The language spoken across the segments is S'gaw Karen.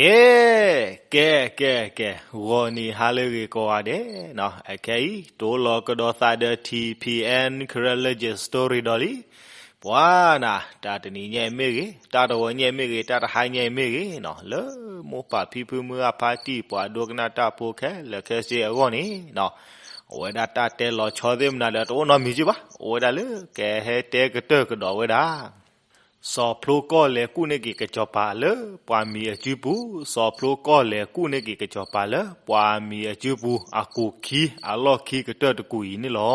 ကဲ, ကဲ, ကဲ, ကဲ, ဂီၤနံၤဟါလၢအဂ့ၤကိးဂၤဒဲးနီၤ, အခဲအံၤ တိၢ်လီၤကဒီးသးဒီး ထံၣ်ဖံးအဲၣ် Karen Legend Story ဒီးလံ. ပှၤနၤ, တၢ်တနံၤညါအံၤမ့ၢ်ဂ့ၤ, တၢ်တဂီၤညါအံၤမ့ၢ်ဂ့ၤ, တၢ်တဟါညါအံၤမ့ၢ်ဂ့ၤနီၤ, လၢမိၢ်ပၢ်ဖံဖုမုၢ်ဂၢ်ဖါတံၢ် ပှၤဒိကနၣ်တၢ်ဖိခဲလၢာ်ခဲဆ့အဂီၢ်န့ၣ်နီၤ, အဝဲဒၣ်တၢ်တဲလီၤဆီသ့ၣ်မနုၤဒီး တအိၣ်နီတမံၤက့ဘၣ်, အိၣ်ဝဲဒၣ်လၢ ကဟဲတဲကတၢၢ်ကဒီးဝဲဒၣ် စီၤဖျိကီၢ်လဲၤကူၣ်န့ၢ်က့ၤကစီၤပၤလၢပှၢ်မံၤအစုပူၤ, စီၤဖျိကီၢ်လဲၤကူၣ်န့ၢ်က့ၤကစီၤပၤလၢပှၢ်မံၤအစုပူၤ အကူၣ်ခံအလီၢ်ခံကတၢၢ်တကူၣ်အံၤန့ၣ်လီၤ.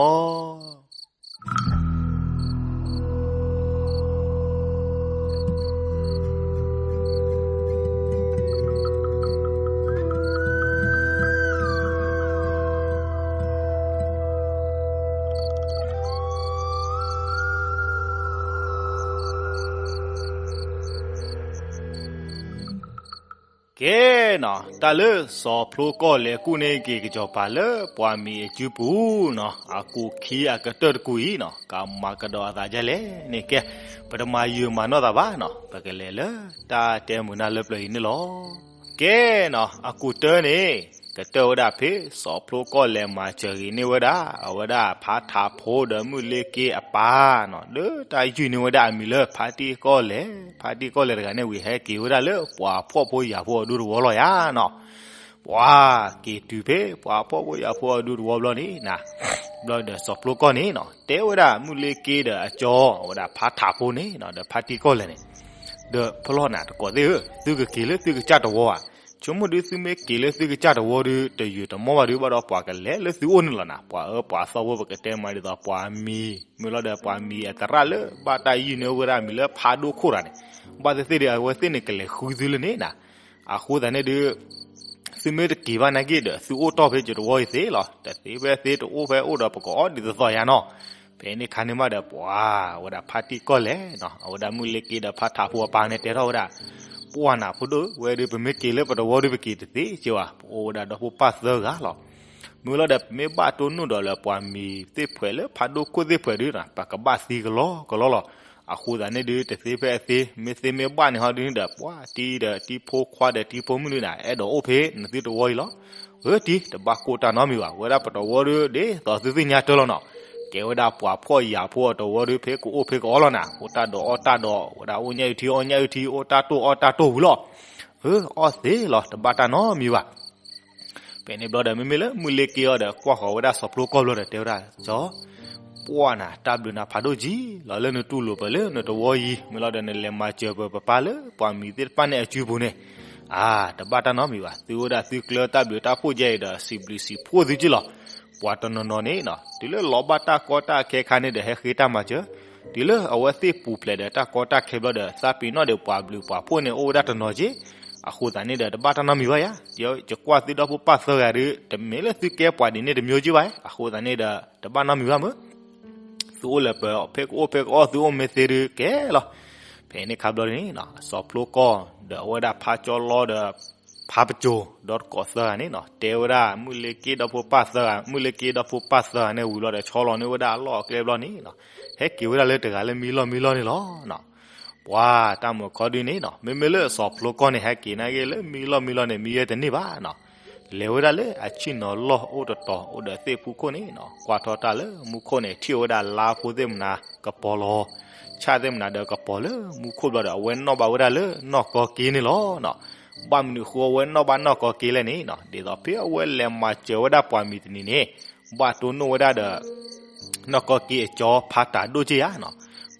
ကဲနီၤ, တၢ်လၢစီၤဖျိကီၢ်လဲၤကူၣ်န့ၢ်က့ၤကစီၤပၤလၢပှၢ်မံၤအစုပူၤနီၤ, အကူၣ်ခံအကတၢၢ်တကူၣ်အံၤနီၤ, ကမၤကဒီးအသးဒ်လဲၣ်န့ၣ် ကဲ, ပတမၤယုာ်မၤနီၢ်သးဘၣ်နီၤ, ပကလဲၤလၢတၢ်တဲမုာ်နၢ်လၢပျၢၤအံၤန့ၣ်လီၤ. ကဲနီၤ, အကူၣ်တၢန့ၣ် ကတၢၢ်ဝဲဒၣ်ဖဲ စီၤဖျိကီၢ်လဲၤမၤစၢၤဂ့ၤန့ၢ်ဝဲဒၣ် အဝဲဒၣ်ဖါထးဖိဒီးမုၢ်လ့က့အပၢ်နီၤ, လၢတၢ်ယုၢ်န့ၢ်ဝဲဒၣ်အမံၤလၢဖါတံၢ်ကီၢ်လဲၤ, ဖါတံၢ်ကီၢ်လဲၤတဂၤန့ၣ်ဝံၤ ဟဲက့ၤဝဲဒၣ်လၢပှၤဖှီၣ်ဖိယာ်ဖိအဒူသဝီလီၤယါနီၤ. ပှၤက့ၤတုၤဖဲပှၤဖှီၣ်ဖိယာ်ဖိအဒူသဝီဘျီန့ၣ်နီၤ, ဘျီဒီးစီၤဖျိကီၢ်န့ၣ်နီၤ, တဲဝဲဒၣ်မုၢ်လ့က့ဒီးအကၠီ အဝဲဒၣ်ဖါထးဖိန့ၣ်နီၤ, ဒီးဖါတံၢ်ကီၢ်လဲၤန့ၣ်, ဒီးဖဲလီၤနၤတကိးသ့ၣ်ဧၢ, သုကက့ၤလၢသုကစၢ်တဝီဧါ, ဆိကမိၣ်ဒုးသုမ့ၢ်က့ၤလၢသုကစၢ်တဝီဒုး တယုၢ်တမီၢ်ဘၣ်ဒုး ဘၣ်ဒီးပှၤကလဲၤလၢသုအိၣ်န့ၣ်လီၤနၤ, ပှၤအၢပှၤသီဖိ ပကတဲမးဒ်သိးပှၢ်မံၤ, မ့ၢ်လီၤဒီးပှၢ်မံၤအသရၣ်လၢဘၣ်တၢ်ယုၢ်န့ၢ်ဝဲဒၣ်အမံၤလၢဖးဒိၣ်ခိၣ်တဂၤန့ၣ်, ဘၣ်သ့ၣ်သ့ၣ်ဒီးအဝဲသ့ၣ်န့ၣ်ကလဲၤဃုသုလၢန့ၣ်နၤ. အဃိသတးန့ၣ်ဒုး သုမ့ၢ်တက့ၤဘၣ်နာ်က့ဒီး သုအိၣ်တီၢ်ဖဲယတဝီအံၤသ့လီၤ, တသ့ဖဲသ့တအိၣ်ဖဲအိၣ်ဒီးပကအီၣ်ဒ်သိးသိးယါနီၤ. ဖဲန့ၣ်ခါန့ၣ်မးဒီး ပှၤဝဲဒၣ်ဖါတံၢ်ကီၢ်လဲၤနီၤ, အဝဲဒၣ်မုၢ်လ့က့ဒီးဖါထးဖိအပၢ်န့ၣ်တဲထီၣ်ဝဲဒၣ်, ပှၢ်နၤဖိဒိၣ်, ဝဲဒုးပမ့ၢ်က့ၤလၢပတဝီဒုး ပက့ၤတသ့စ့ၢ်ဘၣ်, ပအိၣ်ဝဲဒၣ်ဒီဖိပၢ်သၢဂၤလီၤ. မ့ၢ်လီၤဒီးပမ့ၢ်ဘၣ်တိၢ်နီၣ်ဒီးလၢပှၢ်မံၤသ့ၣ်ဖှဲးလၢဖးဒိၣ်ခိၣ်သ့ၣ်ဖှဲးဒုး ပကဘၣ်သံကလီကလီလီၤ. အဃိသတးန့ၣ်ဒုး တသ့ဖဲအသ့, မ့ၢ်သ့မ့ၢ်ဘၣ်န့ၣ်ဟီဒုးဒီး ပှၢ်တံၢ်ဒီးတံၢ်ဖိခွါဒီးတံၢ်ဖိမုၣ်ဒုးနၤ အဲၣ်ဒိးအိၣ်ဖဲနသုတဝီအံၤလီၤ. ဧၢတံၢ်, တဘၣ်ကိၢ်တၢ်နီတမံၤဘၣ်, ဝဲဒၣ်ပတဝီဒုး ဒ်သိးသုသ့ၣ်ညါတၢ်လီၤနီၤ, ကဲဝဲဒၣ်ပှၤဖှီၣ်ယာ်ဖိအတဝီဒုး ဖဲကအိၣ်ဖဲကအီၣ်လီၤနၤ, အိၣ်တၢ်ဒိးအီၣ်တၢ်ဒိး, ဝဲဒၣ်အိၣ်ညၣ်အုၣ်ထံအီၣ်ညၣ်အုၣ်ထံ, အိၣ်တၢ်တိၢ်အီၣ်တၢ်တိၢ်ဝံၤလီၤ. ဧၢ, အီၣ်သ့လီၤ, တဘၣ်တၢ်နီတမံၤဘၣ်. ဖဲန့ၣ်ဘျီဒီး မ့မ့ၢ်လၢမုၢ်လ့က့အီၤဒီး ကွၢ်ဃီၤဝဲဒၣ်စီၤဖျိကီၢ်ဘျီဒီး တဲဝဲဒၣ်, စီၤ, ပှၢ်နၤ, တၢ်ဘျုးနၤဖးဒိၣ်ကံလီၤ လၢနတူၢ်လိာ်ပလၢနတဝီအံၤ, မ့ၢ်လီၤဒီးနလဲၤမၤစၢၤပပၢ်လၢပှၢ်မံၤသ့ၣ်တဖၣ်န့ၣ်အစုပူၤန့ၣ်, အါ, တဘၣ်တၢ်နီတမံၤဘၣ်, သုဝဲဒၣ်သုကျၢၤတၢ်ဘျုးတၢ်ဖှိၣ်ယဲအံၤဒီး စံးဘျုးစံးဖှိၣ်သုကံလီၤ. ပှၤတနီၤနီၤန့ၣ်နီၤ, တုၤလၢလီၤဘၣ်တၢ်ကီတၢ်ခဲခါန့ၣ်ဒီး ဟဲဃ့တၢ်မၤစၢၤ, တုၤလၢအဝဲသ့ၣ်ပူၤဖျဲးဒီးတၢ်ကီတၢ်ခဲဘျီဒီး သးပ့ၤနီၣ်ဒီးပှၤဘျုးပှၤဖှိၣ်န့ၣ် အိၣ်ဝဲဒၣ်တနီၤက့, အဃိသတးန့ၣ်ဒီး တဘၣ်တၢ်နီတမံၤဘၣ်ယါ, ယကွၢ်သုဒီဖိပၢ်သၢဂၤဒုး တမ့ၢ်လၢသုကဲပှၤဒ်န့ၣ်တမျိုးက့ဘၣ်, အဃိသတးန့ၣ်ဒီး တဘၣ်နီတမံၤဘၣ်မၢ်, သုအိၣ်လၢပဖဲကအိၣ်ဖဲကအီၣ်သုအိၣ်မ့ၢ်သ့ဒုးကဲလီၤ. ဖဲန့ၣ်ခါဘျီန့ၣ် စီၤဖျိကီၢ် ဒီးအဝဲဒၣ်ဖါကၠီလီဒီး ဖါပစိၤ ဒီးတကိးသၢဂၤန့ၣ်နီၤ, တဲဝဲဒၣ်မုၢ်လ့က့ဒီဖိပၢ်သၢဂၤ, မုၢ်လ့က့ဒီဖိပၢ်သၢဂၤန့ၣ်ဝံၤလီၤဒီး ဆီလီၤန့ၢ်ဝဲဒၣ်အလီၢ်အကျဲဘျီန့ၣ်နီၤ, ဟဲက့ၤဝဲဒၣ်လၢတဂၤလၢမံလီၢ်မံလီၢ်န့ၣ်လီၤ. ပှၤတၢ်မုာ်ခီဒုးန့ၣ်နီၤ, မ့မ့ၢ်လၢစီၤဖျိကီၢ်န့ၣ် ဟဲက့ၤနာ်က့လၢမံလီၢ်မံလီၢ်န့ၣ် မံဝဲတန့ၢ်ဘၣ်နီၤ, လဲၤဝဲဒၣ်လၢအဆ့ၣ်နီၤလီၢ်အိၣ်တတီၤ အိၣ်ဒီးသ့ၣ်ဖူခိၣ်န့ၣ်နီၤ, ကွၢ်ထီၣ်တၢ်လၢမူခိၣ်န့ၣ် ထံၣ်ဝဲဒၣ်လါဖိသ့ၣ်မနၤကပီၤလီၤ, ဆၣ်သ့ၣ်မနၤဒီးကပီၤလၢမူခိၣ်ဘျီဒီး အဝဲနီၣ်ဘၣ်ဝဲဒၣ်လၢနီၢ်ကီက့န့ၣ်လီၤနီၤ. ဘၣ်မနုၤဃိအဝဲနီၣ်ဘၣ်နီၢ်ကီက့လဲၣ်န့ၣ်နီၤ, ဒ်သိးဖဲအဝဲလဲၤမၤစၢၤဝဲဒၣ်ပှၤမံၤတနံၤန့ၣ် ဘၣ်တိၢ်နီၣ်ဝဲဒၣ်ဒီး နီၢ်ကီက့အကၠီဖါတးဒိၣ်က့ယါနီၤ.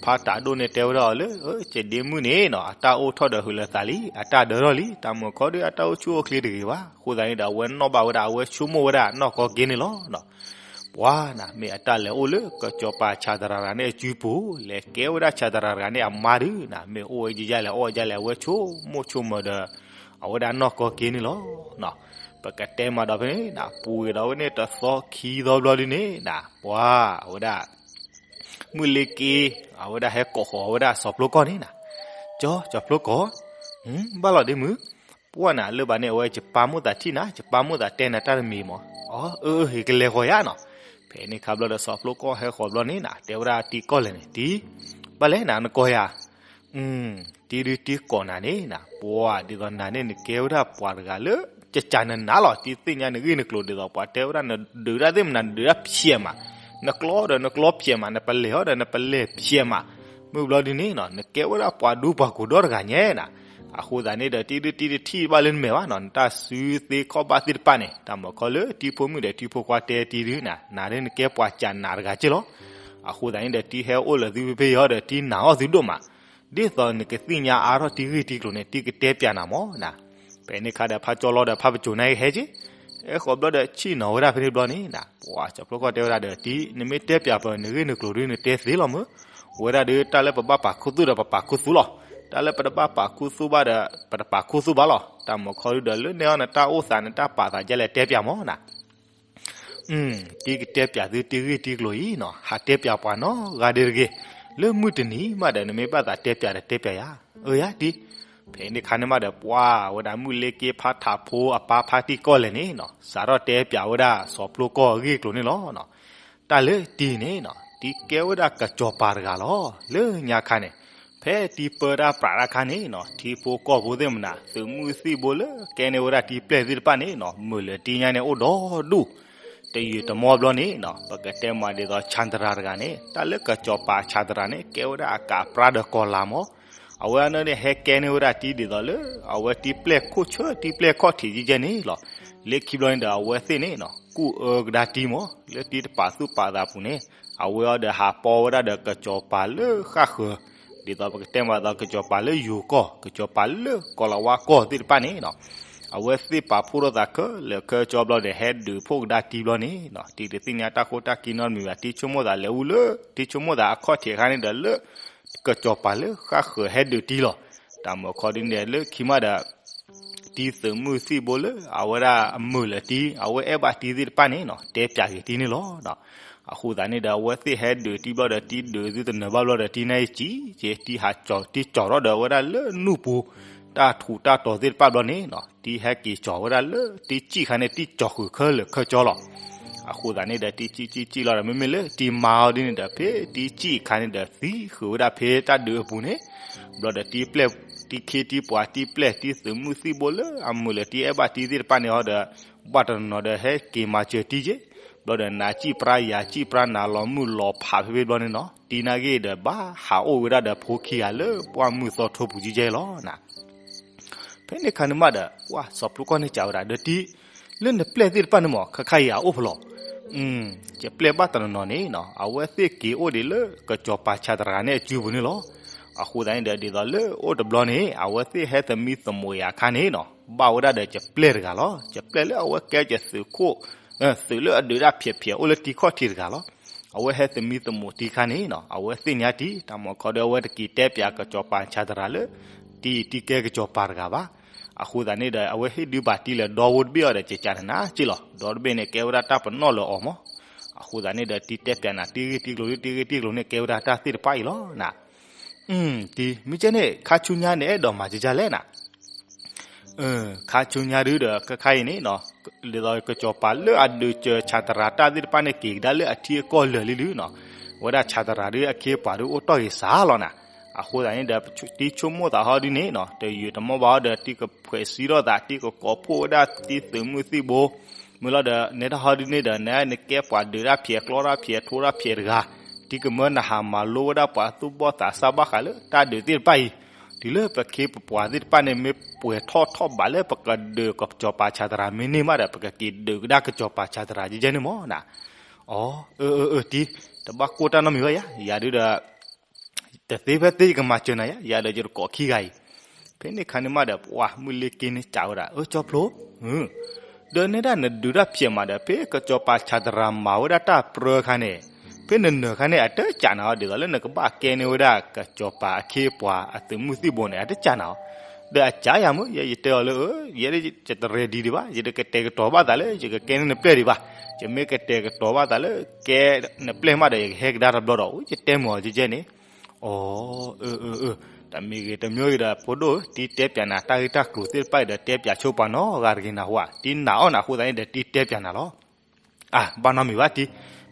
ဖါတးဒိၣ်န့ၣ်တဲဝဲဒၣ်အီၤလၢ ကဒ့မုၣ်န့ၣ်နီၤ, အတၢ်အိၣ်ထီၣ်ဒီးဟုးလၢသးလံ, အတၢ်ဒၢထီၣ်လံ, တၢ်မုာ်ခီဒုး အတၢ်အိၣ်ဆူၣ်အိၣ်ချ့တဂ့ၤဘၣ်. အဃိသတးန့ၣ်ဒီး အဝဲနီၣ်ဘၣ်ဝဲဒၣ် အဝဲဆိကမိၣ်ဝဲဒၣ်နီၢ်ကီက့န့ၣ်လီၤနီၤ. ပှၤနၤ မ့ၢ်အတၢ်လဲၤအိၣ်လၢကစီၤပၤဆၣ်သရၣ်တဂၤန့ၣ်အစုပူၤ, လဲၤကဲဝဲဒၣ်ဆၣ်သရၣ်တဂၤန့ၣ်အမါဒုးနၤ, မ့ၢ်အိၣ်ဝဲဒ်လဲၣ် အီၣ်ဝဲဒ်လဲၣ် အဝဲဆိကမိၣ်ဆိကမးဒီး အဝဲဒၣ်နီၢ်ကီက့န့ၣ်လီၤနီၤ. ပကတဲမးဒီးဖဲန့ၣ်နၤ, ပူၤဂ့ၤဒီးဝဲန့ၣ်တသီခံသီဘျီဒုးန့ၣ်နၤ, ပှၤဝဲဒၣ် မုၢ်လ့က့ အဝဲဒၣ်ဟဲကိးဃီၤဝဲဒၣ်စီၤဖျိကီၢ်န့ၣ်နၤ, ကၠီ, စီၤဖျိကီၢ်, ဘၣ်လီၤဒ့မုၣ်, ပှၢ်နၤလၢဘၣ်န့ၣ် အဝဲယပၢ်မိၣ်သးထံၣ်နၤ, ယပၢ်မိၣ်သးတဲနၤတၢ်တမံၤမး. အၢ အၢ အၢ ဟ့ၣ်ကလဲၤဃီၤယါနီၤ. ဖဲန့ၣ်ခါဘျီဒီးစီၤဖျိကီၢ်ဟဲဃီၤဘျီန့ၣ်နၤ, တဲဝဲဒၣ်တံၢ်ကီၢ်လဲၤန့ၣ်, တံၢ်, ဘၣ်လဲၣ်နၤ နကိးယၤ, အၢ တံၤဒုတံၤကိးနၤန့ၣ်နၤ, ပှၤဒ်သိးနၤန့ၣ် နကဲဝဲဒၣ်ပှၤတဂၤလၢ ကကးနနၤလီၤ. တံၤသ့ၣ်ညါနဂ့ၢ်နကျိၤဒ်သိး ပှၤတဲဝဲဒၣ်နဒုးတၢ်သ့ၣ်မနၤ နဒုးတၢ်ဖျဲးမး, နကျီဒီးနကျီဖျဲးမး, နပလဲၤဟီဒီးနပလဲၤဖျဲးမး, မုၢ်ဘျီဒုန့ၣ်နၤ နကဲဝဲဒၣ်ပှၤဒူပှၤကိၢ်ဒီတဂၤညါနၤ. အဃိသတးန့ၣ်ဒီး တံၤဒုတံၤတထံၣ်ဘၣ်လၢနမဲာ်ဘၣ်နၤ, နတၢ်စုသ့ခီၣ်ဘၣ်သ့ၣ်တဖၣ်န့ၣ်, တၢ်မၤခီလၢတံၤဖိမုၣ်ဒီးတံၤဖိခွါတဲတံၤဒုနၤ, နၤဒ်နကဲပှၤကးနၤတဂၤက့လီၤ. အဃိသတးန့ၣ်ဒီး တံၤဟဲအိၣ်လၢသုဖဲဖဲအံၤဟီဒီး တံၤနာ်အီၣ်သုဒိၣ်မး, ဒ်သိးနကသ့ၣ်ညါအါထီၣ်တံၤဂ့ၢ်တံၤကျိၤန့ၣ် တံၤကတဲပၠးနၤမးနၤ. ဖဲန့ၣ်ခါဒီး ဖးကၠီလီၤဒီးဖးပစိၤန့ၣ်ဟဲက့ၤ, အဲဃီဘျီဒီးဆ့ၣ်နီၤဝဲဒၣ်ဖဲန့ၣ်ဘျီန့ၣ်နၤ, ပှၤစီၤဖျိကီၢ်တဲဝဲဒၣ်ဒီး တံၤ နမ့ၢ်တဲပၠးပနဂ့ၢ်နကျိၤဒု နတဲသ့လီၤမး, ဝဲဒၣ်ဒီး တၢ်လၢပဘၣ်ပာ်ခူသူၣ်ဒီးပပာ်ခူသူၣ်လီၤ, တၢ်လၢပတဘၣ်ပာ်ခူသူၣ်ဘၣ်ဒီး ပတပာ်ခူသူၣ်ဘၣ်လီၤ. တၢ်မၤခီဒုဒီး လၢန့ၣ်အီၤ နတၢ်အိၣ်သး နတၢ်ပာ်သးဒ်လဲၣ် တဲပၠးမးနၤ. တံၤကတဲပၠးသုတံၤဂ့ၢ်တံၤကျိၤအံၤနၤ, ဟးတဲပၠးပှၤနီတဂၤဒ်တဂ့ၤ, လၢမုၢ်တနံၤမးဒီး နမ့ၢ်ဘၣ်သးတဲပၠးဒီး တဲပၠးယၤ, အၢယၤတံၤ. ဖဲန့ၣ်ခါန့ၣ်မးဒီး ပှၤဝဲဒၣ်မုၢ်လ့က့ဖးထးဖိအပၢ်ဖးတံၢ်ကီၢ်လဲၣ်န့ၣ်နၤ, စးထီၣ်တဲပၠးဝဲဒၣ်စီၤဖျိကီၢ်အဂ့ၢ်ကျိၤန့ၣ်လီၤ. တၢ်လၢတံၤန့ၣ်နၤ, တံၤကဲဝဲဒၣ်ကစီၤပၤတဂၤလီၤ. လၢညါခါန့ၣ် ဖဲတံၤပၢတၢ်ပြးတၢ်ခါန့ၣ်နၤ, ထံဖိကီၢ်ဖိသ့ၣ်မနၤ သုးမုၢ်သံၣ်ဘိလၢကဲန့ၢ်ဝဲဒၣ်တံၤပျဲၢ်သ့ၣ်တဖၣ်န့ၣ်နၤ, မုာ်လၢတံၤညါန့ၣ်အိၣ်ဒီဒူၣ်, တယုၢ်တမီဘျီန့ၣ်နၤ, ပကတဲမးဒ်သိး ဆၣ်တရၤတဂၤန့ၣ်, တၢ်လၢကစီၤပၤဆၣ်တရၤန့ၣ် ကဲဝဲဒၣ်အကးပြါဒီးကီၤလၤမး. အဝဲအန့ၣ်န့ၣ် ဟဲကဲန့ၢ်ဝဲဒၣ်တံၤဒ်သိးလၢ အဝဲတံၤပျဲၢ်ခိၣ်ဆၢ တံၤပျဲၢ်ခီၣ်ထံးကဲကဲန့ၣ်လီၤ. လၢခံဘျီန့ၣ်ဒီး အဝဲသ့ၣ်န့ၣ်နၤ ကူၣ်အၢကဒါတံၤမး, လၢတံၤတပာ်သူၣ်ပာ်သးပူၤန့ၣ်, အဝဲအီၤဒီးဟးပီဝဲဒၣ်ဒီးကစီၤပၤလၢဃၣ်ဃၢၤ, ဒ်သိးပကတဲမးဒ်သိး ကစီၤပၤလၢယိၤကီၢ်, ကစီၤပၤလၢကီၤလၤဝါကီၢ်သ့ၣ်တဖၣ်န့ၣ်နၤ, အဝဲသ့ၣ်ပာ်ဖှိၣ်ထီၣ်သးခဲလၢာ်ခဲဆ့ဘျီဒီး ဟဲဒုးဖှိၣ်ကဒါတံၤဘျီန့ၣ်နၤ, တံၤတသ့ၣ်ညါတၢ်ဃိတၢ်ခံနီတမံၤဘၣ်, တံၤဆိကမိၣ်သးလဲၤအူလၢ တံၤဆိကမိၣ်သးအခီၣ်ထံးအခါန့ၣ်ဒီးလၢ ကစီၤပၤလၢဃၣ်ဃၢၤဟဲဒုးတံၤလီၤ. တၢ်မၤခီဒ်န့ၣ်ဒီး လၢခံမးဒီး တံၤသုးမုၢ်သံၣ်ဘိလၢအဝဲဒၣ်အမုာ်လၢတံၤ အဝဲအဲၣ်ဘၣ်တံၤသ့ၣ်တဖၣ်န့ၣ်နၤ တဲပၠးက့ၤတံၤန့ၣ်လီၤ. အဃိသတးန့ၣ်ဒီး အဝဲသ့ၣ်ဟဲဒုးတံၤဘျီဒီး တံၤဒုးသုတနၢၤဘၣ်ဘျီဒီး တံၤန့ၣ်ကံ, တံၤဟးကၠီၤ, တံၤကၠီၤထီၣ်ဒီးအဝဲဒၣ်လၢနူၢ်ပူၤ တၢ်ထူးတၢ်တီၤသ့ၣ်တဖၣ်ဘျီန့ၣ်နၤ, တံၤဟဲက့ၤကၠီၤဝဲဒၣ်လၢ တံၤကံၣ်ခါန့ၣ် တံၤကၠီၤဃုာ်ခဲလၢာ်ခဲဆ့လီၤ. အဃိသတးန့ၣ်ဒီး တံၤကံၣ်ကံၣ်ကံၣ်လီၤဒီး မ့မ့ၢ်လၢတံၤမါအီၤဒ်န့ၣ်ဒီး ဖဲတံၤကံၣ်အခါန့ၣ်ဒီး သံဃုာ်ဝဲဒၣ်ဖဲတၢ်ဒုးအပူၤန့ၣ်, ဘျီဒီးတံၤပျဲၢ်, တံၤခ့တံၤပှၤ တံၤပျဲၢ် တံၤသုးမုၢ်သံၣ်ဘိလၢအမုာ်လၢတံၤအဲၣ်ဘၣ်တံၤသ့ၣ်တဖၣ်န့ၣ်ဟီဒီး ဘၣ်တနီၤနီၤဒီးဟဲက့ၤမၤစၢၤတံၤက့, ဘျီဒီးနၤကံၣ်ပြါယၤကံၣ်ပြါ နၤလီၤမုၢ်လီၤဖးဖဲဖဲဘျီန့ၣ်နၤ, တံၤနာ်က့ဒီး ဘၣ်ဟးအိၣ်ဝဲဒၣ်ဒီးဖိခံဂၤလၢပှၢ်မုၢ်သီထိပူၤကဲကဲလီၤနၤ. ဖဲန့ၣ်ခါန့ၣ်မးဒီး ပှၤစီၤဖျိကီၢ်န့ၣ်စံးဝဲဒၣ်ဒီးတံၤ, လၢနပျဲၢ်သ့ၣ်တဖၣ်န့ၣ်မး ခါခါအံၤအအိၣ်ဖဲလဲၣ်. ယပျဲၢ်ဘၣ်တနီၤနီၤန့ၣ်နၤ အဝဲသ့ၣ်က့ၤအိၣ်ဒံးလၢကစီၤပၤဆၣ်တရၤန့ၣ်အစုပူၤန့ၣ်လီၤ. အဃိသတးန့ၣ်ဒီး ဒ်သိးလၢအိၣ်တဘျီန့ၣ် အဝဲသ့ၣ်ဟဲသမံသမိးယၤအခါန့ၣ်နၤ ဘၣ်ဝဲဒၣ်ဒီးယပျဲၢ်တဂၤလီၤ. ယပျဲၢ်လၢအဝဲကဲယသုးခိၣ်, သုးလၢအဒုးတၢ်ဖျဲးဖျဲးအိၣ်လၢတံၤခီၣ်ထံးတဂၤလီၤ. အဝဲဟဲသမံသမိးတံၤခါန့ၣ်နၤ အဝဲသ့ၣ်ညါတံၤ, တၢ်မၤခီဒီး အဝဲတက့ၤတဲပၠးကစီၤပၤဆၣ်တရၤလၢ တံၤတံၤကဲကစီၤပၤတဂၤဘၣ်. အဃိသတးန့ၣ်ဒီး အဝဲဟ့ၣ်ဒုးဘၣ်တံၤလၢဒီဝိတဘ့ၣ်အီၤဒီး ကကးနၤနၤက့လီၤ. ဒီတဘ့ၣ်န့ၣ် ကဲဝဲဒၣ်တၢ်ပနီၣ်လၢအီၤမး. အဃိသတးန့ၣ်ဒီး တံၤတဲပၠးနၤ တံၤဂ့ၢ်တံၤကျိၤ တံၤဂ့ၢ်တံၤကျိၤန့ၣ် ကဲဝဲဒၣ်တၢ်သ့ၣ်တဖၣ်အံၤလီၤနၤ. တံၤ မ့ၢ်ကဲန့ၣ် ခါဆူညါန့ၣ် အဲၣ်ဒိးမၤကကလဲၣ်နၤ. ခါဆူညါဒုဒီး ခဲခါအံၤန့ၣ်နၤ, ဒ်သိးကစီၤပၤလၢအဒုးစၢၤဆၣ်တရၤတၢ်သ့ၣ်တဖၣ်န့ၣ် က့ၤကဒါလၢအထံအကီၢ်လၢာ်လံဒုနၤ, ဝဲဒၣ်ဆၣ်တရၤဒုအခ့အပှၤဒုအိၣ်တ့ၢ်ဂ့ၤစှၤလီၤနၤ. အဃိသတးန့ၣ်ဒီး တံၤဆိကမိၣ်သးဟီဒုန့ၣ်နၤ, တယုၢ်တမီဘၣ်ဟီဒီး တံၤကဖှဲးစံထီၣ်သး တံၤသုးမုၢ်သံၣ်ဘိ မုၢ်လီၤဒီး နဲဒၣ်ဟီဒုန့ၣ်ဒီး နဲနကဲပှၤဒုးတၢ်ဖျဲး ကျီတၢ်ဖျဲး ထိတၢ်ဖျဲးတဂၤ, တံၤကမၢနဟးမၤလိဝဲဒၣ်ပှၤသူၣ်ဘီၣ်သးစၢ်ဘၣ်ဃးလၢတၢ်ဒုးသ့ၣ်တဖၣ်အံၤ, တုၤလၢပခ့ပပှၤသ့ၣ်တဖၣ်န့ၣ် မ့ၢ်ပှဲၤထီၣ်ထီၣ်ဘးလၢပကဒုးကစီၤပၤဆၣ်တရၤမ့ၢ်န့ၢ်မးဒီး ပကက့ၤဒုးကဒါကစီၤပၤဆၣ်တရၤယဲယဲန့ၣ်မးနၤ. အီ, အၢ အၢ အၢ တံၤ, တဘၣ်ကိၢ်တၢ်နီတမံၤဘၣ်ယၤ, ယၤဒုဒီး တသ့ဖဲသ့ယကမၤစၢၤနၤယၤ, ယၤဒီးယတကိးခံဂၤအံၤ. ဖဲန့ၣ်ခါန့ၣ်မးဒီး ပှၤမုၢ်လ့က့န့ၣ်စံးဝဲဒၣ် အၢ ကၠီဖျိ, ဒီးနဲဒၣ်နဒုးတၢ်ဖျဲးမးဒီး ဖဲကစီၤပၤဆၣ်တရၤမၤဝဲဒၣ်တၢ်ပြၢခါန့ၣ်, ဖဲနနၢၤခါန့ၣ် အတကးနၤအီၤ ဒ်သိးလၢနကဘၣ်ကဲန့ၢ်ဝဲဒၣ်ကစီၤပၤအခ့အပှၤအသုးမုၢ်သံၣ်ဘိန့ၣ် အတကးနၤအီၤ. ဒီးအကးယၤမ့ၢ် ယဲယတဲအီၤလၢ ယဲယတရဲၣ်ဒံးဒံးဘၣ်, ယတကတဲာ်ကတီၤဘၣ်သးလၢ ယကကဲန့ၢ်နပျဲၢ်ဒံးဘၣ်. ယမ့ၢ်ကတဲာ်ကတီၤဘၣ်သးလၢ ကဲနပျဲၢ်မးဒီး ယကဟဲကဒါတဘျီဒီး ယတဲမုာ်အီၤကဲကဲန့ၣ်. အီ, အၢ အၢ အၢ, တမံၤဂ့ၤတမံၤဂ့ၤဒီး ဖိဒိၣ်ဧၢ, တံၤတဲပၠးနၤတၢ်ဂ့ၢ်တၢ်ကျိၤသ့ၣ်တဖၣ်အံၤဒီး တဲပၠးဆိပှၤနီတဂၤတဂ့ၤနၢ်ဟူဧါ, တံၤနာ်အီၣ်နၤအဃိသတးန့ၣ်ဒီး တံၤတဲပၠးနၤလီၤ. အၢ ဘၣ်နီတမံၤဘၣ်တံ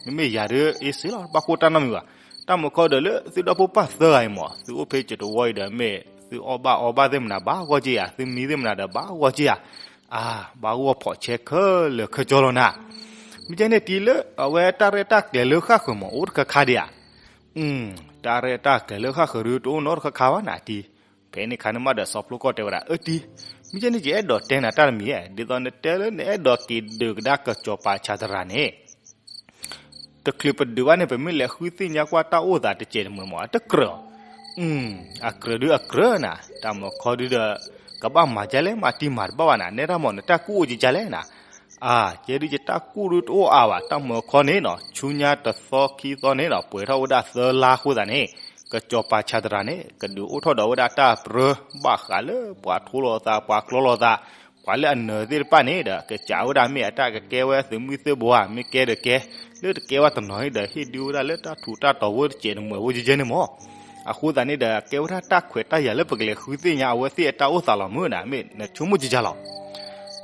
ၤ, မ့မ့ၢ်ယၤဒုးအ့စ့လီၤ ဘၣ်ကိၢ်တၢ်နီတမံၤဘၣ်. တၢ်မုာ်ခီဒီးလၢသုဒီဖိပၢ်သၢဂၤအံၤမး သုအိၣ်ဖဲစတဝီအံၤဒီးမ့ၢ် သုအီၣ်ဘၣ်အီဘၣ်သ့ၣ်မနၤဘၣ်ဂီၢ်က့ယၤ, သုမံသ့ၣ်မနၤဒီးဘၣ်ဂီၢ်က့ယၤ, အါ, ဘၣ်ဂီၢ်ဖီၣ်ဆဲးခဲလၢာ်ခဲဆ့လီၤနၤ. မ့ၢ်ကဲန့ၣ် တံၤလၢအဝဲတၢ်ရဲၣ်တၢ်ကျဲၤလၢဃၣ်ဃၢၤမ့ၢ်အိၣ်တခါခါဒံးဧါ. တၢ်ရဲၣ်တၢ်ကျဲၤလၢဃၣ်ဃၢၤဒုးတအိၣ်နီတခါခါဘၣ်နၤတံၤ. ဖဲန့ၣ်ခါန့ၣ်မးဒီးစီၤဖျိကီၢ်တဲဝဲဒၣ် အၢတံၤ, မ့ၢ်ကဲန့ၣ် ယအဲၣ်ဒိးတဲနၤတၢ်တမံၤဧါ, ဒ်သိးနတဲလၢနအဲၣ်ဒိးက့ၤဒုးကဒါကစီၤပၤဆၣ်သရၣ်န့ၣ် တချုးပဒုးဘၣ်န့ၣ် ပမ့ၢ်လဲၤဃုသ့ၣ်ညါကွၢ်တၢ်အိၣ်သးတစဲးတမှဲၤမး အတကြၢးအီၤ. အကြၢးဒုးအကြၢးနၤ, တၢ်မုၢ်ခီဒုးဒီး ကဘၣ်မၤဒ်လဲၣ် မၤတံၤမၤတဘၣ်ဘၣ်နၤ, နဲဒၣ်မး နတၢ်ကူၣ်အိၣ်ကကလဲၣ်နၤ. အါ, ကဲဒုးယတၢ်ကူၣ်ဒုးတအိၣ်အါဘၣ်, တၢ်မုၢ်ခီန့ၣ်နီၤ ဆူညါတသီခံသီန့ၣ်နီၤ ပှဲၤထီၣ်ဝဲဒၣ်သၢလါအဃိသတးန့ၣ် ကစီၤပၤဆၣ်သရၣ်န့ၣ် ကဒုးအိၣ်ထီၣ်ဒီးဝဲဒၣ်တၢ်ပြၢ ဘၣ်ဃးလၢပှၤထိလိာ်သး ပှၤကျီလိာ်သး ပှၤလၢအနၢၤသ့ၣ်တဖၣ်န့ၣ်ဒီး ကစးဝဲဒၣ်မ့ၢ်အတၢ်ကကဲဝဲသုးမုၢ်သံၣ်ဘိဧါ, မ့ၢ်ကဲဒီးကဲ, လၢတကဲဝဲတနီၤန့ၣ်ဒီး ဟ့ၣ်ဒုးဝဲဒၣ်လၢတၢ်ထူးတၢ်တီၤဖိတစဲးတမှဲၤဖိကကဲန့ၣ်မး. အဃိသတးန့ၣ်ဒီး ကဲဝဲဒၣ်တၢ်ခွဲးတၢ်ယာ်လၢပကလဲၤဃုသ့ၣ်ညါအဝဲသ့ၣ်အတၢ်အိၣ်သးလီၤမုၢ်နၤ, မ့ၢ်နဆိကမိၣ်ကကလီၤ.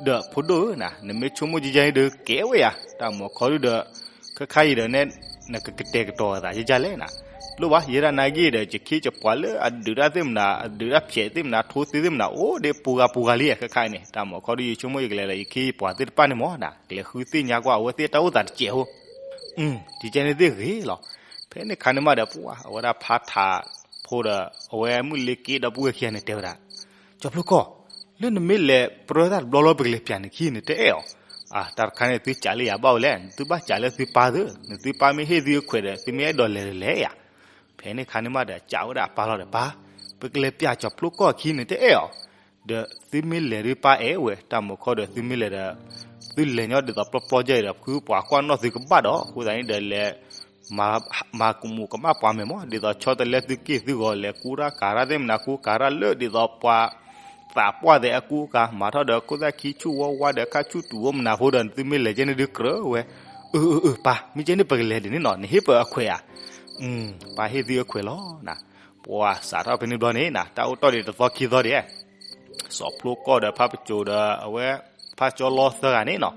ဒီးဖိဒိၣ်ဧၢနၤ, နမ့ၢ်ဆိကမိၣ်ကကန့ၣ်ဒီးကဲဝဲယၤ, တၢ်မုၢ်ခီဒုးဒီး ခဲခါအံၤဒီးနဲ နကကတဲာ်ကတီၤအသးကကလဲၣ်နၤ. လိၣ်ဘၣ် ယဲဒၣ်နာ်က့ဒီး ယခ့ယပှၤလၢအဒုးတၢ်သ့ၣ်မနၤ အဒုးတၢ်ဖျဲးသ့ၣ်မနၤ ထိသ့သ့ၣ်မနၤ အိၣ်ဒံးပူၤဂၤပူၤဂၤလံ ခဲခါအံၤန့ၣ် တၢ်မုၢ်ခီဒုး ယဆိကမိၣ်ယကလဲၤဒီး ယခ့ယပှၤသ့ၣ်တဖၣ်န့ၣ်မးနၤ ကလဲၤဃုသ့ၣ်ညါကွၢ်အဝဲသ့ၣ်တၢ်အိၣ်သးတစဲးဖိ ကကဲန့ၣ်သ့ၣ်ဂ့ၤလီၤ. ဖဲန့ၣ်ခါန့ၣ်မးဒီး ပှၤအဝဲဒၣ်ဖးထးဖိဒီး အဝဲမုၢ်လ့က့ဒီပုၢ်ဝဲၢ်ခံဂၤန့ၣ်တဲဝဲဒၣ်, ကၠီဖျိကီၢ်, လၢနမ့ၢ်လဲၤပြၢတၢ်တဘျီလီၤ ပကလဲၤပၠးနခံ နတအဲၣ်အီၤ. အါ, တၢ်တခါန့ၣ် သုကးလၢယၤဘၣ်ဝဲလဲၣ်, နသုဘၣ်ကးလၢသုပၢ်သု, နသုပၢ်မ့ၢ်ဟ့ၣ်သုအခွဲးဒီး သုမ့ၢ်အဲၣ်ဒိးလဲၤဒီးလဲၤယၤ. ဖဲန့ၣ်ခါန့ၣ်မးဒီး ကးဝဲဒၣ်အပၢ်လီၤဒီး ပၢ်, ပကလဲၤပၠးကၠီဖျိကီၢ်ခံ နတအဲၣ်အီၤ. ဒီးသုမ့ၢ်လဲၤဒုးပၢ်အဲၣ်ဝဲ, တၢ်မုၢ်ခီဒီးသုမ့ၢ်လဲၤဒီး သုလဲၤညီဒ်သိးပျီပျီယဲအံၤဒီး ဖုပှၤကွၢ်နီၣ်သုကဘၣ်ဒီး အဃိသတးန့ၣ်ဒီးလဲၤ မၤကမူးကမၣ်ပှၤမဲာ်မး, ဒ်သိးဆီတလဲသုက့ၢ်သုဂီၤ လဲၤကူတၢ်ကၤတၢ်သ့ၣ်မနၤ ကူကၤတၢ်လၢဒ်သိးပှၤသးပှၢ်သဲးအကူအကၤ မၤထီၣ်ဒီးခိၣ်သၣ်ခံဆူၣ်ဝါဝါဒီးခါဆူၣ်တူာ်ဝဲမနၤဖိဒီး နသုမ့ၢ်လဲၤကဲန့ၣ်ဒုးကြၢးဝဲ, အၢ အၢ အၢ ပၢ်, မ့ၢ်ကဲန့ၣ်ပကလဲၤဒ်န့ၣ်နီၤ, နဟ့ၣ်ပှၤအခွဲးဧါ. ပၢ်ဟ့ၣ်သုအခွဲးလီၤနၤ. ပှၤစးထီၣ်ဖဲန့ၣ်ဘျီန့ၣ်နၤ တၢ်အိၣ်တီၢ်ဒံးတသီခံသီဒံး စီၤဖျိကီၢ်ဒီးဖးပစိၤဒီးအဝဲ ဖးကၠီလီသၢဂၤန့ၣ်နီၤ,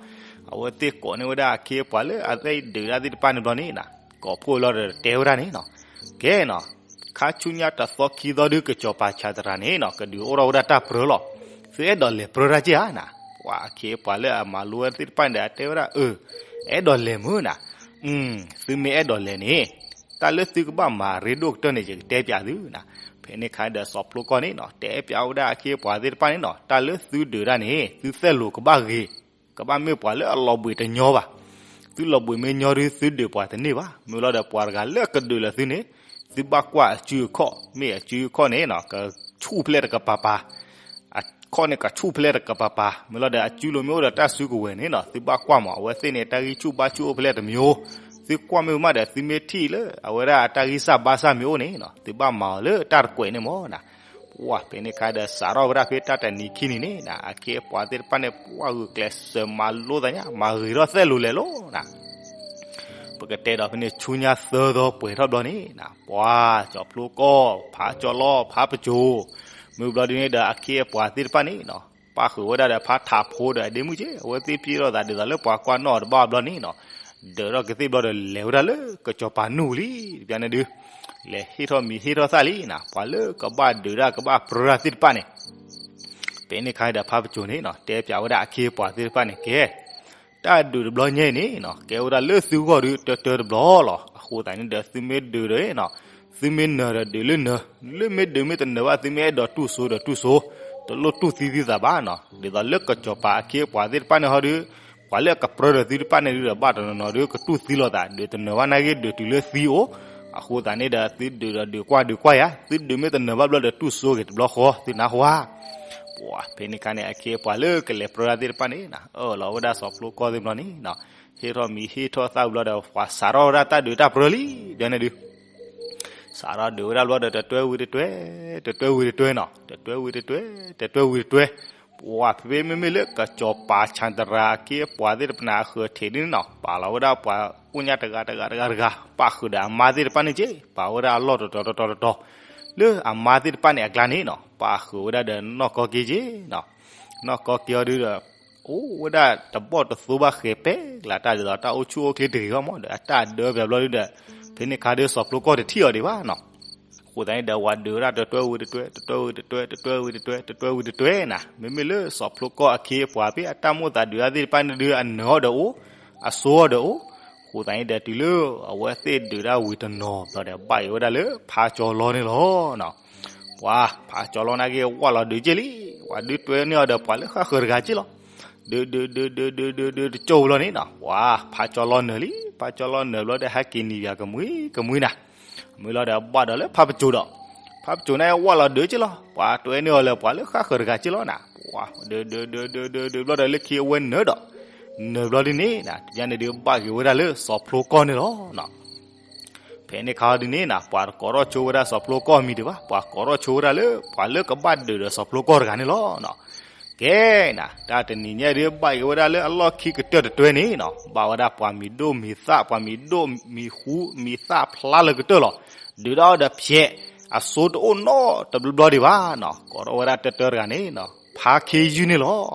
အဝဲသ့ၣ်ကိးန့ၢ်ဝဲဒၣ်အခ့အပှၤလၢအသ့ၣ်ဒုးတၢ်သ့ၣ်တဖၣ်န့ၣ်ဘျီန့ၣ်နၤ, ကိးဖှိၣ်လီၤဒီးတဲဝဲဒၣ်န့ၣ်နီၤ, ကဲနီၤ, ခါဆူညါတသီခံသီဒုးကစီၤပၤဆၣ်သရၣ်န့ၣ်နီၤ ကဒုးအိၣ်ထီၣ်ဝဲဒၣ်တၢ်ပြၢလီၤ. သုအဲၣ်ဒိးလဲၤပြၢတၢ်က့ၢ်ဧါနၤ, ပှၤအခ့အပှၤလၢအမၤလိဝဲသ့ၣ်တဖၣ်န့ၣ်ဒီးတဲဝဲဒၣ် အၢ, အဲၣ်ဒိးလဲၤမုၢ်နၤ, သုမ့ၢ်အဲၣ်ဒိးလဲၤန့ၣ် တၢ်လၢသုကဘၣ်မၤရ့ဒိၣ်ကတၢၢ်န့ၣ် ယကတဲပၠးသုနၤ. ဖဲန့ၣ်ခါဒီးစီၤဖျိကီၢ်န့ၣ်နီၤ တဲပၠးဝဲဒၣ်အခ့အပှၤသ့ၣ်တဖၣ်န့ၣ်နီၤ တၢ်လၢသုဒုးတၢ်န့ၣ် သုသဲၣ်လိၤကဘၣ်ဂ့ၤ, ကဘၣ်မ့ၢ်ပှၤလၢအလီၤဘှံးတညီဘၣ်. သုလီၤဘှံးမ့ၢ်ညီဒုး သုဒုးပှၤတန့ၢ်ဘၣ်. မ့ၢ်လီၤဒီးပှၤတဂၤလၢအကဒုးလၢသုန့ၣ် သုဘၣ်ကွၢ်အစုအခီၣ်, မ့ၢ်အစုအခီၣ်န့ၣ်နီၤ ကဆူၣ်ဖဲလဲၣ်တကပၤပၤ အခီၣ်န့ၣ်ကဆူၣ်ဖဲလဲၣ်တကပၤပၤ, မ့ၢ်လီၤဒီးအစုလိၤမ့ၢ်အိၣ်ဒီးတၢ်စုကဝဲၤန့ၣ်နီၤ သုဘၣ်ကွၢ်မး အဝဲသ့ၣ်န့ၣ် တၢ်ဂံၢ်ဆူၣ်ဘါဆူၣ်အိၣ်ဖဲလဲၣ်တမံၤဧိၤ, သုကွၢ်မ့ၢ်ဝံၤမးဒီး သုမ့ၢ်ထံၣ်လၢအဝဲဒၣ်အတၢ်ဂံၢ်စၢ်ဘါစၢ်မ့ၢ်အိၣ်န့ၣ်နီၤ သုဘၣ်မၤအီၤလၢတၢ်တကွဲးန့ၣ်မးနၤ. ပှၤဖဲန့ၣ်ခါဒီးစးထီၣ်ဝဲဒၣ်ဖဲတၢ်တနံၤခံနံၤန့ၣ်နၤ အခ့အပှၤသ့ၣ်တဖၣ်န့ၣ် ပှၤဂုာ်ကျဲးစၢးမၤလိသးညါ မၤဂ့ၤထီၣ်သဲၣ်လိၤလဲၤလီၤနၤ. ပကတဲဒီးဖဲန့ၣ် ဆူညါသၢသီပှဲၤထီၣ်ဘျီန့ၣ်နၤ ပှၤကၠီဖျိကီၢ် ဖးကၠီလီ ဖးပစိၤ မ့ၢ်ဘျီဒ်န့ၣ်ဒီး အခ့အပှၤသ့ၣ်တဖၣ်န့ၣ်နီၤ ပၣ်ဃုာ်ဝဲဒၣ်ဒီးဖးထးဖိဒီးအဒ့မုၣ်က့ အဝဲသ့ၣ်ပျံၤထီၣ်သးဒ်သိးလၢပှၤကွၢ်နီၣ်အီၤတဘၣ်ဘျီန့ၣ်နီၤ ဒၢးထီၣ်ကသ့ၣ်ဘျီဒီးလဲၤဝဲဒၣ်လၢကစီၤပၤနူၢ်လံ တပျၢ်န့ၣ်ဒုး လဲၤဟ့ၣ်ထီၣ်မံၤဟ့ၣ်ထီၣ်သၣ်လံနၤ ပှၤလၢကဘၣ်ဒုးတၢ်ကဘၣ်ပြၢတၢ်သ့ၣ်တဖၣ်န့ၣ် ဖဲန့ၣ်ခါဒီးဖးပစိၤန့ၣ်နီၤ တဲပၠးဝဲဒၣ်အခ့အပှၤသ့ၣ်တဖၣ်န့ၣ် ကဲ တၢ်ဒုးတဘျီညါအံၤန့ၣ်နီၤ ကဲဝဲဒၣ်လၢသုဂီၢ်ဒုးတၢတၢတဘျီလီၤ. အဃိသတးန့ၣ်ဒီး သုမ့ၢ်ဒုးဒီးနီၤ သုမ့ၢ်နၢၤဒီးဒုးလၢနၢၤ လၢမ့ၢ်ဒုးမ့ၢ်တနၢၤဘၣ် သုမ့ၢ်အဲၣ်ဒိးတူၢ်စိဒီးတူၢ်စိ တလိၣ်တူၢ်သံသုသးဘၣ်နီၤ ဒ်သိးလၢကစီၤပၤအခ့အပှၤသ့ၣ်တဖၣ်န့ၣ်ဟီဒုး ပှၤလၢအကပြၢဒီးသုတဖၣ်န့ၣ်ဒုးဒီး ဘၣ်တနီၤနီၤဒုးကတူၢ်သံလိာ်သး ဒုးတနၢၤဘၣ်နာ်က့ဒုးတုၤလၢသံအိၣ် အဃိသတးန့ၣ်ဒီး သုဒုးဒီးဒုးကွၢ်ဒုးကွၢ်ယၤ သုဒုးမ့ၢ်တနၢၤဘၣ်ဘျီဒီးတူၢ်စိက့ၤတဘျီဃီ သုနၢ်ဟူဧါ ပှၤဖဲန့ၣ်ခါန့ၣ် အခ့အပှၤလၢကလဲၤပြၢတၢ်သ့ၣ်တဖၣ်န့ၣ် အၢၣ်လီၤဝဲဒၣ်စီၤဖျိကီၢ်သ့ၣ်ဘျီန့ၣ်နီၤ ဟ့ၣ်ထီၣ်မံၤဟ့ၣ်ထီၣ်သၣ်ဝံၤဘျီဒီး ပှၤစးထီၣ်ဝဲဒၣ်တၢ်ဒုးတၢ်ပြၢလံ ဒ်န့ၣ်ဒုး စးထီၣ်ဒုးဝဲဒၣ်ဘျီဒီး တတွဲဝံၤတတွဲ တတွဲဝံၤတတွဲနီၤ တတွဲဝံၤတတွဲ တတွဲဝံၤတတွဲ ပှၤဖဲဖဲမ့မ့ၢ်လၢကစီၤပၤဆၣ်သရၣ်အခ့အပှၤသ့ၣ်တဖၣ်န့ၣ် အဃၢၤထံးဒ်န့ၣ်နီၤ ပာ်လီၤဝဲဒၣ်ပှၤအိၣ်ညါတဂၤတဂၤတဂၤတဂၤ ပၣ်ဃုာ်ဒီးအမါသ့ၣ်တဖၣ်န့ၣ်က့ ပာ်ဝဲဒၣ်အလီၢ်တတီၤတတီၤတတီၤ လၢအမါသ့ၣ်တဖၣ်န့ၣ်အကျါန့ၣ်နီၤ ပၣ်ဃုာ်ဝဲဒၣ်ဒီးနီၢ်ကီက့က့နီၤ နီၢ်ကီက့အီၤဒုးဒီး အိၣ်ဝဲဒၣ်တဘီၣ်တသိဘၣ်ဃဲၤပဲကျါ တၢ်ဒ်သိးတၢ်အိၣ်ဆူၣ်အိၣ်ချ့တဂ့ၤအဂီၢ်မးဒီး အတၢ်ဒၢပၠးဘျီဒုးဒီး ဖဲန့ၣ်ခါဒီးစီၤဖျိကီၢ်တထံၣ်အီၤဒံးဘၣ်နီၤ အဃိသတးန့ၣ်ဒီး ပှၤဒုးဝဲဒၣ်တတွဲဝံၤတတွဲ တတွဲဝံၤတတွဲ တတွဲဝံၤတတွဲ တတွဲဝံၤတတွဲနၤ, မ့မ့ၢ်လၢစီၤဖျိကီၢ်အခ့အပှၤဖဲအတၢ်မိၣ်သးဒုးတၢ်သ့ၣ်တဖၣ်န့ၣ်ဒုး အနၢၤအီၤဒီးအိၣ်, အစိအီၤဒီးအိၣ်, အဃိသတးန့ၣ်ဒီး တုၤလၢအဝဲသ့ၣ်ဒုးတၢ်ဝံၤတနီၤဘျီဒီး ဘၣ်က့ၤဝဲဒၣ်လၢဖါကၠီလီန့ၣ်လီၤ. ပှၤဖါကၠီလီန့ၣ်က့ၤဝၢ်လီၤဒုးက့ၤလံ, ပှၤဒုးတွဲန့ၢ်အီၤဒီးပှၤလၢဃၣ်ဃၢၤတဂၤက့ၤလီၤ. ဒုးဒုးဒုးဒုးဒုးဒုးဒုးတကၠိဘျီန့ၣ်နီၤ, ပှၤဖါကၠီလီနၢၤလံ, ဖါကၠီလီနၢၤဘျီဒီး ဟဲက့ၤနံၤယၤကမှံကမှံနၤ, မ့ၢ်လီၤဒီးဘၣ်ဒီးလၢဖါပစိၤဒီး, ဖါပစိၤန့ၣ်ဝၢ်လီၤဒုးက့ၤလီၤ, ပှၤတွဲန့ၢ်အီၤလၢပှၤလၢဃၣ်ဃၢၤတဂၤက့ၤလီၤနၤ, ပှၤဒုးဒုးဒုးဒုးဒုးဒုးဘျီဒီး လၢခံအဝဲနၢၤဒီး, နၢၤဘျီဒ်န့ၣ်နၤ, တယါန့ၣ်ဒုးဘၣ်က့ၤဝဲဒၣ်လၢစီၤဖျိကီၢ်န့ၣ်လီၤ. ဖဲန့ၣ်ခါဒ်န့ၣ်နၤ, ပှၤတကိးထီၣ်ဆိဝဲဒၣ်စီၤဖျိကီၢ်အမံၤဒံးဘၣ်, ပှၤကိးထီၣ်ဆိဝဲဒၣ်လၢ ပှၤလၢကဘၣ်ဒုးဒီးစီၤဖျိကီၢ်တဂၤန့ၣ်လီၤ. ကဲနၤ, တၢ်တနံၤညါဒုးဘၣ်က့ၤဝဲဒၣ်လၢအလီၢ်ခံကတၢၢ်တတွဲန့ၣ်နီၤ, ဘၣ်ဝဲဒၣ်ပှၤမံၤဒိၣ်မံၤသၣ်, ပှၤမံၤဒိၣ်မံၤဃူမံၤသၣ်ဖျါလၢကတၢၢ်လီၤ. ဒုးဒၣ်အီၤဒီးဖျဲး, အစိတအိၣ်နီတဘျီဘျီဒံးဘၣ်နီၤ, ကိးထီၣ်ဝဲဒၣ်တၢတၢတဂၤန့ၣ်နီၤ, ဖါခ့ယုၢ်န့ၣ်လီၤ.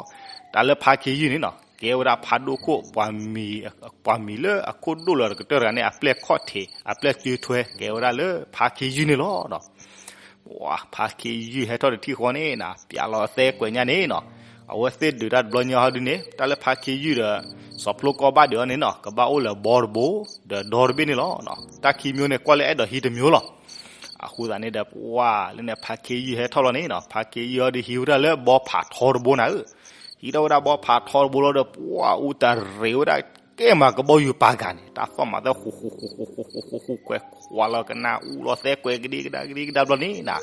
တၢ်လၢဖါခ့ယုၢ်န့ၣ်နီၤ, ကဲဝဲဒၣ်ဖးဒိၣ်ခိၣ် ပှၤမံၤလၢအခိၣ်ဒိၣ်လီၤတကတၢၢ်တဂၤန့ၣ် အပျဲၢ်ခီၣ်ထံး အပျဲၢ်စုထွဲ ကဲဝဲဒၣ်လၢဖါခ့ယုၢ်န့ၣ်လီၤ. ပှၤဖါခ့ယုၢ်ဟဲထီၣ်တထံၣ်ဃီန့ၣ်နၤ, ပျဲလီၤသဲကွဲးညါန့ၣ်နီၤ, အဝဲသ့ၣ်ဒုးတၢ်တဘျီညါဟီဒုန့ၣ်, တၢ်လၢဖါခ့ယုၢ်ဒီး စီၤဖျိကီၢ်ဘၣ်ဒုးအီၤန့ၣ်နီၤ, ကဘၣ်အိၣ်လၢဘီတဘိ ဒီးဒီတဘ့ၣ်န့ၣ်လီၤ. တၢ်ခံမျိုးန့ၣ် ကွၢ်လၢအဲၣ်ဒိးဟံးတမျိုးလီၤ. အဃိသတးန့ၣ်ဒီး ပှၤလၢန့ၣ် ဖါခ့ယုၢ်ဟဲထီၣ်လီၤန့ၣ်နီၤ, ဖါခ့ယုၢ်အီၤဒုးဟံးဝဲဒၣ်လၢဘီဖးထီတဘိနၤဧၢ, ဟံးထီၣ်ဝဲဒၣ်ဘီဖးထီတဘိလီၤဒီး ပှၤအူတရံးဝဲဒၣ် ကဲမးကဘီယူၤပာ်ကၤန့ၣ် တၢ်သီၣ်မၤသဲဃူဃူဃူဃူဃူဃူဃူဃူ ကွဲးကွၢ်လီၤကနၣ်အူလီၤသဲကွဲးကဒံကဒါကဒံကဒါဘျီန့ၣ်နၤ,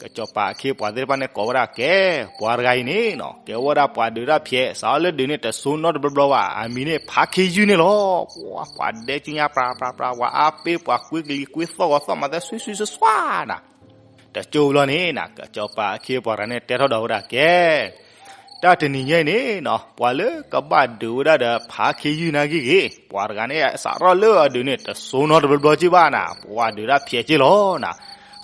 ကစီၤပၤအခ့အပှၤသ့ၣ်တဖၣ်န့ၣ်ကိးဝဲဒၣ်ကဲ, ပှၤတဂၤအံၤန့ၣ်နီၤ, ကဲဝဲဒၣ်ပှၤဒုးတၢ်ဖျဲး စးထီၣ်လၢဒုးန့ၣ်တစိနီတဘျီဘျီဘၣ်, အမံၤန့ၣ်ဖါခ့ယုၢ်န့ၣ်လီၤ. ပှၤဒဲကညါပြးပြးပြး ပှၤအါပ့ၤ ပှၤကွ့ကလံၤကွ့သီၣ်ဂီၤသီၣ်မၤသဲ ဆွံဆွံဆွံဆွါနၤ တကၠိဘျီန့ၣ်နၤ, ကစီၤပၤအခ့အပှၤတဂၤန့ၣ်တဲထီၣ်ဒီးဝဲဒၣ်ကဲ, တၢ်တနံၤညါအံၤန့ၣ်နီၤ, ပှၤလၢကဘၣ်ဒုးဝဲဒၣ်ဒီးဖါခ့ယုၢ်နာ်က့ဂ့ၤ, ပှၤတဂၤန့ၣ် စးထီၣ်လၢအဒုးန့ၣ် တစိနီတဘျီဘျီက့ၤဘၣ်နၤ, ပှၤဒုးတၢ်ဖျဲးက့ၤလီၤနၤ.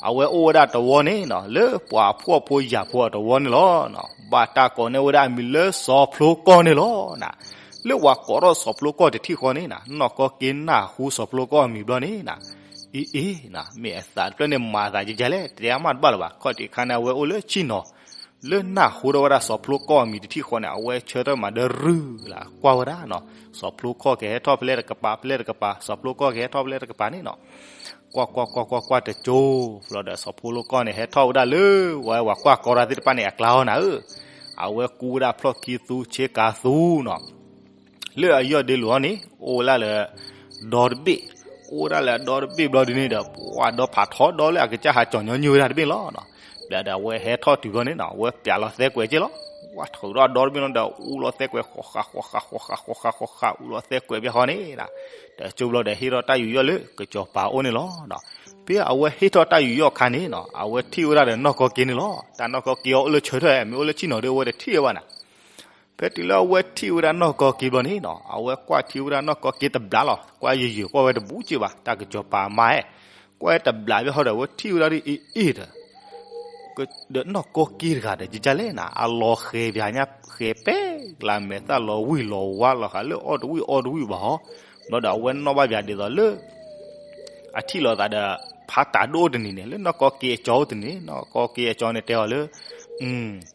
အဝဲအိၣ်ဝဲဒၣ်တဝီန့ၣ်နီၤ, လၢပှၤဖှီၣ်ဖိယာ်ဖိအတဝီန့ၣ်လီၤ. ဘၣ်တၢ်ကိးန့ၢ်ဝဲဒၣ်အမံၤလၢစီၤဖျိကီၢ်န့ၣ်လီၤနၤ. လၢပှၤကိးထီၣ်စီၤဖျိကီၢ်တထံၣ်ဃီန့ၣ်နၤ, နီၢ်ကီၢ်က့ၤနၢ်ဟူစီၤဖျိကီၢ်အမံၤဘျီန့ၣ်နၤ, အ့အ့နၤ, မ့ၢ်အသးတဖျၢၣ်န့ၣ်မၤသးကကလဲၣ် တဲမးတဘၣ်လၢၤဘၣ်. ခီၣ်ထံးခါန့ၣ် အဝဲအိၣ်လၢဆံၣ်နီၤ, လၢနၢ်ဟူထီၣ်ဝဲဒၣ်စီၤဖျိကီၢ်အမံၤတထံၣ်ဃီန့ၣ် အဝဲဆၢထၢၣ်မၤဒၢရုၢ်လၢကွၢ်ဝဲဒၣ်နီၤ, စီၤဖျိကီၢ်ကဟဲထီၣ်ဖဲလဲၣ်တကပၤ ဖဲလဲၣ်တကပၤ စီၤဖျိကီၢ်ကဟဲထီၣ်ဖဲလဲၣ်တကပၤန့ၣ်နီၤ, ကွၢ်ကွၢ်ကွၢ်ကွၢ်ကွၢ်တကၠိ, ဘျီဒီးစီၤဖျိကီၢ်န့ၣ် ဟဲထီၣ်ဝဲဒၣ်လၢ ဝဲပှၤကွၢ်ကီတၢ်သ့ၣ်တဖၣ်န့ၣ် အကျါအီၤနၤဧၢ, အဝဲကူဝဲဒၣ်ဖျီၣ်ခံသူဆ့ကၤသူနီၤ လၢအယီၢ်ဒ့လိာ်အီၤန့ၣ် အိၣ်ဝဲဒၣ်လၢ ဒီတဘ့ၣ်, အိၣ်ဝဲဒၣ်လၢအဒီတဘ့ၣ်ဘျီဒ်န့ၣ်ဒီး ပှၤဒီဖးထီဒီလၢအကစၢ်ဟးကၠီၤညီနုၢ်ဝဲဒၣ်တဘ့ၣ်လီၤ. ဘျီဒီးအဝဲဟဲထီၣ်တုၤဘျီန့ၣ်နီၤ အဝဲပျးလီၤသဲကွဲးက့ၤလီၤ. ဝဲထုးထီၣ်ဒီတဘ့ၣ်လီၤဒီး အူလီၤသဲကွဲး ဃီဃးဃီဃးဃီဃးဃီဃးဃီဃး အူလီၤသဲကွဲးဘၣ်ဃီန့ၣ်, ဒီးကၠိဘျီဒီးဟ့ၣ်ထီၣ်တၢ်ယူးယီၣ်လၢကစီၤပၤအိၣ်န့ၣ်လီၤ. ဖဲအဝဲဟ့ၣ်ထီၣ်တၢ်ယူးယီၣ်အခါန့ၣ်နီၤ အဝဲထံၣ်ဝဲဒၣ်ဒီးနီၢ်ကီၢ်က့ၤန့ၣ်လီၤ. တၢ်နီၢ်ကီၢ်က့ၤအီၤအိၣ်လၢဆၢထၢၣ် မ့ၢ်အိၣ်လၢဆံၣ်နီၤဒီးအဝဲတထံၣ်ဝဲဘၣ်နၤ ဖဲတုၤလၢအဝဲထံၣ်ဝဲဒၣ်နီၢ်ကီၢ်က့ၤဘျီန့ၣ်နီၤ အဝဲကွၢ်ထံဝဲဒၣ်နီၢ်ကီၢ်က့ၤတဘျးလီၤ. ကွၢ်ယယုာ်ကွၢ်ဝဲတဘူးက့ၤဘၣ် တၢ်ကစီၤပၤအမါအဲၣ်, ကွၢ်တဘျးဘၣ်ဃီဒီး အဝဲထံၣ်ဝဲဒၣ်ဒ်အံၤအံၤဒီး ဒီးနီၢ်ကီၢ်က့ၤတဂၤဒီး ကကလဲၣ်နၤ အလီၤဃဲၤပၠးညါ ဃဲၤပဲကျါ မဲာ်သၣ်လီၤဝံၣ်လီၤဝါလီၤဃာ်လၢအီၣ်တဝံၣ်အီတဝံၣ်ဘၣ်ဟီ, ဘျီဒီးအဝဲနီၣ်ဘၣ်ပၠးဒ်သိးလၢ အထံၣ်လိာ်သးဒီး ဖးတၢ်ဒိၣ်အိၣ်တနံၤန့ၣ် လၢနီၢ်ကီၢ်က့ၤအကၠီအိၣ်တနံၤန့ၣ် နီၢ်ကီၢ်က့ၤအကၠီန့ၣ်တဲအီၤလၢ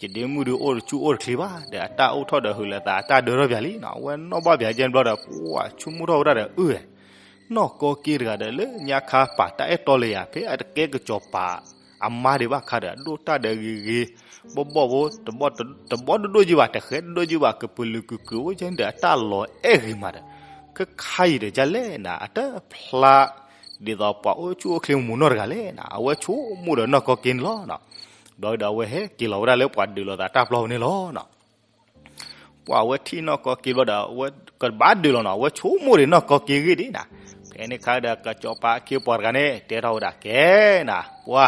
ယဒ့မုၣ်ဒုးအိၣ်တဆူၣ်အိၣ်တချ့ဘၣ် ဒီးအတၢ်အိၣ်ထီၣ်ဒီးဟုးလိာ်သး အတၢ်ဒၢထီၣ်ပၠးလံနီၤ. အဝဲနီၣ်ဘၣ်ပၠးကဲဘျီဒီး ပှၤဆိကမိၣ်ထီၣ်ဝဲဒၣ်ဒီး အၢ နီၢ်ကီၢ်က့ၤတဂၤဒီး လၢညါခါပာ်တၢ်အဲၣ်တီလၢယၤ ဖဲအတကဲကစီၤပၤအမါဒံးဘၣ်ခါဒီး အဒိၣ်တၢ်ဒီးဂ့ၤဂ့ၤ ဘီၣ်ဘီၣ်ဖိ တဘီတဒိၣ်က့ၤဘၣ် တဃဲတဒိၣ်က့ၤဘၣ် ကပုာ်လုာ်ကုာ်ကုာ်အိၣ်ကဲန့ၣ်ဒီး အတၢ်လီၤအဲၣ်ဂ့ၤမးဒီး ခဲခါအံၤဒီး ကလဲၣ်နၤ အတဖျါ ဒ်သိးပှၤအိၣ်ဆူၣ်အိၣ်ချ့မူးနီၢ်တဂၤလဲၣ်နၤ. အဝဲဆိကမိၣ်ဒီးနီၢ်ကီၢ်က့ၤန့ၣ်လီၤ. ဘျီဒီးအဝဲဟဲက့ၤလီၤဝဲဒၣ်လၢပှၤဒုးလိာ်သးတၢ်ပျီပူၤန့ၣ်လီၤ. ပှၤအဝဲထံၣ်နီၢ်ကီၢ်က့ၤဘျီဒီး အဝဲကဘၣ်ဒုးလီၤနီၤ အဝဲဆိကမိၣ်ဒီးနီၢ်ကီၢ်က့ၤဂ့ၢ်ဒ်နၤ. ဖဲန့ၣ်ခါဒီး ကစီၤပၤအခ့အပှၤတဂၤန့ၣ် တဲထီၣ်ဝဲဒၣ် ကဲနၤ ပှၤ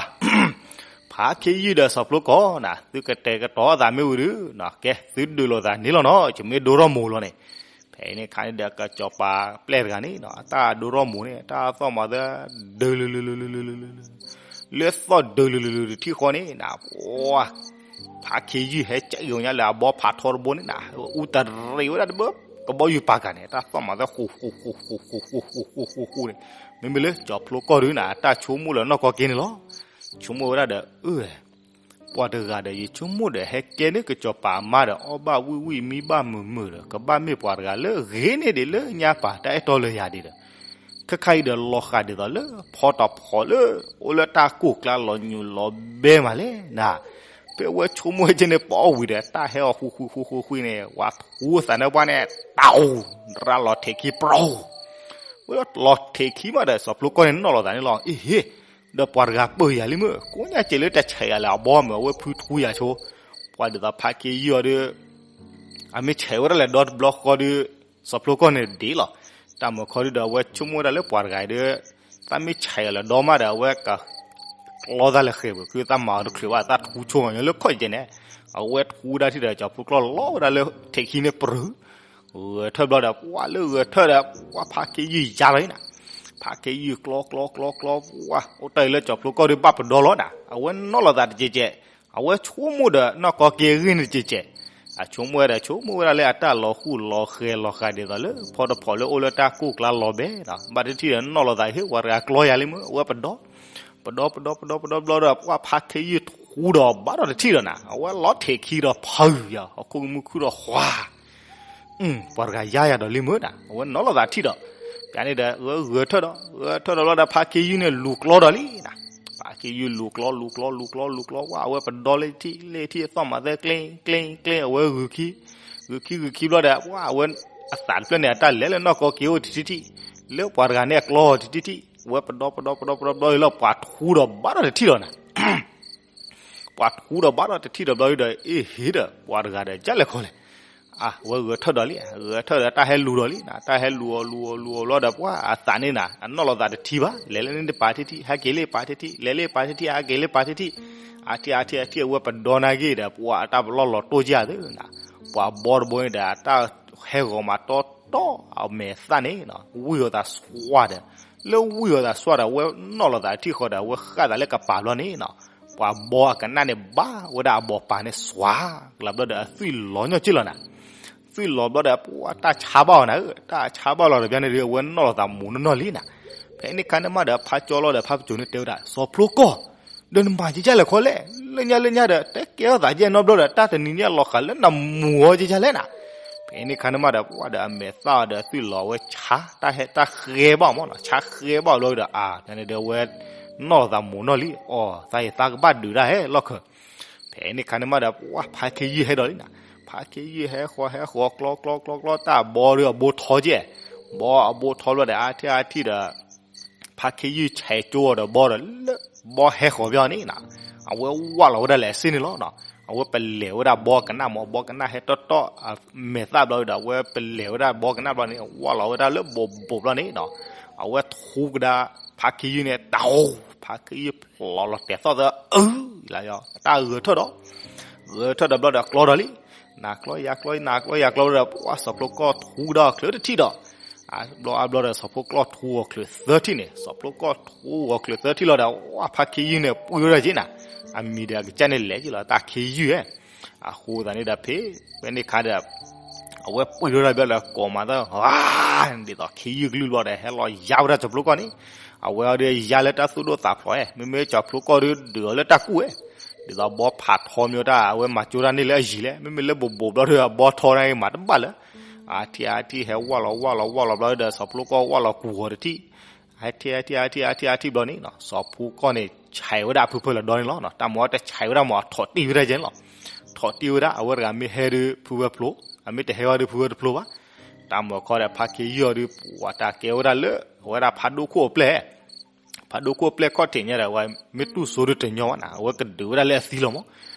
ဖါခ့ယုၢ်ဒီးစီၤဖျိကီၢ်နၤ သုကတဲာ်ကတီၤသးမ့ၢ်ဝံၤဒီး ကဲ သုဒုးလိာ်သးန့ၣ်လီၤနီၤ ယမ့ၢ်ဒိထီၣ်မိၢ်လီၤန့ၣ်. ဖဲန့ၣ်ခါန့ၣ်ဒီး ကစီၤပၤပျဲၢ်တဂၤန့ၣ်နီၤ အတၢ်ဒိထီၣ်မိၢ်န့ၣ် တၢ်သီၣ်မၤသး ဒုးလုာ်လုာ်လုာ်လုာ်လုာ်လုာ်လုာ်လုာ် လၢသီၣ်ဒုးလုာ်လုာ်လုာ်တထံၣ်ဃီန့ၣ်နၤ ပှၤ ဖါခ့ယုၢ်ဟဲကဲက့ၤညါလၢအဘီဖးထီတဘိန့ၣ်နၤ အူတရံးဝဲဒၣ်တဘၣ် ကဘီယူၤပာ်ကၤန့ၣ် တၢ်သီၣ်မၤသးဃူဃူဃူဃူဃူဃူဃူဃူဃူဃူဃူဃူန့ၣ် မ့မ့ၢ်လၢစီၤဖျိကီၢ်ဒုးနၤ အတၢ်ဆိကမိၣ်လၢနီၢ်ကီၢ်က့ၤန့ၣ်လီၤ. ဆိကမိၣ်ဝဲဒၣ်ဒီး အၢ ပှၤတဂၤဒီး ယဆိကမိၣ်ဒီး ဟဲကဲန့ၢ်ကစီၤပၤအမါဒီး အီၣ်ဘၣ်ဝံၣ်ဝံၣ်မံဘၣ်မုာ်မုာ်ဒီး ကဘၣ်မ့ၢ်ပှၤတဂၤလၢအဂ့ၤန့ၢ်ဒံးလၢညါပာ်တၢ်အဲၣ်တီလၢယၤဒံးဒီး ခဲခါအံၤဒီးလီၤဃာ်ဒ်သိးလၢဖီတဖီလၢ အိၣ်လၢတၢ်ကိၢ်ကျါလီၤညူးလီၤဘဲမးလဲၣ်နၤ. ဖဲအဝဲဆိကမိၣ်ဟဲကဲန့ၣ်ပအီၣ်ဝံၤဒီး တၢ်ဟဲအီၤဃူဃူဃူဃူဃူန့ၣ် ဝဲထူအသးန့ၢ်ပှၢ်န့ၣ် တၢ်အူ ရၣ်လီၤထဲးခံပရီ ဝဲလီၤထဲးခံမးဒီး စီၤဖျိကီၢ်န့ၣ်နီၣ်လီၤသးန့ၣ်လီၤ. အ့ဟ့ ဒီးပှၤတဂၤပၢၢ်ယၤလံမ့ၢ် ကိးညါစဲးလၢတဆဲးယၤလဲၣ် အဘီမုၢ် အဝဲဖုထူယၤဆိ ပှၤဒ်သိးဖါခ့ယုၢ်အီၤဒီး အမ့ၢ်ဆဲးဝဲဒၣ်လဲၣ်ဒီတဘျီဃီဒီး စီၤဖျိကီၢ်န့ၣ်ဒ်လီၤ. တၢ်မုာ်ခီဒုဒီး အဝဲဆိကမိၣ်ဝဲဒၣ်လၢပှၤတဂၤအံၤဒီး တၢ်မ့ၢ်ဆဲးယၤလဲၣ်ဒီမးဒီး အဝဲက ကျီသးလဲၤဃဲၤပူၤ ခုတၢ်မၤအီၤတချုးဘၣ် တၢ်ထူဆိၣ်ဂီၤညီလၢခီၣ်ယဲၢ်န့ၣ် အဝဲထူဒၣ်ထံၣ်ဒီး စီၤဖျိကီၢ်လီၤဝဲဒၣ်လၢထဲးခံန့ၣ်ပရူၤ ဂဲၤထၢၣ်ဘျီဒီး ပှၤလၢဂဲၤထၢၣ်ဒီး ပှၤဖါခ့ယုၢ်ယါလီၤအံၤနၤ. ဖါခ့ယုၢ်ကျီကျီကျီကျီ ပှၤ အိၣ်တၢ်အံၤလၢစီၤဖျိကီၢ်ဒီးဘၣ်ပဒီလီၤနၤ. အဝဲနီၣ်လီၤသးတကဲးကဲး အဝဲဆိကမိၣ်ဒီးနီၢ်ကီက့ၤအဂ့ၢ်န့ၣ်တကဲးကဲး အဆိကမိၣ်ဝဲဒီး ဆိကမိၣ်ဝဲဒၣ်လၢအတၢ်လီၤဃူလီၤဃဲၤလီၤဃာ်ဒ်သိးလၢ ဖီတဖီလၢအိၣ်လၢတၢ်ကိၢ်ကျါလီၤဘဲဒီး ဘၣ်တထံၣ်ဒီးနီၣ်လီၤသးဟ့ၣ်ဝဲတဂၤကျီယၤလံမ့ၢ် အဝဲပဒီ ပဒီပဒီပဒီပဒီဘျီဒီး ပှၤဖါခ့ယုၢ်ထူဒီးဘၣ်ဒီးတထံၣ်ဒီးနၤ အဝဲလီၤထဲးခံဒီးဖုးယၤ ဟီၣ်ခိၣ်ကမူၣ်ခုၣ်ဒီးဃွါ ပှၤတဂၤယါယၤဒီးလံမ့ၢ်နၤ အဝဲနီၣ်လီၤသးထံၣ်ဒီး ပန့ၣ်ဒီး ဂဲၤထၢၣ်ဒီး ဂဲၤထၢၣ်ဒီးဘျီဒီး ဖါခ့ယုၢ်န့ၣ်လူၤကျီဒီးလံနၤ. ဖါခ့ယုၢ်လူၤကျီ လူၤကျီ လူၤကျီ လူၤကျီ ဝဲ အဝဲပဒီလၢထံၣ် လၢထံၣ်အသီၣ်မၤသဲ ကျ့ ကျ့ ကျ့ အဝဲဂုာ်ခံ ဂုာ်ခံ ဂုာ်ခံဘျီဒီး ဝဲ အသးတဖျၢၣ်န့ၣ် အတၢ်လဲၤလၢနီၢ်ကီက့ၤအိၣ်တထံၣ်ထံၣ် လၢပှၤတဂၤန့ၣ်အကျီတထံၣ်ထံၣ် ဝဲပဒီပဒီပဒီပဒီဘျီလီၤ ပှၤထူဒီးဘၣ်ဒီးတထံၣ်ဒီးနၤ ပှၤထူဒီးဘၣ်ဒီးတထံၣ်ဒီးဘျီဒီး အ့ဟ့ဒီး ပှၤတဂၤဒီး ကၢ်လဲၤခီလဲၣ် အဝဲဂဲၤထၢၣ်ဒီးလံ ဂဲၤထၢၣ်ဒီးတၢ်ဟဲလူၤဒီးလံနၤ တၢ်ဟဲလူၤအီၤလူၤအီၤလူၤအီၤဘျီဒီး ပှၤအသးန့ၣ်နၤ အနီၣ်လီၤသးတထံၣ်ဘၣ် လဲၤလၢန့ၣ်တပာ်ထံၣ်ထံၣ် ဟဲက့ၤလၢပာ်ထံၣ်ထံၣ် လဲၤလၢပာ်ထံၣ်ထံၣ် ဟဲက့ၤလၢပာ်ထံၣ်ထံၣ် အထံၣ်အထံၣ်အထံၣ် အဝဲပဒီနာ်က့ၤဒီး ပှၤအတၢ်ပလီၢ်လီၤတိၢ်က့ၤအသးနၤ ပှၤဘီတဘိန့ၣ်ဒီး အတၢ်ဟဲဂီၤမးတီတီ အမဲာ်သၣ်န့ၣ် ဝံၢ်အီၤသးစွါဒီး လၢဝံၢ်အီၤသးစွါဒီး အဝဲနီၣ်လီၤသးထံၣ်ဃီဒီး အဝဲဃၣ်သးလၢကပၤဘျီန့ၣ်နၤ ပှၤဘီအကနၣ်န့ၣ် ဘၣ်ဝဲဒၣ်အဘီပာ်န့ၣ်စွါ ကလးဘျီဒီး အသွံၣ်လီၤညီက့ၤလီၤနၤ သွံၣ်လီၤဘျီဒီး ပှၤတၢ်ဆါဘၣ်အီၤနၤဧၢ တၢ်ဆါဘၣ်လီၤဒီး ပန့ၣ်ဒီး အဝဲနီၣ်လီၤသးမူးနီၢ်နီၢ်လံနၤ. ဖဲန့ၣ်ခါန့ၣ်မးဒီး ဖါကၠီလီၤဒီး ဖါပစိၤန့ၣ်တဲဝဲဒၣ် စီၤဖျိကီၢ် ဒီးနမၤက့ၤကၢ်လဲၤခီလဲၣ် လၢညါလၢညါဒီး တဲကဲထီၣ်သးကဲနီတဘျီဒီး တၢ်တနံၤန့ၣ်အလီၤဃာ်လၢနမူးအီၤက့ၤကၢ်လဲၣ်နၤ. ဖဲန့ၣ်ခါန့ၣ်မးဒီး ပှၤဒီးအမဲာ်သၣ်အီၤဒီး သွံၣ်လီၤဝဲဆါ တၢ်ဟဲတၢ်ဃဲဘၣ်အီၤမးနၤ ဆါဃဲဘၣ်အီၤဘျီဒီး အါ ဖဲန့ၣ်ဒီး အဝဲနီၣ်လီၤသးမူးနီၢ်လံ အီ သးယသးကဘၣ်ဒုးတၢ်ဟဲလီၢ်ခၢၣ် ဖဲန့ၣ်ခါန့ၣ်မးဒီး ပှၤဖါခ့ယုၢ်ဟဲဒီးလံနၤ ဖါခ့ယုၢ်ဟဲဃီၤဟဲဃီၤကျီကျီကျီကျီ တၢ်ဘီဒီးအဘိထီကဲ ဘီအဘိထီဘျီဒီး အါထံၣ်အါထံၣ်ဒီး ဖါခ့ယုၢ်ဆဲးကၠိအီၤဒီးဘီဒီး လၢဘီဟဲဃီၤဘျီန့ၣ်နၤ အဝဲဝၢ်လီၤဝဲဒၣ်လဲၣ်အစ့န့ၣ်လီၤ. အဝဲပလဲၤဝဲဒၣ်ဘီကနၣ်မး ဘီကနၣ်ဟဲတီတီ အမဲာ်သၣ်ဘျီဒီး အဝဲပလဲၤဝဲဒၣ်ဘီကနၣ်ဘျီန့ၣ် ဝၢ်လီၤဝဲဒၣ်လၢဘိးဘိးဘျီန့ၣ်နၤ အဝဲထူကဒါ ဖါခ့ယုၢ်န့ၣ် တၢ်အိၣ် ဖါခ့ယုၢ်ဖျိးလီၤတဲာ်သီၣ်သၢ အၢ လၢ တၢ်ဂဲၤထၢၣ်ဒီး ဂဲၤထၢၣ်ဒီးဘျီဒီးကျီဒီးလံ နၤကျီယၤကျီ နၤကျီယၤကျီဒီး ပှၤစီၤဖျိကီၢ်ထူကဒါအီၤချုးတထံၣ်ဒီး အဘျီအဘျီဒီး စီၤဖျိကီၢ်ထူဂီၤချုးသၢထံၣ်န့ၣ် စီၤဖျိကီၢ်ထူဂီၤချုးသၢထံၣ်လီၤဒီး ဝဲဖါခ့ယုၢ်န့ၣ် ပှံၢ်ဝဲဒၣ်က့ၤနၤ အမံၤဒီးအကစၢ်န့ၣ်လဲၤက့ၤလီၤ တၢ်ခ့ယုၢ်ဧဲ အဃိသတးန့ၣ်ဒီးဖဲ ဖဲန့ၣ်ခါဒီး အဝဲပှံၢ်ဝဲဒၣ်ဘျီဒီး ကိးမးသၢ ဒ်သိးခ့ယုၢ်ကလုၢ်ဘျီဒီး ဟဲလီၤယါဝဲဒၣ်စီၤဖျိကီၢ်န့ၣ် အဝဲအီၤဒီးယါလၢတၢ်သူၣ်ဒိၣ်သးဖျိးဧဲ မ့မ့ၢ်စီၤဖျိကီၢ်ဒီးဒုးအီၤလၢတၢ်ကူၣ်ဧဲ ဒ်သိးဘီဖးထီမ့ၢ်တၢ် အဝဲမၤကၠိတၢ်န့ၣ်လၢအယံၤလဲၣ် မ့မ့ၢ်လၢဘိးဘိးဘျီဒီး အဘီထီန့ၣ်မၤတဘၣ်လၢ အထံၣ်အထံၣ်ဟဲဝၢ်လီၤဝၢ်လီၤဝၢ်လီၤဘျီဒီး စီၤဖျိကီၢ်ဝၢ်လီၤကူၤဂီၤတထံၣ် အထံၣ်အထံၣ်အထံၣ်အထံၣ်အထံၣ်ဘျီန့ၣ် စီၤဖျိကီၢ်န့ၣ် ဆဲးဝဲဒၣ်အဖုဖၢလၢဒီန့ၣ်လီၤ. တၢ်မၤအီၤတဆဲးဝဲဒၣ်မး အထိးတံၢ်ဝဲဒၣ်ကဲန့ၣ်လီၤ. ထိးတံၢ်ဝဲဒၣ် အဝဲတဂၤမ့ၢ်ဟဲဒီးဖုဝဲဖျိ အမ့ၢ်တဟဲဝဲဒီးဖုဝဲတဖျိဘၣ်. တၢ်မၤခီဒီးဖါခ့ယုၢ်အီၤဒီး ပှၤတၢ်ကဲဝဲဒၣ်လၢ အဝဲဒၣ်ဖးဒိၣ်ခိၣ်အပျဲၢ် ဖးဒိၣ်ခိၣ်အပျဲၢ်ခီၣ်ထံးညါဒီး အဝဲမ့ၢ်တူၢ်စိဒုးတညီဘၣ်နၤ အဝဲကဒုးဝဲဒၣ်လၢအသံလီၤမး.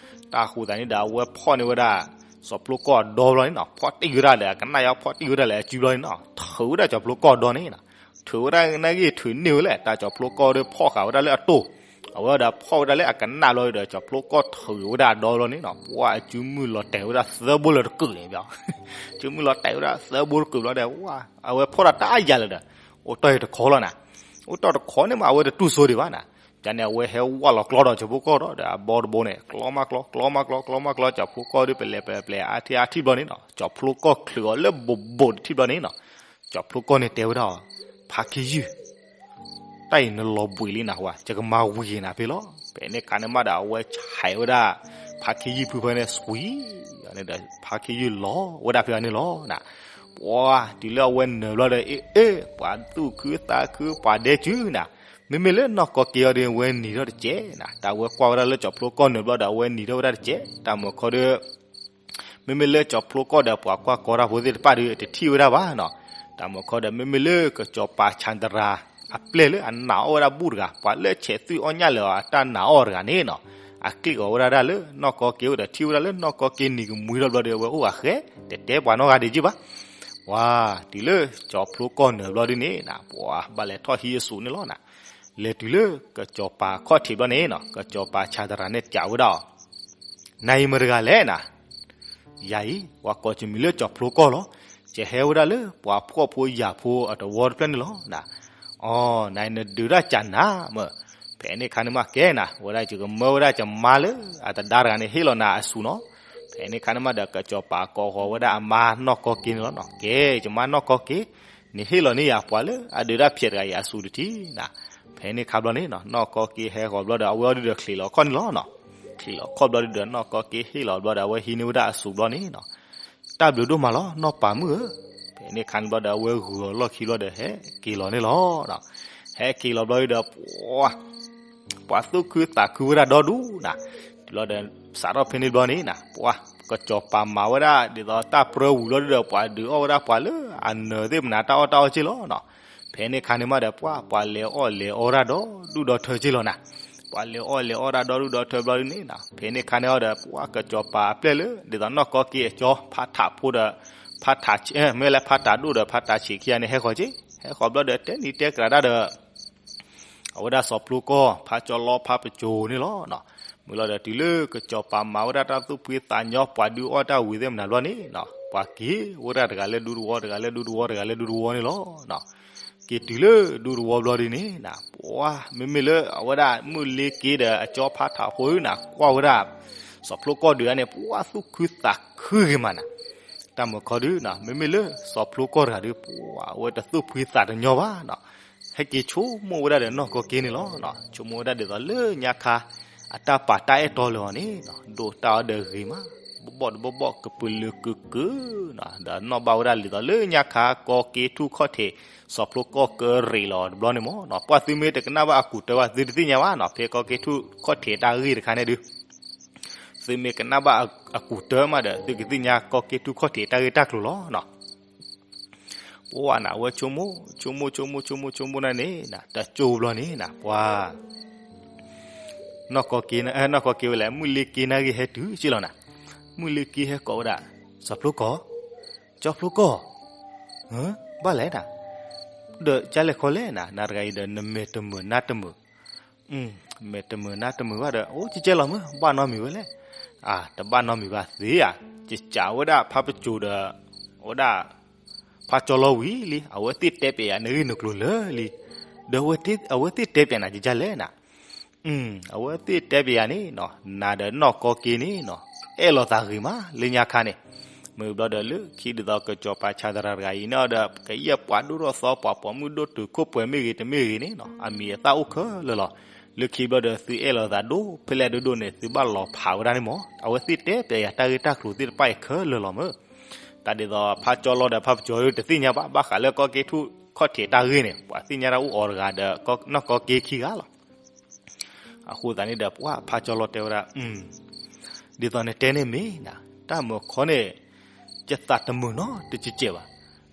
တၢ်အဃိသတးန့ၣ်ဒီး အဝဲဖီၣ်န့ၢ်ဝဲဒၣ် စီၤဖျိကီၢ်အဒီဘျီန့ၣ်နီၤ ဖီၣ်တံၢ်ဝဲဒၣ်ဒီး ကနၣ်ယါဖီၣ်တံၢ်ဝဲဒၣ်လၢအစုဘျီန့ၣ်နီၤ ထုးဝဲဒၣ်စီၤဖျိကီၢ်ဒီန့ၣ်နီၤ ထုးဝဲဒၣ်နာ်က့ထုးန့ၢ်ဝဲလဲၣ် တၢ်စီၤဖျိကီၢ်ဒီးဖီၣ်ဃာ်ဝဲဒၣ်လၢအတိၢ် အဝဲဒီးဖီၣ်ဝဲဒၣ်လၢအကနၣ်ဘျီဒီး စီၤဖျိကီၢ်ထုးဝဲဒၣ်အဒီဘျီန့ၣ်နီၤ ပှၤအစုမုၢ်လီၤတဲာ်ဝဲဒၣ်သၢဘိလၢတကုာ်န့ၣ် စုမုၢ်လီၤတဲာ်ဝဲဒၣ်သၢဘိတကုာ်ဘျီဒီး အဝဲဖီၣ်ဒၣ်တၢ်အါယၤလၢၤဒီး အိၣ်တီၢ်အံၤတခီလီၤနၤ အိၣ်တီၢ်တခီန့ၣ်မး အဝဲတတူၢ်စိဒံးဘၣ်နၤ ကန့ၣ် အဝဲဟဲဝၢ်လီၤကျီဒီးစီၤဖျိကီၢ်ဒီး အဘီတဘိန့ၣ် ကျီမးကျီ ကျီမးကျီ ကျီမးကျီ စီၤဖျိကီၢ်ဒီးပလဲၤပလဲၤပလဲၤအါထံၣ်အါထံၣ်ဘျီန့ၣ်နီၤ စီၤဖျိကီၢ်ချုးအီၤလၢဘိးဘိးတထံၣ်ဘျီန့ၣ်နီၤ စီၤဖျိကီၢ်န့ၣ်တဲဝဲဒၣ်အီၤ ဖါခ့ယုၢ် တၢ်အံၤနလီၤဘှံးလံနၤဝဲ ယကမၤဝံၤက့ၤနၤဖဲလီၤ ဖဲန့ၣ်ခါန့ၣ်မးဒီး အဝဲဆဲးဝဲဒၣ် ဖါခ့ယုၢ်ဖုဖဲန့ၣ် စွံ န့ၣ်ဒီး ဖါခ့ယုၢ်လီၤဝဲဒၣ်ဖဲန့ၣ်လီၤနၤ. ပှၤတုၤလၢအဝဲနၢၤဘျီဒီး အ့ အ့ ပှၤသူၣ်ခုသးခု ပှၤဒဲကုနၤ. မ့မ့ၢ်လၢနီၢ်ကီၢ်က့ၤအီၤဒီး အဝဲနံၤထီၣ်တစဲးနၤ. တၢ်ဝဲကွၢ်ဝဲဒၣ်လၢကၠီၤဖျိကီၢ်နၢၤဘျီဒီး အဝဲနံၤထီၣ်ဝဲဒၣ်တစဲး. တၢ်မုၢ်ခီဒီး မ့မ့ၢ်လၢကၠီၤဖျိကီၢ်ဒီး ပှၤကွၢ်ကီတၢ်ဖိသ့ၣ်တဖၣ်ဒီး တထံၣ်ဝဲဒၣ်ဘၣ်နၤ. တၢ်မုၢ်ခီဒီး မ့မ့ၢ်လၢကစီၤပၤဆၣ်တရၤ အပျဲၢ်လၢအနာ်အီၣ်ဝဲဒၣ်ဘူၣ်တဂၤ ပှၤလၢဆဲးသူၣ်အီၣ်ညၣ်လၢအတၢ်နာ်အီၣ်တဂၤန့ၣ်နၤ. အကျ့ၣ်အီၤဝဲဒၣ်လၢနီၢ်ကီၢ်က့ၤအိၣ်ဒီး ထံၣ်ဝဲဒၣ်လၢနီၢ်ကီၢ်က့ၤနံၤကမှံထီၣ်ဘျီဒီး အဝဲအိၣ်ဂၤဃဲ တတဲပှၤနီတဂၤဒံးက့ဘၣ်. ပှၤတုၤလၢကၠီၤဖျိကီၢ်နၢၤဘျီဒ်န့ၣ်နၤ ပှၤဘၣ်လဲၤထီၣ်ဟံးအစိးန့ၣ်လီၤနၤ. လဲၤတုၤလၢကစီၤပၤခီၣ်ထံးဘျီန့ၣ်နၤ ကစီၤပၤဆၣ်တရၤန့ၣ်စံးဝဲဒၣ်အီၤ, နၤအံၤမတၤတဂၤလဲၣ်နၤ. ယၤအံၤ ပှၤကိးယမံၤလၢကၠီၤဖျိကီၢ်လီၤ. ယဟဲဝဲဒၣ်လၢပှၤဖှီၣ်ဖိယာ်ဖိအတဝီတဖျၢၣ်န့ၣ်လီၤနၤ. အီ နၤအံၤနဒုးတၢ်ကနၤမ့ၢ်. ဖဲန့ၣ်ခါန့ၣ်မးကဲနၤ ဝဲဒၣ်ယကမၢဝဲဒၣ်ယမါလၢအတဒါတဂၤန့ၣ် ဟ့ၣ်လီၤနၤအစိးနီၤ. ဖဲန့ၣ်ခါန့ၣ်မးဒီး ကစီၤပၤကိးဃီၤဝဲဒၣ်အမါနီၢ်ကီၢ်က့ၤန့ၣ်လီၤနၤ. ကဲ ယမါနီၢ်ကီၢ်က့ၤ, နဟ့ၣ်လီၤန့ၢ်ယၤပှၤလၢအဒုးတၢ်ဖျဲးတဂၤအံၤအစိးတထံၣ်နၤ. ဖဲန့ၣ်ခါဘျီန့ၣ်နၤ နီၢ်ကီၢ်က့ၤဟဲဃီၤဘျီဒီး အဝဲအီၤဒုးဒီးချံးလီၤခီၣ်န့ၣ်လီၤနၤ. ချံးလီၤခီၣ်ဘျီဒုးဒီး နီၢ်ကီၢ်က့ၤဟ့ၣ်လီၤဘျီဒီး အဝဲဟံးန့ၢ်ဝဲဒၣ်အစိးဘျီန့ၣ်နၤ. တၢ်ဘျုးဒိၣ်မးလီၤ နီၢ်ပၤမုၣ်ဧၢ. ဖဲန့ၣ်ခါန့ၣ်ဘျီဒီး အဝဲဂုာ်အီၤလီၢ်ခံဘျီဒီး ဟဲက့ၤလီၤန့ၣ်လီၤ. ဟဲက့ၤလီၤဘျီဒီး ပှၤ ပှၤသူၣ်ခုသးခုဝဲဒၣ်ဒီဒူၣ်နၤ. တုၤလီၤဒီး စးထီၣ်ဖဲန့ၣ်ဘျီန့ၣ်နၤ ပှၤကစီၤပၤမၤဝဲဒၣ် ဒ်သိးတၢ်ပြၢဝံၤလီၤဒုးဒီး ပှၤဒုးအီၣ်ဝဲဒၣ်ပှၤလၢအနၢၤသ့ၣ်မနၤတၢ်အီၣ်တၢ်အီက့လီၤနၤ. ဖဲန့ၣ်ခါန့ၣ်မးဒီး ပှၤ ပှၤလဲၤအီၣ်လဲၤအီဒၣ်ဒီဒူၣ်ဒီထၢက့လီၤနၤ. ပှၤလဲၤအီၣ်လဲၤအီဒၣ်ဒီဒူၣ်ဒီထၢဘျီဒုးန့ၣ်နၤ ဖဲန့ၣ်ခါန့ၣ်အီၤဒီး ပှၤကစီၤပၤအပျဲၢ်လၢ ဒ်သိးနီၢ်ကီၢ်က့ၤအကၠီ ဖါထးဖိဒီး ဖါထးဆံး မ့ၢ်လၢဖါတးဒိၣ်ဒီးဖါတးဆံးခံဂၤန့ၣ် ဟဲဃီၤက့ၤ ဟဲဃီၤဘျီဒီး တဲနံၤတဲကရၤတၢ်ဒီး အဝဲဒၣ်စီၤဖျိကီၢ် ဖါကၠီလီဖါပစိၤန့ၣ်လီၤ. မုၢ်လီၤဒီးတုၤလၢကစီၤပၤမၤဝဲဒၣ်တၢ်သူၣ်ဖှံသးညီ ပှၤဒုးအီၣ်တၢ်ဝံၤသ့ၣ်မနၤဘျီန့ၣ်နၤ ပှၤက့ၤဝဲဒၣ်တဂၤလၢဒူတဝီ တဂၤလၢဒူတဝီ တဂၤလၢဒူတဝီန့ၣ်လီၤ. က့ၤတုၤလၢဒူတဝီဘျီဒုးန့ၣ်နၤ ပှၤ မ့မ့ၢ်လၢအဝဲဒၣ်မုၢ်လ့က့ဒီးအကၠီဖါထးဖိနၤ ကွၢ်ဝဲဒၣ် စီၤဖျိကီၢ်ဒုးန့ၣ် ပှၤသူၣ်ခုသးခုဂ့ၤမးနၤ. တၢ်မုၢ်ခီဒုးနၤ မ့မ့ၢ်လၢစီၤဖျိကီၢ်တဂၤဒုး ပှၤအဝဲတသူၣ်ဖှံသးတညီဘၣ်နၤ. ဟဲက့ၤဆိကမိၣ်ဝဲဒၣ်ဒီးနီၢ်ကီၢ်က့ၤန့ၣ်လီၤ. ဆိကမိၣ်ဝဲဒၣ်ဒ်သိးလၢညါခါ အတၢ်ပာ်တၢ်အဲၣ်တီလၢအီၤန့ၣ် ဒိးတၢ်အီၤဒီးဂ့ၤမး ဘီၣ်ဘီၣ်တဘီၣ်ဘီၣ် ကပုာ်လုာ်ကုာ်ကုာ်နၤ ဒီးနီၣ်ဘၣ်ဝဲဒၣ်ဒ်သိးလၢညါခါ ကီၢ်က့ၤထူၣ်ခီၣ်ထံး စီၤဖျိကီၢ်ကရံးလီၤတဘျီန့ၣ်မးနၤ. ပှၤသုမ့ၢ်တကနၣ်ဘၣ်အကူာ်တၢဘၣ် သုတသ့ၣ်ညါဘၣ်နၤ ဖဲကီၢ်က့ၤထူၣ်ခီၣ်ထံးတၢ်ဂ့ၢ်တခါန့ၣ်ဒုး သုမ့ၢ်ကနၣ်ဘၣ်အကူာ်တၢမးဒီး သုကသ့ၣ်ညါကီၢ်က့ၤထူၣ်ခီၣ်ထံးတၢ်ဂ့ၢ်တၢ်ကျိၤလီၤနၤ. ပှၤနၤ အဝဲဆိကမိၣ် ဆိကမိၣ် ဆိကမိၣ် ဆိကမိၣ် ဆိကမိၣ်န့ၣ်နၤ တကၠိဘျီန့ၣ်နၤ ပှၤ နီၢ်ကီၢ်က့ၤ နီၢ်ကီၢ်က့ၤဝဲလဲၣ် မုၢ်လ့က့နၢ်ဂ့ၢ်ဟဲတုၤက့လီၤနၤ. မုၢ်လ့က့ဟဲကိးဝဲဒၣ် စီၤဖျိကီၢ် စီၤဖျိကီၢ် ဘၣ်လဲၣ်နၤ ဒီးကလဲၤခီလဲၣ်နၤ နၤတဂၤအံၤဒီး နမဲာ်တမုာ်နါတမုာ် မဲာ်တမုာ်နါတမုာ်ဘၣ်ဒီး အိၣ်ကကဲလီၤမ့ၢ် ဘၣ်နီတမံၤဝဲလဲၣ်. အါ တဘၣ်နီတမံၤဘၣ်သ့ဧါ, ယကးဝဲဒၣ်ဖါပစိၤဒီး ဝဲဒၣ် ဖါကၠီလီၤဝံၤလံ, အဝဲသ့ၣ်တဲပျဲယၤနဂ့ၢ်နကျိၤလၢာ်လံ. ဒီးအဝဲသ့ၣ်တဲပျဲနၤကကလဲၣ်နၤ. အဝဲသ့ၣ်တဲပျဲယၤန့ၣ်နီၤ, နၤဒီးနီၢ်ကီက့န့ၣ်နီၤ, အဲၣ်လိာ်သးဂ့ၤမးလၢညါခါန့ၣ်. မ့ၢ်ဘျီဒီးလၢခံဒ်သိးကစီၤပၤဆၣ်သရၣ်တဂၤအံၤန့ၣ်ဒီး ကယဲၢ်ပှၤဒိၣ်ထီၣ်သီ ပှၤပိာ်မုၣ်ဒိၣ်တုာ်ခိၣ်ပှဲၤမ့ၢ်ဂ့ၤတမ့ၢ်ဂ့ၤန့ၣ်နီၤ, အမံၤအသၣ်အိၣ်ခဲလၢာ်လီၤ. လၢခံဘျီဒီးသုအဲၣ်လိာ်သးဒိၣ်ဖဲလဲၣ်ဒိၣ်ဒိၣ်န့ၣ် သုဘၣ်လီၤဖးဝဲဒၣ်န့ၣ်မး. အဝဲသ့ၣ်တဲပျဲယၤတၢ်ဂ့ၢ်တၢ်ကျိၤသ့ၣ်တဖၣ်အံၤခဲလၢာ်လီၤမး. တၢ်ဒ်သိးဖါကၠီလီၤဒီးဖါပစိၤတသ့ၣ်ညါဘၣ်, ဘၣ်ဃးလၢကီက့ထူၣ်ခီၣ်ထံးတၢ်ဂ့ၢ်န့ၣ် ပှၤသ့ၣ်ညါတၢ်အိၣ်အီၤတဂၤဒီးနီၢ်ကီက့ခံဂၤလီၤ. အဃိသတးန့ၣ်ဒီး ပှၤဖါကၠီလီၤတဲဝဲဒၣ်, ဒ်သိးနတဲန့ၣ်မ့ၢ်နၤ, တၢ်မုၢ်ခီန့ၣ် ယသးတမုာ်နီတစဲးစဲးဘၣ်.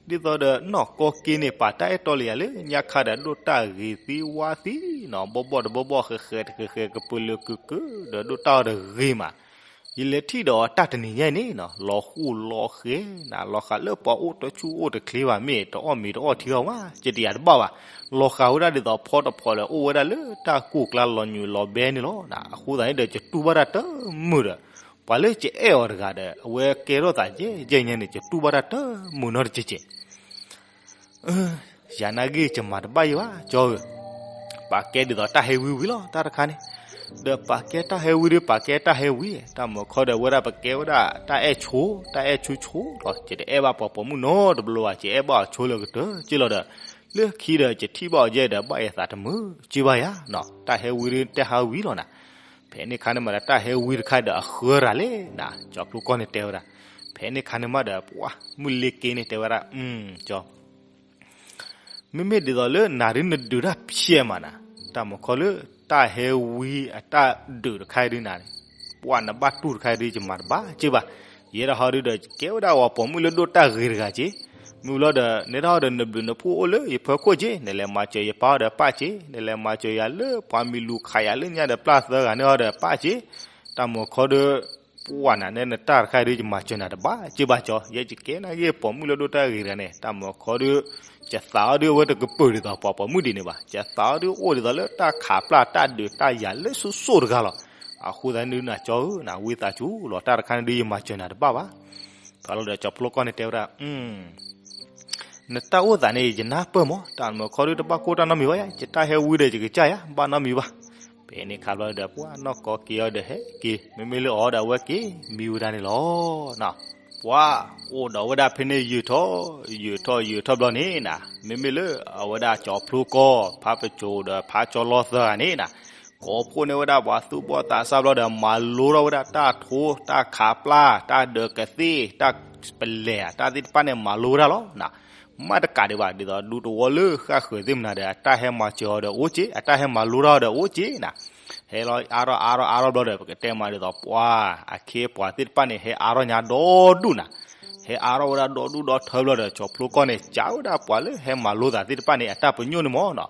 ဒ်သိးဒီးနီၢ်ကီက့န့ၣ် ပာ်တၢ်အဲၣ်တီလၢယၤလၢညါခါဒီး ဒိၣ်တၢ်ဂ့ၤသံဝါသံနီၤ, ဘီၣ်ဘီၣ်တဘီၣ်ဘီၣ် ဃဲးဃဲးတဃဲးဃဲး ကပုာ်လုာ်ကုာ်ကုာ် ဒီးဒိၣ်တၢ်အီၤတဂ့ၤမး. ယလဲၤထံၣ်ဒီးတၢ်တနံၤညါအံၤန့ၣ်နီၤ, လီၤဃူလီၤဃဲၤနၤ, လီၤဃးလၢပှၤအိၣ်တဆူၣ်အိၣ်တချ့ဘၣ်, မ့ၢ်တအီၣ်မ့ၤတအီထံအီဝါ ကတယၤတဘၣ်ဘၣ်. လီၤဃးဝဲဒၣ်ဒ်သိးဖီတဖီလၢ အိၣ်ဝဲဒၣ်လၢတၢ်ကိၢ်ကျါလီၤညွံးလီၤဘဲန့ၣ်လီၤ. အဃိသတးန့ၣ်ဒီး ယတူၢ်ဘၣ်တၢ်တမုာ်ဒီး ပှၤလၢယအဲၣ်အီၤတဂၤဒီး အဝဲကဲထီၣ်သးယဲၢ်ယဲၢ်ညါန့ၣ် ယတူၢ်ဘၣ်တၢ်တမုာ်နီတစဲးစဲး. ယၤနာ်က့ ယမၤတဘၣ်ယံၤဘၣ် ကၠီဧၢ, ပာ်ကဲဒ်သိးတၢ်ဟဲဝံဝံလီၤ တၢ်တခါန့ၣ်. ဒီးပာ်ကဲတၢ်ဟဲဝံဒီး ပာ်ကဲတၢ်ဟဲဝံ, တၢ်မုၢ်ခီဒီး ဝဲဒၣ်ပကဲဝဲဒၣ်တၢ်အဲၣ်ဆိ, တၢ်အဲၣ်ဆိဆိလီၤ. ယတအဲၣ်ဘၣ်ပှၤပိာ်မုၣ်နီတဘျီဘၣ်, ယအဲၣ်ဘၣ်အီၤဆိလၢကတၢၢ်က့လီၤဒီး လၢခံဒီး ယထံၣ်ဘၣ်အီၤယဲဒီး ဘၣ်ယသးတမုာ်က့ဘၣ်ယၤနီၤ. တၢ်ဟဲဝံဒီး တၢ်ဟဲဝံလီၤနၤ. ဖဲန့ၣ်ခါန့ၣ်မးဒီး တၢ်ဟဲဝံတခါဒီးအဃၢတၢ်လဲၣ်နၤ, ကၠီဖျိကီၢ်န့ၣ်တဲဝဲဒၣ်. ဖဲန့ၣ်ခါန့ၣ်မးဒီး ပှၤမုၢ်လ့က့န့ၣ်တဲဝဲဒၣ်, ကၠီ မ့မ့ၢ်ဒ်သိးလၢနၤဒုးနဒုးတၢ်ဖျဲးမးနၤ, တၢ်မုၢ်ခီလၢတၢ်ဟဲဝံအတၢ်ဒုးတခါဒုးနၤ, ပှၤနဘၣ်တူၢ်တခါဒုး ယမၤတဘၣ်က့ဘၣ်. ယဲဒၣ်ဟီဒုးဒီး ကဲဝဲဒၣ်ပှၤပိာ်မုၣ်လၢဒိၣ်တၢ်ဂ့ၤတဂၤက့, မ့ၢ်လီၤဒီး နဲဒၣ်ဟီဒီးနဘျုးနဖှိၣ်အိၣ်လၢယဖီခိၣ်က့, နလဲၤမၤစၢၤယပၢ်အီၤဒီးပၢ်က့, နလဲၤမၤစၢၤယၤလၢပှၤမံၤလူၤခးယၤလၢညါဒီး ပျၢ်သၢဂၤန့ၣ်ဟီဒီးပၢ်က့, တၢ်မုၢ်ခီဒုး ပှၤနၤနဲနတၢ်တခါဒုး ယမၤစၢၤနၤတဘၣ်က့ဘၣ်ကၠီ, ယဲယကဲနာ်က့ ပိာ်မုၣ်လၢဒိၣ်တၢ်ဂ့ၤတဂၤန့ၣ် တၢ်မုၢ်ခီဒုး ယသးအီၤဒုးအဝဲတကပၢၤဒ်သိးပှၤပိာ်မုၣ်ဒ်န့ၣ်ဘၣ်, ယသးအီၤဒုးအိၣ်ဒ်သိးလၢတၢ်ခးပျၢ်တၢ်ဒုးတၢ်ယၤလၢစိၤစိၤတဂၤလီၤ. အဃိသတးန့ၣ်ဒုးနၤကၠီဧၢ, နဝံသးစူၤလီၤ, တၢ်တခါန့ၣ်ဒုး ယမၤစၢၤနၤတဘၣ်ဘၣ်. ဖဲလီၤဒီးကၠီဖျိကီၢ်န့ၣ်တဲဝဲဒၣ်, နတၢ်အိၣ်သးန့ၣ် ယနၢ်ပၢၢ်မး, တၢ်မုၢ်ခီဒုးတဘၣ်ကိၢ်တၢ်နီတမံၤဘၣ်ယါ, ယတၢ်ဟဲဝံဒီးယကစၢ်ယါ ဘၣ်နီတမံၤဘၣ်. ဖဲန့ၣ်ခါဘျီဒီး ပှၤနီၢ်ကီၢ်က့ၤအီၤဒီးဟဲက့ၤ, မ့မ့ၢ်လၢအီၤဒီးအဝဲက့ၤမံဝဲဒၣ်န့ၣ်လီၤ. ပှၤအိၣ်ဒီးဝဲဒၣ်ဖဲန့ၣ်ယုာ်ထီၣ် ယုာ်ထီၣ်ယုာ်ထီၣ်ဘျီန့ၣ်နၤ, မ့မ့ၢ်လၢအဝဲဒၣ်ကၠီဖျိကီၢ် ဖးပစိၤဒီးဖးကၠီလီသၢဂၤန့ၣ်နၤ, ကိးဖှိၣ်န့ၢ်ဝဲဒၣ်ပှၤသူၣ်ဘီၣ်သးစၢ်ဘျီဒီး မၤလိထီၣ်ဝဲဒၣ်တၢ်ထိ တၢ်ခးပျၢ် တၢ်ဒုးကသ့ၣ် တၢ်ပလဲၤ တၢ်သ့ၣ်တဖၣ်န့ၣ် မၤလိဝဲဒၣ်လီၤနၤ. မ့ၢ်တကးဒံးဘၣ် ဒ်သိးဒူသဝီလၢဃၣ်ဃၢၤသ့ၣ်မနုၤဒီး အတၢ်ဟဲမၤစၢၤအီၤဒီးအိၣ်က့, အတၢ်ဟဲမၤလိတၢ်အီၤဒီးအိၣ်က့နၤ. ဟဲလီၤအါထီၣ်အါထီၣ်အါထီၣ်ဘျီဒီး ပကတဲမးဒ်သိးပှၤအခ့အပှၤသ့ၣ်တဖၣ်န့ၣ် ဟဲအါထီၣ်ညါဒီဒူၣ်နၤ. ဟဲအါထီၣ်ဝဲဒၣ်ဒီဒူၣ်ဒီထၢဘျီဒီး ကၠီဖျိကီၢ်န့ၣ် ကးဝဲဒၣ်ပှၤလၢဟဲမၤလိသးသ့ၣ်တဖၣ်န့ၣ် အတၢ်ပညိၣ်န့ၣ်မးနၤ.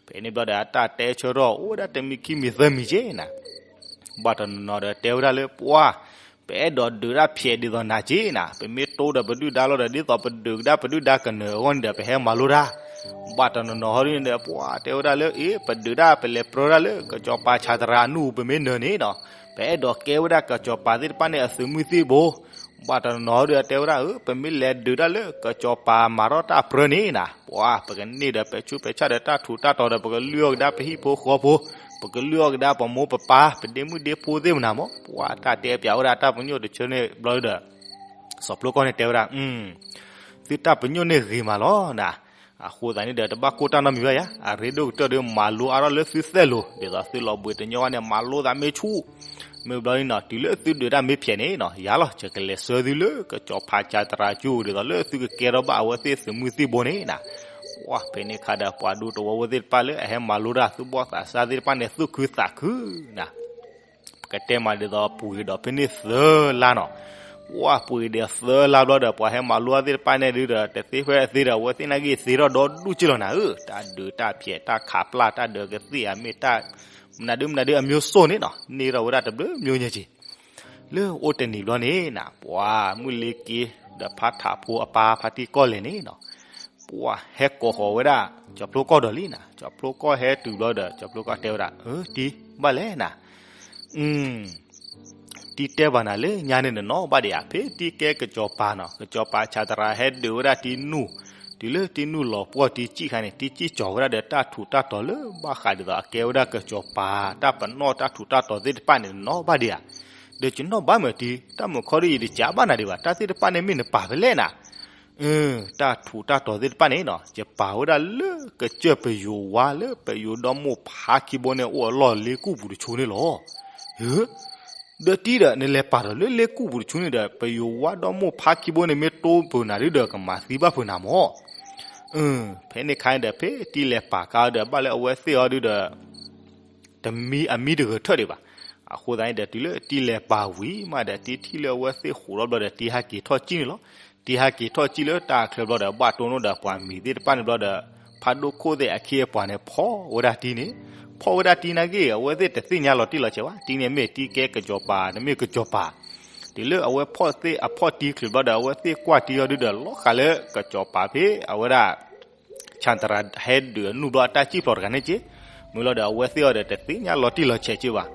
ဖဲန့ၣ်ဘျီဒီး အတၢ်တဲဆၢထီၣ်အိၣ်ဝဲဒၣ်တမံၤခံမံၤသၢမံၤက့နၤ. ဘၣ်တနီၤနီၤဒီးတဲဝဲဒၣ်လၢပှၤ ပအဲၣ်ဒိးဒုးတၢ်ဖျဲးဒ်သိးနၤက့နၤ, ပမ့ၢ်တိဒီးပဒုၣ်ဒါလီၤဒီး ဒ်သိးပဒုးကဒါပဒုၣ်ဒါကနၢၤအဂီၢ်န့ၣ်ဒီး ပဟဲမၤလိတၢ်. ဘၣ်တနီၤနီၤဟီဒ်န့ၣ်ဒီး ပှၤတဲဝဲဒၣ်လၢ အ့ ပဒုးတၢ် ပလဲၤပြၢတၢ်လၢ ကစီၤပၤဆးတရၤအနူၢ် ပမ့ၢ်နၢၤန့ၣ်နၤ, ပအဲၣ်ဒိးကဲဝဲဒၣ်ကစီၤပၤသ့ၣ်တဖၣ်န့ၣ် အသုးမုၢ်သံၣ်ဘိ. ဘၣ်တနီၤနီၤဟီဒ်တဲဝဲဒၣ် အ့ ပမ့ၢ်လဲၤဒုးတၢ်လၢ ကစီၤပၤမၤထီၣ်တၢ်ပြၢန့ၣ်နၤ, ပှၤ ပကန့ၢ်ဒီးပဲာ်ဆူးပဲာ်ဆါဒီးတၢ်ထူးတၢ်တီၤဒီး ပကလုၢ်အီၣ်ကဒါပဟံၣ်ဖိဃီဖိ, ပကလုၢ်အီၣ်ကဒါပမိၢ်ပပၢ် ပဒ့မုၣ်ဒ့ဖိသ့ၣ်မနၤမး. ပှၤတၢ်တဲပၠးဝဲဒၣ်တၢ်ပညိၣ်တဆၢန့ၣ်ဘျီဒီး စီၤဖျိကီၢ်န့ၣ်တဲဝဲဒၣ်, သုတၢ်ပညိၣ်န့ၣ်ဂ့ၤမးလီၤနၤ. အဃိသတးန့ၣ်ဒီး တဘၣ်ကိၢ်တၢ်နီတမံၤဘၣ်ယါ, အရ့ဒိၣ်ကတၢၢ်ဒီး မၤလိအါထီၣ်လၢသုသဲၣ်လိၤ, ဒ်သိးသုလီၤဘှံးတညီဘၣ်န့ၣ် မၤလိသးမ့ၢ်ဆူၣ်. မ့ၢ်ဘျီန့ၣ်နၤ တုၤလၢသုဒုးတၢ်မ့ၢ်ဖျဲးန့ၣ်နၤ, ယၤလီၤ ယကလဲၤဆှၢသုလၢ ကစီၤပၤဆးတရၤကၠိ ဒ်သိးလၢသုကကဲထီၣ်ဘၣ်အဝဲသ့ၣ်သုးမုၢ်သံၣ်ဘိန့ၣ်နၤ. ပှၤ ဖဲန့ၣ်ခါဒီး ပှၤဒူသဝီဖိသ့ၣ်တဖၣ်လၢအဟဲမၤလိတၢ် သူၣ်ဘီၣ်သးစၢ်သ့ၣ်တဖၣ်န့ၣ် သူၣ်ခုသးခုနၤ. ပကတဲမးဒ်သိး ပှ့ၤဒီးဖဲန့ၣ်သၢလါနၤ. ပှၤပှ့ၤဒီးသၢလါဘျီဒီး ပှၤဟဲမၤလိတၢ်သ့ၣ်တဖၣ်န့ၣ်ဒုးဒီး တသ့ဖဲအသ့ဒီး အဝဲသ့ၣ်နာ်က့သ့ထီၣ်ဒီဒူၣ်က့လီၤနၤဧၢ, တၢ်ဒုးတၢ်ဖျဲး တၢ်ခးပျၢ် တၢ်ဒုးကသ့ၣ်အမ့ၢ်တၢ် မနုၤဒုမနုၤဒုအမျိုးစုံန့ၣ်နၤ န့ၢ်ထီၣ်ဝဲဒၣ်တဘျုးမျိုးညါက့ၤ. လၢအိၣ်တနံၤဘျီန့ၣ်နၤ ပှၤမုၢ်လ့က့ဒီးဖါထးဖိအပၢ်ဖါတံၢ်ကီၢ်လဲၣ်န့ၣ်နၤ ပှၤဟဲကိးဃီၤဝဲဒၣ် ကၠီဖျိကီၢ်ဒီးလံနၤ. ကၠီဖျိကီၢ်ဟဲတုၤဘျီဒီး ကၠီဖျိကီၢ်တဲဝဲဒၣ်, အၢ တံၢ် ဘၣ်လဲၣ်နၤ. တံၢ်တဲဘၣ်နၤလၢညါန့ၣ်နနီၢ်ဘၣ်ဒံးဧါ, ဖဲတံၢ်ကဲကစီၤပၤနၤ ကစီၤပၤဆးတရၤဟဲဒုးဝဲဒၣ်တံၢ်နူၢ်, တုၤလၢတံၢ်နူၢ်လီၤပှီၢ်တံၢ်စံၣ်ခါန့ၣ် တံၢ်စံၣ်ကၠီၤဝဲဒၣ်ဒီးတၢ်ထူးတၢ်တီၤလၢဘၣ်ဃးဒ်သိးအကဲဝဲဒၣ်ကစီၤပၤ တၢ်ပနီၣ်တၢ်ထူးတၢ်တီၤသ့ၣ်တဖၣ်န့ၣ် နနီၢ်ဘၣ်ဒံးဧါ. ဒီးယနီၢ်ဘၣ်မးတံၢ်, တၢ်မုၢ်ခီဒီးယတကးဘၣ်နၤဒံးဘၣ်, တၢ်သ့ၣ်တဖၣ်န့ၣ်မ့ၢ်နပာ်ဖဲလဲၣ်နၤ. အၢ တၢ်ထူးတၢ်တီၤသ့ၣ်တဖၣ်န့ၣ်နၤ ယပာ်ဝဲဒၣ်လၢကစၢၢ်ပယိၤဝါလၢပယိၤဒီမိၢ်ဖးခံဘိန့ၣ် အိၣ်အလီၢ်လ့ကူၣ်ပူၤတဆိန့ၣ်လီၤ. ဒီးတံၢ်ဒီး နလဲၤပာ်ထီၣ်လၢလ့ကူၣ်ပူၤတဆိန့ၣ်ဒီး ပယိၤဝါဒီမိၢ်ဖးခံဘိန့ၣ် မ့ၢ်တိၢ်ပၢၤနၤဒုဒီး ကမၤသံဘၣ်ပၢၤနၤမး. ဖဲန့ၣ်ခါန့ၣ်ဒီး ဖဲတံၢ်လဲၤပာ်ကါဒီး ဘၣ်လၢအဝဲသ့ၣ်အီၤဒုဒီး တမံအမံတဂၢၢ်ထၢၣ်ဒံးဘၣ်. အဃိသတးန့ၣ်ဒီး တုၤလၢတံၢ်လဲၤပာ်ဝံၤမးဒီး တံၢ်ထံၣ်လၢအဝဲသ့ၣ်ဃိးထီၣ်ဘျီဒီး တံၢ်ဟဲက့ၤထီၣ်စံၣ်န့ၣ်လီၤ. တံၢ်ဟဲက့ၤထီၣ်စံၣ်လၢတၢ်ချၢဘျီဒီး ဘၣ်တိၢ်နီၣ်ဒီးပှၤမံၤသ့ၣ်တဖၣ်န့ၣ်ဘျီဒီး ဖးဒိၣ်ခိၣ်သ့ၣ်အခ့အပှၤန့ၣ် ဖီၣ်ဝဲဒၣ်တံၢ်န့ၣ်, ဖီၣ်ဝဲဒၣ်တံၢ်နာ်က့ အဝဲသ့ၣ်တသ့ၣ်ညါလီၤတံၢ်လီၤဆဲးဘၣ်, တံၢ်န့ၣ်မ့ၢ်တံၢ်ကဲကစီၤပၤ တမ့ၢ်ကစီၤပၤ. တုၤလၢအဝဲဖီၣ်သ့ၣ်အဖီၣ်တံၢ်ချုးဘျီဒီး အဝဲသ့ၣ်ကွၢ်တံၢ်အီၤဒုဒီး လီၤဃာ်လၢကစီၤပၤဖဲအဝဲဒၣ် ဆၣ်တရၤဟဲဒုးအနူၢ်ဘျီအတၢ်စံၣ်ဖျိးတဂၤန့ၣ်က့, မ့ၢ်လီၤဒီးအဝဲသ့ၣ်အီၤဒီးတသ့ၣ်ညါလီၤတံၢ်လီၤဆဲးက့ဘၣ်.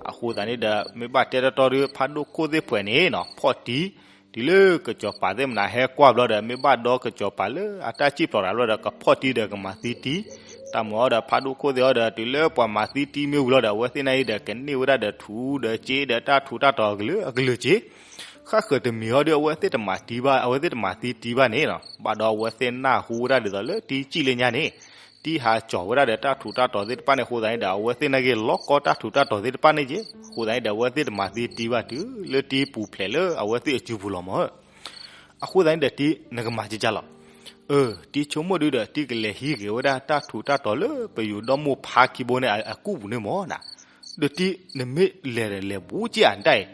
အဃိသတးန့ၣ်ဒီး မ့ၢ်ဘၣ်တဲတီတီဒီး ဖးဒိၣ်ခိၣ်သ့ၣ်ပှဲၤန့ၣ်နီၤ ဖီၣ်တံၢ်, တုၤလၢကစီၤပၤသ့ၣ်မနုၤဟဲကွၢ်ဘျီဒီး မ့ၢ်ဘၣ်ဒီကစီၤပၤလၢအတၢ်စံၣ်ဖျိးတဂၤဘျီဒီး ကဖီၣ်တံၢ်ဒီးကမၤသံတံၢ်, တၢ်မၤအီၤဒီးဖးဒိၣ်ခိၣ်သ့ၣ်အီၤဒီး တုၤလၢပှၤမၤသံတံၢ်မ့ၢ်ဝံၤလီၤဒီး အဝဲသ့ၣ်နာ်အံၤဒီး ကန့ၢ်ဝဲဒၣ်ဒီးထူဒီးစ့ဒီးတၢ်ထူးတၢ်တီၤအကလုာ်ကလုာ်က့ ဃၣ်ဃၢၤတမံၤဟီဒီး အဝဲသ့ၣ်တမၤတံၢ်ဘၣ်, အဝဲသ့ၣ်တမၤသံတံၢ်ဘၣ်န့ၣ်နီၤ, ဘၣ်ဒီးအဝဲသ့ၣ်နၢ်ဟူဝဲဒၣ်ဒ်သိးလၢတံၢ်စံၣ်လၢညါန့ၣ်, တံၤဟးကၠီၤဝဲဒၣ်ဒီးတၢ်ထူးတၢ်တီၤသ့ၣ်တဖၣ်န့ၣ်အဃိသတးန့ၣ်ဒီး အဝဲသ့ၣ်နာ်က့ၤလီၤကီတၢ်ထူးတၢ်တီၤသ့ၣ်တဖၣ်န့ၣ်က့ၤ အဃိသတးန့ၣ်ဒီး အဝဲသ့ၣ်တမၤသ့တံၤဘၣ်တုၤလၢတံၤပူၤဖျဲးလၢအဝဲသ့ၣ်အစုပူၤလီၤမး. အဃိသတးန့ၣ်ဒီးတံၤနကမၤကကၢ်လီၤ. အၢ တံၤဆိကမိၣ်ဒုဒီး တံၤကလဲၤဟံးဂ့ၤဝဲဒၣ်တၢ်ထူးတၢ်တီၤလၢပယိၤဒီမါဖါခံဘိန့ၣ်အကူၣ်ပူၤန့ၣ်မးနၤ. ဒီးတံၤနမ့ၢ်လဲၤဒီးလဲၤဘူးက့ၤအတၢ်အံၤ,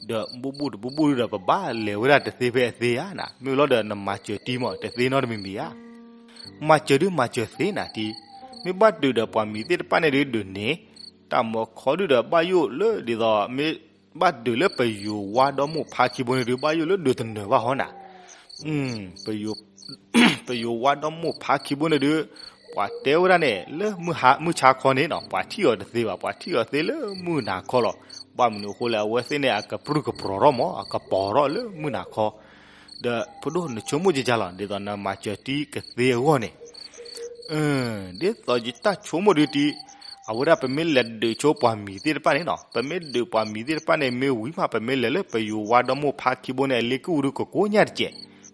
ဒီးဘူးဘူးတဘူးဘူးဒုဒီး ပဘၣ်လဲၤဝဲဒၣ်တသ့ဖဲအသ့ဧါနၤ. မ့ၢ်လီၤဒီးနမၤစၢၤတံၤမး တသ့နီတမံၤမံၤဧါ. မၤစၢၤဒုမၤစၢၤသ့နၤတံၤ, မ့ၢ်ဘၣ်ဒုးဒီးပှၤမံၤသ့ၣ်တဖၣ်န့ၣ်ဒုးဒုးန့ၣ်, တၢ်မၤခီဒုဒီးဘၣ်ယိၣ်လၢဒ်သိး မ့ၢ်ဘၣ်ဒုးလၢပယိၤဝါဒီမါဖါခံဘိန့ၣ်ဒုး ဘၣ်ယိၣ်လၢဒုးတနၢၤဘၣ်ဟီနၤ. ပယိၤဝါဒီမါဖါခံဘိန့ၣ်ဒုး ပှၤတဲဝဲဒၣ်န့ၣ် လၢမုၢ်ဆါခီန့ၣ်နီၤ ပှၤထံၣ်အီၤတသ့ဘၣ်, ပှၤထံၣ်အီၤသ့လၢမုၢ်နၤခီလီၤ. ဘၣ်မနုၤအဃိလဲၣ် အဝဲသ့ၣ်န့ၣ် အကပြုၢ်ကပြီၤထီၣ်မး အကပီၤထီၣ်လၢမုၢ်နၤခီ. ဒီးဖိဒိၣ်နဆိကမိၣ်ကကၢ်လီၤ ဒ်သိးနမၤစၢၤတံၤကသ့အဂီၢ်န့ၣ် ဒ်သိးယတၢ်ဆိကမိၣ်ဒုတံၤ, အဝဲဒၣ်ပမ့ၢ်လဲၤဒုးဆိပှၤမံၤသ့ၣ်တဖၣ်န့ၣ်နီၤ ပမ့ၢ်ဒုးပှၤမံၤသ့ၣ်တဖၣ်န့ၣ် မ့ၢ်ဝံၤမး ပမ့ၢ်လဲၤလၢပယိၤဝါဒီမါဖါခံဘိန့ၣ် အလ့ကူၣ်ဒုကကိးညါတကဲး.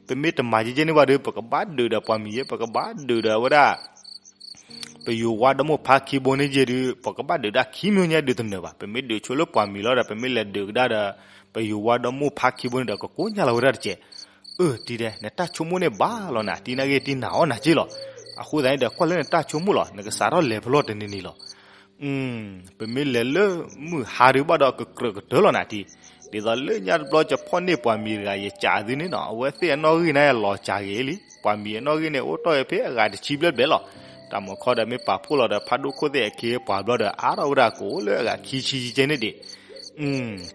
ပမ့ၢ်တမၤကဲကဲန့ၣ်ဘၣ်ဒု ပကဘၣ်ဒုးဒီးပှၤမံၤယဲ ပကဘၣ်ဒုးဒီးအဝဲဒၣ် ပယိၤဝါဒီမါဖါခံဘိန့ၣ်ကဲဒု ပကဘၣ်ဒုးဒၣ်ခံမံၤညါဒုတနၢၤဘၣ်. ပမ့ၢ်ဒုးဆိလၢပှၤမံၤလီၤဒီး ပမ့ၢ်လဲၤဒုးကဒါဒီး ပယိၤဝါဒီမါဖါခံဘိန့ၣ်ဒီး ကကိးညါလီၤဝဲဒၣ်တကဲး. အၢ တံၤဒဲး နတၢ်ဆိကမိၣ်န့ၣ်ဘၣ်လီၤနၤ, တံၤနာ်က့ၤတံၤနာ်အီၣ်နၤက့ၤလီၤ. အဃိသတးန့ၣ်ဒီး ကွၢ်လၢနတၢ်ဆိကမိၣ်လီၤ, နကစးထီၣ်လဲၤဖဲလဲၣ်တနံၤနံၤလီၤ. ပမ့ၢ်လဲၤလၢမုၢ်ဟါဒုဘၣ်ဒီးကကြၢးကတၢၢ်လီၤနၤတံၤ, ဒ်သိးလၢညါတဘျီ ယဖီၣ်န့ၢ်ပှၤမံၤတဂၤ ယကးသုန့ၣ်နီၤ အဝဲသ့ၣ်အနီၣ်ဂံၢ်န့ၣ်လီၤကးဂ့ၤလံ. ပှၤမံၤအနီၣ်ဂံၢ်န့ၣ် အိၣ်တ့ၢ်ဖဲအဂၤတဆံဘျဲၣ်ဘျဲၣ်လီၤ. တၢ်မၤခီဒီးမ့ၢ်ပာ်ဖှိၣ်လီၤဒီး ဖးဒိၣ်ခိၣ်သ့ၣ်အခ့အပှၤဘျီဒီး အါထီၣ်ဝဲဒၣ်ကအိၣ်လၢအဂၤခံဆံကဲန့ၣ်ဒံး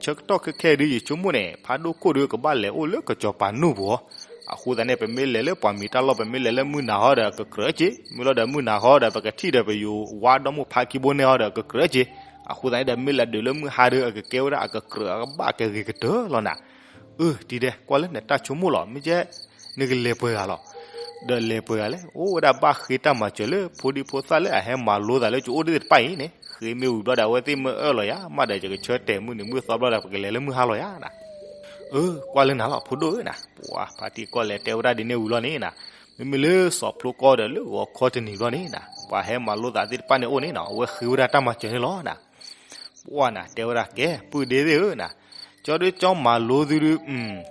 ဆၢကတီၢ်ခဲခဲဒု ယဆိကမိၣ်န့ၣ် ဖးဒိၣ်ခိၣ်ဒုကဘၣ်လဲၤအိၣ်လၢကစီၤပၤနူၢ်ပူၤအီၤ. အဃိသတးန့ၣ် ပမ့ၢ်လဲၤလၢပှၤမံၤတၢ်လီၢ် ပမ့ၢ်လဲၤလၢမုၢ်နၤဟီဒီးကကြၢးက့ၤ, မ့ၢ်လီၤဒီးမုၢ်နၤဟီဒီး ပကထံၣ်ဒီးပယိၤဝါဒီမါဖါခံဘိန့ၣ်ဟီဒီးကကြၢးက့ၤ. အဃိသတးန့ၣ်ဒီး မ့ၢ်လဲၤဒုးလၢမုၢ်ဟါဒု အကကဲဝဲဒၣ်အကကြၢးအကဘၣ်ကဂ့ၤကတၢၢ်လီၤနၤ. အၢ တံၤဒဲး ကွၢ်လၢနတၢ်ဆိကမိၣ်လီၤ, မ့ၢ်ကဲ နကလဲၤပှဲၤဂၤလီၤ. ဒီးလဲၤပှဲၤဂၤလဲၣ်, အိၣ်ဝဲဒၣ်ဘၣ်ဃ့တၢ်မၤစၢၤလၢဖိဒံဖိသၣ်လၢအဟဲမၤလိသးလၢကအိၣ်ဒၣ်သ့ၣ်တဖၣ်အံၤန့ၣ်, ဃ့မ့ၢ်ဝံၤဘျီဒီး အဝဲသ့ၣ်မ့ၢ်အၢၣ်လီၤယၤ မးဒီးယကဆၢတဲာ်မုၢ်နံၤမုၢ်သီဘျီဒီး ပကလဲၤလၢမုၢ်ဟါလီၤယၤနၤ. အၢ ကွၢ်လၢနၤလီၤ ဖိဒိၣ်ဧၢနၤ. ပှၤဖါတံၢ်ကီၢ်လဲၤတဲဝဲဒၣ်ဒ်န့ၣ်ဝံၤလီၤန့ၣ်နၤ, မ့မ့ၢ်လၢစီၤဖျိကီၢ်ဒီးလၢဂီၤခီတနံၤဘျီန့ၣ်နၤ, ပှၤဟဲမၤလိသးသ့ၣ်တဖၣ်န့ၣ်အိၣ်န့ၣ်နၤ, အဝဲဃ့ဝဲဒၣ်တၢ်မၤစၢၤန့ၣ်လီၤနၤ. ပှၤနၤ တဲဝဲဒၣ်ကဲ ပုၢ်ဒ့သ့ၣ်ဧၢနၤ, ကၠီဒုကၠီမၤလိသုဒု,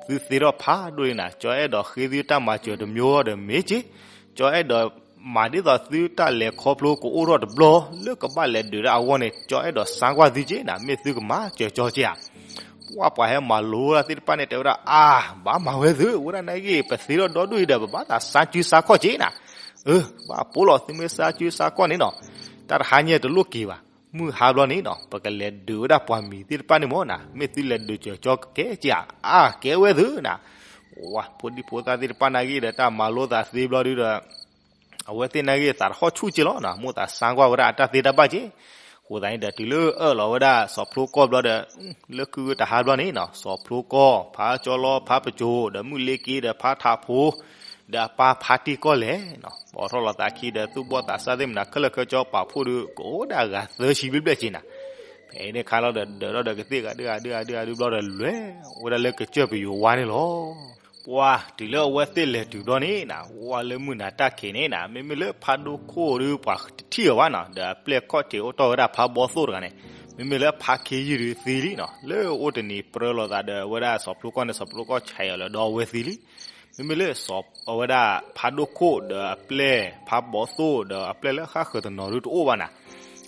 သုသ့ထီၣ်ဖးဒိၣ်န့ၣ်နၤ, ကၠီအဲၣ်ဒိးဃ့သုတၢ်မၤစၢၤတမံၤဒီးမ့ၢ်က့ၤ, ကၠီအဲၣ်ဒိးမၤဒ်သိးသုတၢ်လဲၤခီဖျိကအိၣ်ထီၣ်တဘျီ လၢကဘၣ်လဲၤဒုးဒၣ်အဂီၢ်န့ၣ် ကၠီအဲၣ်ဒိးစါကွၢ်သုက့ၤနၤ, မ့ၢ်သုကမၤစၢၤကၠီက့ၤဧါ. ပှၤပှၤဟဲမၤလိသးသ့ၣ်တဖၣ်န့ၣ် တဲဝဲဒၣ် အါ ဘၣ်မၤဝဲသု, ဝဲဒၣ်နာ်က့ၤ ပသ့ထီၣ်ဒီဒူၣ်အံၤဒီး ပဘၣ်သးစါစုစါခီၣ်က့ၤနၤ. အၢ ဘၣ်ပိာ်လီၤ သုမ့ၢ်စါစုစါခီၣ်န့ၣ်နီၤ, တၢ်တဟါညါတလိၣ်က့ၤဘၣ်, မုၢ်ဟါဘျီန့ၣ်နီၤ ပကလဲၤဒုးဝဲဒၣ်ပှၤမံၤသ့ၣ်တဖၣ်န့ၣ်မ့ၢ်နၤ, မ့ၢ်သုလဲၤဒုးစၢၤကၠီကဲက့ၤဧါ, အါ ကဲဝဲသုနၤ. ဝၤ ဖိဒံဖိသၣ်သ့ၣ်တဖၣ်နာ်က့ၤဒီး တၢ်မၤလိသးသ့ဘျီဒုဒီး အဝဲသ့ၣ်နာ်က့ၤသးတဟီၣ်ဆူၣ်က့ၤလီၤနၤ, မိၣ်သးစါကွၢ်ဝဲဒၣ်အတၢ်သ့တၢ်ဘၣ်က့ၤ. အဃိသတးန့ၣ်ဒီး တုၤလၢအၢၣ်လီၤဝဲဒၣ်စီၤဖျိကီၢ်ဘျီဒီး လၢကုၢ်တဟါဘျီန့ၣ်နီၤ, စီၤဖျိကီၢ်, ဖါကၠီလီ, ဖါပစိၤ, ဒီးမုၢ်လ့က့ဒီး ဖါထးဖိ, ဒီးအပၢ်ဖါတံၢ်ကီၢ်လဲၣ်နီၤ, ပိာ်ထီၣ်လီၤသးခံဒီး သူၣ်ဘီၣ်သးစၢ်သ့ၣ်မနၤ ခဲလၢာ်ခဲဆ့ ပာ်ဖှိၣ်ဒုး ကအိၣ်ဒၣ်အဂၤသၢဆံဘျဲၣ်ဘျဲၣ်က့ၤနၤ. ဖဲန့ၣ်ခါလီၤဒီး ဒၢးထီၣ်ဒီးကသ့ၣ်ဂၤဒုဂၤဒုဂၤဒုဂၤဒုဘျီဒီး လဲၤဝဲဒၣ်လၢကစၢၢ်ပယိၤဝါန့ၣ်လီၤ. ပှၤတုၤလၢအဝဲသ့ၣ်လဲၤတုၤဘျီန့ၣ်နၤ, ဝဲလၢမုၢ်နၤတၢ်ခံးန့ၣ်နၤ, မ့မ့ၢ်လၢဖးဒိၣ်ခိၣ်ဒုး ပှၤတထံၣ်အီၤဘၣ်နီၤ, ဒီးအပျဲၢ်ခီၣ်ထံးအိၣ်တီၢ်ဝဲဒၣ်ဖးဘီသိၣ်တဂၤန့ၣ်, မ့မ့ၢ်လၢဖးခ့ယုၢ်ဒုးသံလံနီၤ, လၢအိၣ်တနံၤပြၢလိာ်သးဒီးဝဲဒၣ်စီၤဖျိကီၢ်န့ၣ် စီၤဖျိကီၢ်ဆဲးအီၤလၢဒီးအဝဲသံလံ. မ့မ့ၢ်လၢစီၤ အဝဲဒၣ်ဖးဒိၣ်ခိၣ်ဒီးအပျဲၢ် ဖးဘီသိၣ်ဒီးအပျဲၢ်လၢဃၣ်ဃၢၤတနီၤဒုးတအိၣ်ဘၣ်နၤ,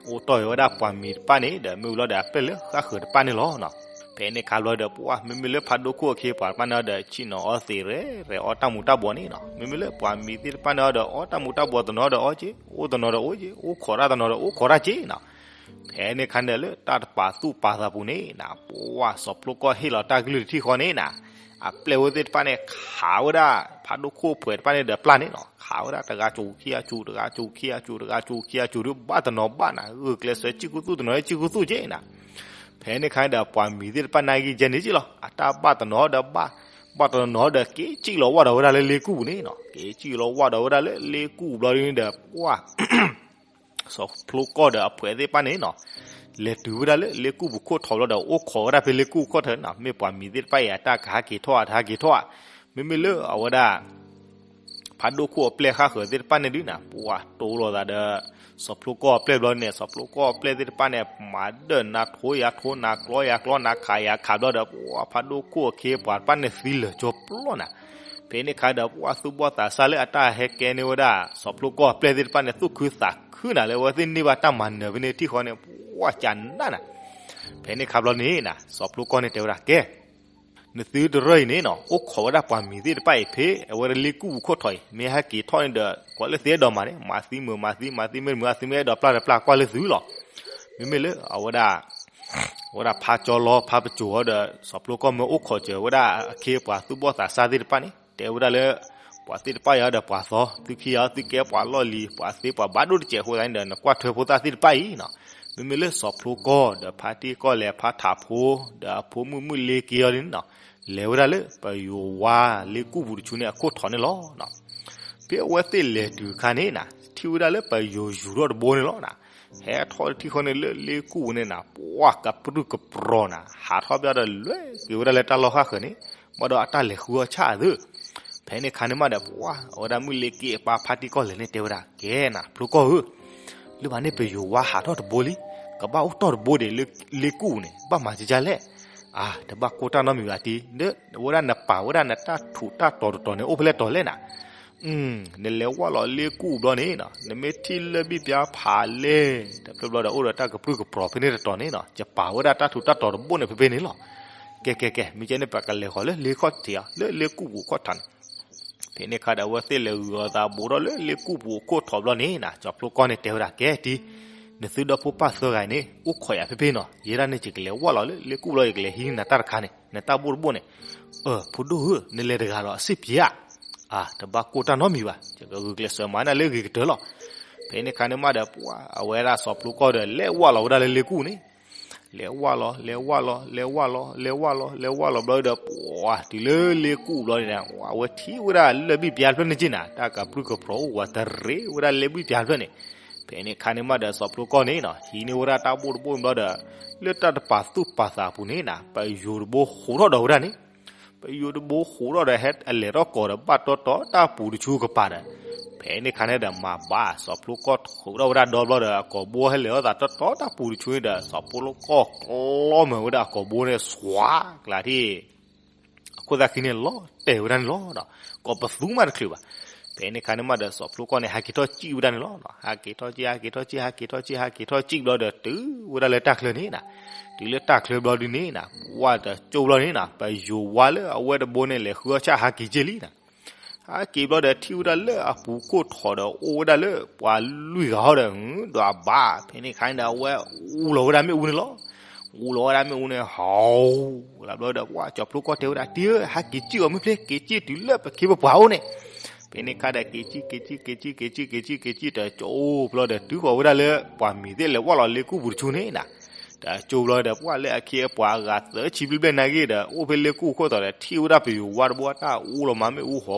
အိၣ်တီၢ်ဝဲဒၣ်ပှၤမံၤတဖၣ်န့ၣ် ဒီးမ့ၢ်ဝံၤလီၤဒီးအပျဲၢ်လၢဃၣ်ဃၢၤတဖၣ်န့ၣ်လီၤနီၤ. ဖဲန့ၣ်ခါဘျီဒီး ပှၤမ့မ့ၢ်လၢဖးဒိၣ်ခိၣ်အခ့အပှၤတဖၣ်န့ၣ်ဒီး ဆ့ၣ်နီၤအီသံးရဲၣ်ရဲၣ်အီတၢ်မူၤတၢ်ဘှီးန့ၣ်နီၤ, မ့မ့ၢ်လၢပှၤမံၤသ့ၣ်တဖၣ်န့ၣ်ဒီး အီတၢ်မူၤတၢ်ဘှီးတနီၤဒီးအီက့ၤ, အိၣ်တနီၤဒီးအိၣ်က့ၤ, အိၣ်ခိးတၢ်တနီၤဒီးအိၣ်ခိးတၢ်က့ၤနီၤ. ဖဲန့ၣ်ခါန့ၣ် လၢတၢ်တပာ်သူၣ်ပာ်သးပူၤန့ၣ်နၤ, ပှၤစီၤဖျိကီၢ်ဟ့ၣ်လီၤတၢ်ကလုၢ်တထံၣ်ဃီန့ၣ်နၤ, အပျဲၢ်ဝဲသ့ၣ်တဖၣ်န့ၣ် ခးဝဲဒၣ် ဖးဒိၣ်ခိၣ်ဖှဲးတဖၣ်န့ၣ်ဒီးပျၢ်န့ၣ်နီၤ, ခးဝဲဒၣ်တဂၤစူၤခံဂၤစူၤ, တဂၤစူၤ ခံဂၤစူၤ, တဂၤစူၤ ခံဂၤစူၤဒုး ဘၣ်တနီၤဘၣ်နၤ, ဂုာ်ကျဲးစၢးစံၣ်ခူသူၣ်တနီၤ စံၣ်ခူသူၣ်က့ၤနၤ. ဖဲန့ၣ်ခါန့ၣ်ဒီး ပှၤမံၤသ့ၣ်တဖၣ်နာ်က့ၤကဲန့ၣ်က့ၤလီၤ, အတၢ်ဘၣ်တနီၤဒီးဘၣ်, ဘၣ်တနီၤဒီးက့ၤစံၣ်လီၤဝၢ်ဒီးဝဲဒၣ်လၢလ့ကူၣ်ပူၤန့ၣ်နီၤ, က့ၤစံၣ်လီၤဝၢ်ဒီးဝဲဒၣ်လၢလ့ကူၣ်ပူၤဘျီဒုန့ၣ်ဒီး ပှၤ စီၤဖျိကီၢ်ဒီးအဖှဲးသ့ၣ်တဖၣ်န့ၣ်နီၤ, လဲၤတုၤဝဲဒၣ်လၢလ့ကူၣ်ပူၤခိၣ်ထီၣ်ဘျီဒီး အိၣ်ခိးဝဲဒၣ်ဖဲလ့ကူၣ်ခိၣ်ထီၣ်န့ၣ်နီၤ, မ့ၢ်ပှၤမံၤသ့ၣ်တဖၣ်အံၤ အတၢ်ကဟးက့ၤထီၣ်ဧါ တဟးက့ၤထီၣ်ဧါ, မ့မ့ၢ်လၢအဝဲဒၣ် ဖးဒိၣ်ခိၣ်အပျဲၢ်ဃၣ်ဃၢၤသ့ၣ်တဖၣ်န့ၣ်ဒုးနၤ ပှၤတိလိာ်သးဒီး စီၤဖျိကီၢ်အပျဲၢ်ဘျီန့ၣ် စီၤဖျိကီၢ်အပျဲၢ်သ့ၣ်တဖၣ်န့ၣ် မၤဒၢၣ်နၤထိယၤထိ နၤကျီယၤကျီ နၤခးယၤခးဘျီဒီး ပှၤဖးဒိၣ်ခိၣ်အခ့အပှၤတဖၣ်န့ၣ်သံလၢာ်ကၠီပျီနၤ. ဖဲန့ၣ်ခါဒီး ပှၤသူၣ်ဘီၣ်သးစၢ်လၢအတၢ်ဟဲကဲန့ၢ်ဝဲဒၣ် စီၤဖျိကီၢ်အပျဲၢ်သ့ၣ်တဖၣ်န့ၣ် သူၣ်ခုသးခုနၤ လၢအဝဲသ့ၣ်န့ၢ်ဘၣ်တၢ်မၤနၢၤဖဲန့ၣ်ထံၣ်ဃီန့ၣ် ပှၤကနၣ်နၤ. ဖဲန့ၣ်ခါဘျီန့ၣ်နၤ စီၤဖျိကီၢ်န့ၣ်တဲဝဲဒၣ် ကဲ နသုတရၢအံၤန့ၣ်နီၤ အိၣ်ခိးဝဲဒၣ်ပှၤမံၤသ့ၣ်တဖၣ်အံၤဖဲ အဝဲဒၣ်လ့ကူၣ်ပူၤခိၣ်ထီၣ်အံၤ မ့ၢ်ဟဲက့ၤထီၣ်န့ၣ်ဒီး ကွၢ်လၢသုအဲၣ်ဒိးမၤန့ၣ် မၤသံမုာ် မၤသံ မၤသံမ့ၢ်တမုာ် အသုမ့ၢ်အဲၣ်ဒိးပျၢ်တပျၢ် ကွၢ်လၢသုလီၤ. မ့မ့ၢ်လၢအဝဲဒၣ် အဝဲဒၣ်ဖးကၠီလီၤ ဖးပစိၤအီၤဒီး စီၤဖျိကီၢ်မ့ၢ်အိၣ်ခိးစၢၤဝဲဒၣ်အခ့အပှၤသူၣ်ဘီၣ်သးစၢ်သ့ၣ်တဖၣ်န့ၣ် တဲဝဲဒၣ်လၢ ပှၤသ့ၣ်တဖၣ်အံၤဒီးပှၤသီ သုခံဂၤအံၤ သုကဲပှၤလီၢ်လံၤ ပှၤသ့ပှၤဘၣ်ဒိၣ်တစဲးအဃိသတးန့ၣ်ဒီး နကွၢ်ထွဲဖိသၣ်သ့ၣ်တဖၣ်အံၤနီၤ မ့မ့ၢ်လၢစီၤဖျိကီၢ်ဒီးဖါတံၢ်ကီၢ်လဲၤဖါထးဖိ ဒီးအဖိမုၣ်မုၣ်လ့က့အီၤန့ၣ်နီၤ လဲၤဝဲဒၣ်လၢပယိၤဝါလ့ကူၣ်ပူၤတဆူန့ၣ်အခိၣ်ထီၣ်န့ၣ်လီၤ. ဖဲအဝဲသ့ၣ်လဲၤတုၤအခါန့ၣ်နၤ ထံၣ်ဝဲဒၣ်လၢပယိၤယူၤထီၣ်တဘိန့ၣ်လီၤနၤ. ဟဲထီၣ်တထံၣ်ဃီန့ၣ်လၢလ့ကူၣ်ပူၤန့ၣ်နၤ ပှၤကပြုၢ်ကပြီၤနၤ ဟးထီၣ်ပၠီဒီးလွဲက့ၤဝဲဒၣ်လၢတၢ်လီၢ်ဃၣ်ဃၢၤန့ၣ် ဘၣ်ဒီးအတၢ်လဲၤဃုအီၣ်ဆၣ်အသု ဖဲန့ၣ်ခါန့ၣ်မးဒီး ပှၤအဝဲဒၣ်မုၣ်လ့က့အပၢ်ဖါတံၢ်ကီၢ်လဲၤန့ၣ်တဲဝဲဒၣ် ကဲနၤ ဖျိကီၢ်ဧၢ, လၢဘၣ်န့ၣ်ပယိၤဝါဟးထီၣ်တဘိလံ, ကဘၣ်အိၣ်တီၢ်တဘိဒံးလၢလ့ကူၣ်ပူၤန့ၣ် ဘၣ်မၤကကလဲၣ်. အါ တဘၣ်ကိၢ်တၢ်နီတမံၤဘၣ်တံၤ, ဒီးအဝဲဒၣ်နပာ်ဝဲဒၣ်နတၢ်ထူးတၢ်တီၤတတီၤန့ၣ် အိၣ်ဖဲလဲၣ်တီၤလဲၣ်နၤ. နလဲၤဝၢ်လီၤလ့ကူၣ်ပူၤဘျီန့ၣ်နီၤ နမ့ၢ်ထံၣ်လၢၢ်ဘံၣ်ပၠါဖးလဲၢ် တဖျၢၣ်ဘျီဒီးအိၣ်ဒီးတၢ်ကပြုၢ်ကပြီၤဖဲန့ၣ်တတီၤန့ၣ်နီၤ ယပာ်ဝဲဒၣ်တၢ်ထူးတၢ်တီၤတဘိန့ၣ်ဖဲဖဲန့ၣ်လီၤ. ကဲကဲကဲ မ့ၢ်ကဲန့ၣ် ပကလဲၤဃီၤလၢလ့ခီၣ်ထံးအီၤ လၢလ့ကူၣ်ပူၤခိၣ်ထီၣ်န့ၣ်. ဖဲန့ၣ်ခါဒီး အဝဲသ့ၣ်လဲၤဂုာ်အီၤသးဘူးထီၣ်လၢလ့ကူၣ်ပူၤခိၣ်ထီၣ်ဘျီန့ၣ်နၤ စီၤဖျိကီၢ်န့ၣ်တဲဝဲဒၣ် ကဲတံၤ, နသုဒီဖိပၢ်သၢဂၤအံၤန့ၣ် အိၣ်ခိးယၤဖဲဖဲနီၤ ယဲဒၣ်န့ၣ် ယကလဲၤဝၢ်လီၤလၢလ့ကူၣ်ဘျီ ယကလဲၤဟံးနၤတၢ်တခါန့ၣ် နတၢ်ဘိၣ်တဘိၣ်န့ၣ်. အၢ ဖိဒိၣ်ဧၢ နလဲၤတဂၤဒီးအစ့ၣ်ပျဲဧါ. အါ တဘၣ်ကိၢ်တၢ်နီတမံၤဘၣ် ယကဂုာ်ကျဲးစၢးမၤနၤလၢအဂ့ၤကတၢၢ်လီၤ. ဖဲန့ၣ်ခါန့ၣ်မးဒီး ပှၤအဝဲဒၣ်စီၤဖျိကီၢ်ဒီး လဲၤဝၢ်လီၤဝဲဒၣ်လၢလ့ကူၣ်န့ၣ် လဲၤဝၢ်လီၤ လဲၤဝၢ်လီၤ လဲၤဝၢ်လီၤ လဲၤဝၢ်လီၤ လဲၤဝၢ်လီၤဘျီဒီး ပှၤတုၤလၢလ့ကူၣ်ဘျီန့ၣ် အဝဲထံၣ်ဝဲဒၣ်လၢၢ်ဘံၣ်ပၠါတဖျၢၣ်န့ၣ်က့နၤ တၢ်ကပြုၢ်ကပြီၤအိၣ်ဝးတရံးဝဲဒၣ်လၢၢ်ဘံၣ်ပၠါတဖျၢၣ်န့ၣ်. ဖဲန့ၣ်ခါန့ၣ်မးဒီး စီၤဖျိကီၢ်န့ၣ်နီၤ ဟံးန့ၢ်ဝဲဒၣ်တၢ်ဘိၣ်တဘိၣ်ဘျီဒီး လၢတၢ်တပာ်သူၣ်ပာ်သးအပူၤန့ၣ်နၤ ပယိၤတဘိဟးထီၣ်ဒီးဝဲဒၣ်န့ၣ် ပယိၤတဘိဟးထီၣ်ဒီး ဟဲအလဲၤထီၣ်ကိးဒီးဘၣ်တီတီတၢ်ပူၤတဆူကပၤဒီး ဖဲန့ၣ်ခါန့ၣ်ဒီး မၤဘၣ် စီၤဖျိကီၢ်ထီၣ်ထီၣ်ဝဲဒၣ်ဒီဘျီဒီး အကိာ်ဘိဟဲလဲၤထီၣ်သးတီတီတၢ်ပူၤတဆူန့ၣ်ဒီး စီၤဖျိကီၢ်ကျီမ့ၢ်ဝဲဒၣ်အကိာ်ဘိန့ၣ် စွးကျးထံၣ် အခိၣ်သၣ်ခံန့ၣ်လီၤတဲာ်ဝဲဒၣ်န့ၣ်လီၤ. ကိးပသူမးတချုးဘၣ်. ဖဲန့ၣ်ခါန့ၣ်မးဒီး စီၤဖျိကီၢ်န့ၣ် ဟးက့ၤထီၣ်စံၣ်ဝဲဒၣ်န့ၣ်လီၤ. ဟးက့ၤထီၣ်စံၣ် ဟးက့ၤထီၣ်စံၣ် ဟးက့ၤထီၣ်စံၣ် ဟးက့ၤထီၣ်စံၣ်ဘျီဒီး တုၤဝဲဒၣ်လၢတၢ်ချၢန့ၣ်နၤ. တုၤလၢတၢ်ချၢဘျီဒုန့ၣ်နၤ ဝၣ်တကၠိဘျီန့ၣ်နၤ ပယိၤဝါလၢအဝဲတဘိန့ၣ် လဲၤဃုအီၣ်ဆၣ်ဟးက့ၤက့ၢ်လံနၤ. ဟဲက့ၤဘျီဒီး ထံၣ်ဝဲဒၣ်လၢအပူၤခိၣ်ထီၣ်ဒီး အိၣ်ဝဲဒၣ်လၢပှၤလွံၢ်ဂၤဟီဒီး ဒီးအဘၣ် ဖဲန့ၣ်ခါန့ၣ်ဒီး အဝဲအူလီၤဝဲဒၣ်မ့ၣ်အူန့ၣ်လီၤ. အူလီၤဝဲဒၣ်မ့ၣ်အူန့ၣ် ဟီလီၤဘျီဒီး ပှၤစီၤဖျိကီၢ်တဲဝဲဒၣ် တံၤဧၢ ဟဲက့ၤစံၣ်အီၤမ့ၢ်ဖျ့ က့ၤစံၣ်တုၤလၢပခ့ပပှၤအိၣ်န့ၣ်. ဖဲန့ၣ်ခါဒီး က့ၤစံၣ် က့ၤစံၣ် က့ၤစံၣ် က့ၤစံၣ် က့ၤစံၣ် က့ၤစံၣ် တကၠိဘျီဒီး တုၤဃီၤဝဲဒၣ်လၢပှၤမံၤသ့ၣ်လဲၤဝၢ်လီၤလ့ကူၣ်ပူၤတဆူန့ၣ်နၤ. တကၠိဘျီဒီး ပှၤလၢအခ့အပှၤအဂၤသၢဆံဘျဲၣ်ဘျဲၣ်နာ်က့ဒီး အိၣ်ဖဲလ့ကူၣ်ခိၣ်ထီၣ်ဒီး ထံၣ်ဝဲဒၣ်ပယိၤဝါတဘိတၢ်အူလီၤမၤမ့ၣ်အူ ဟီ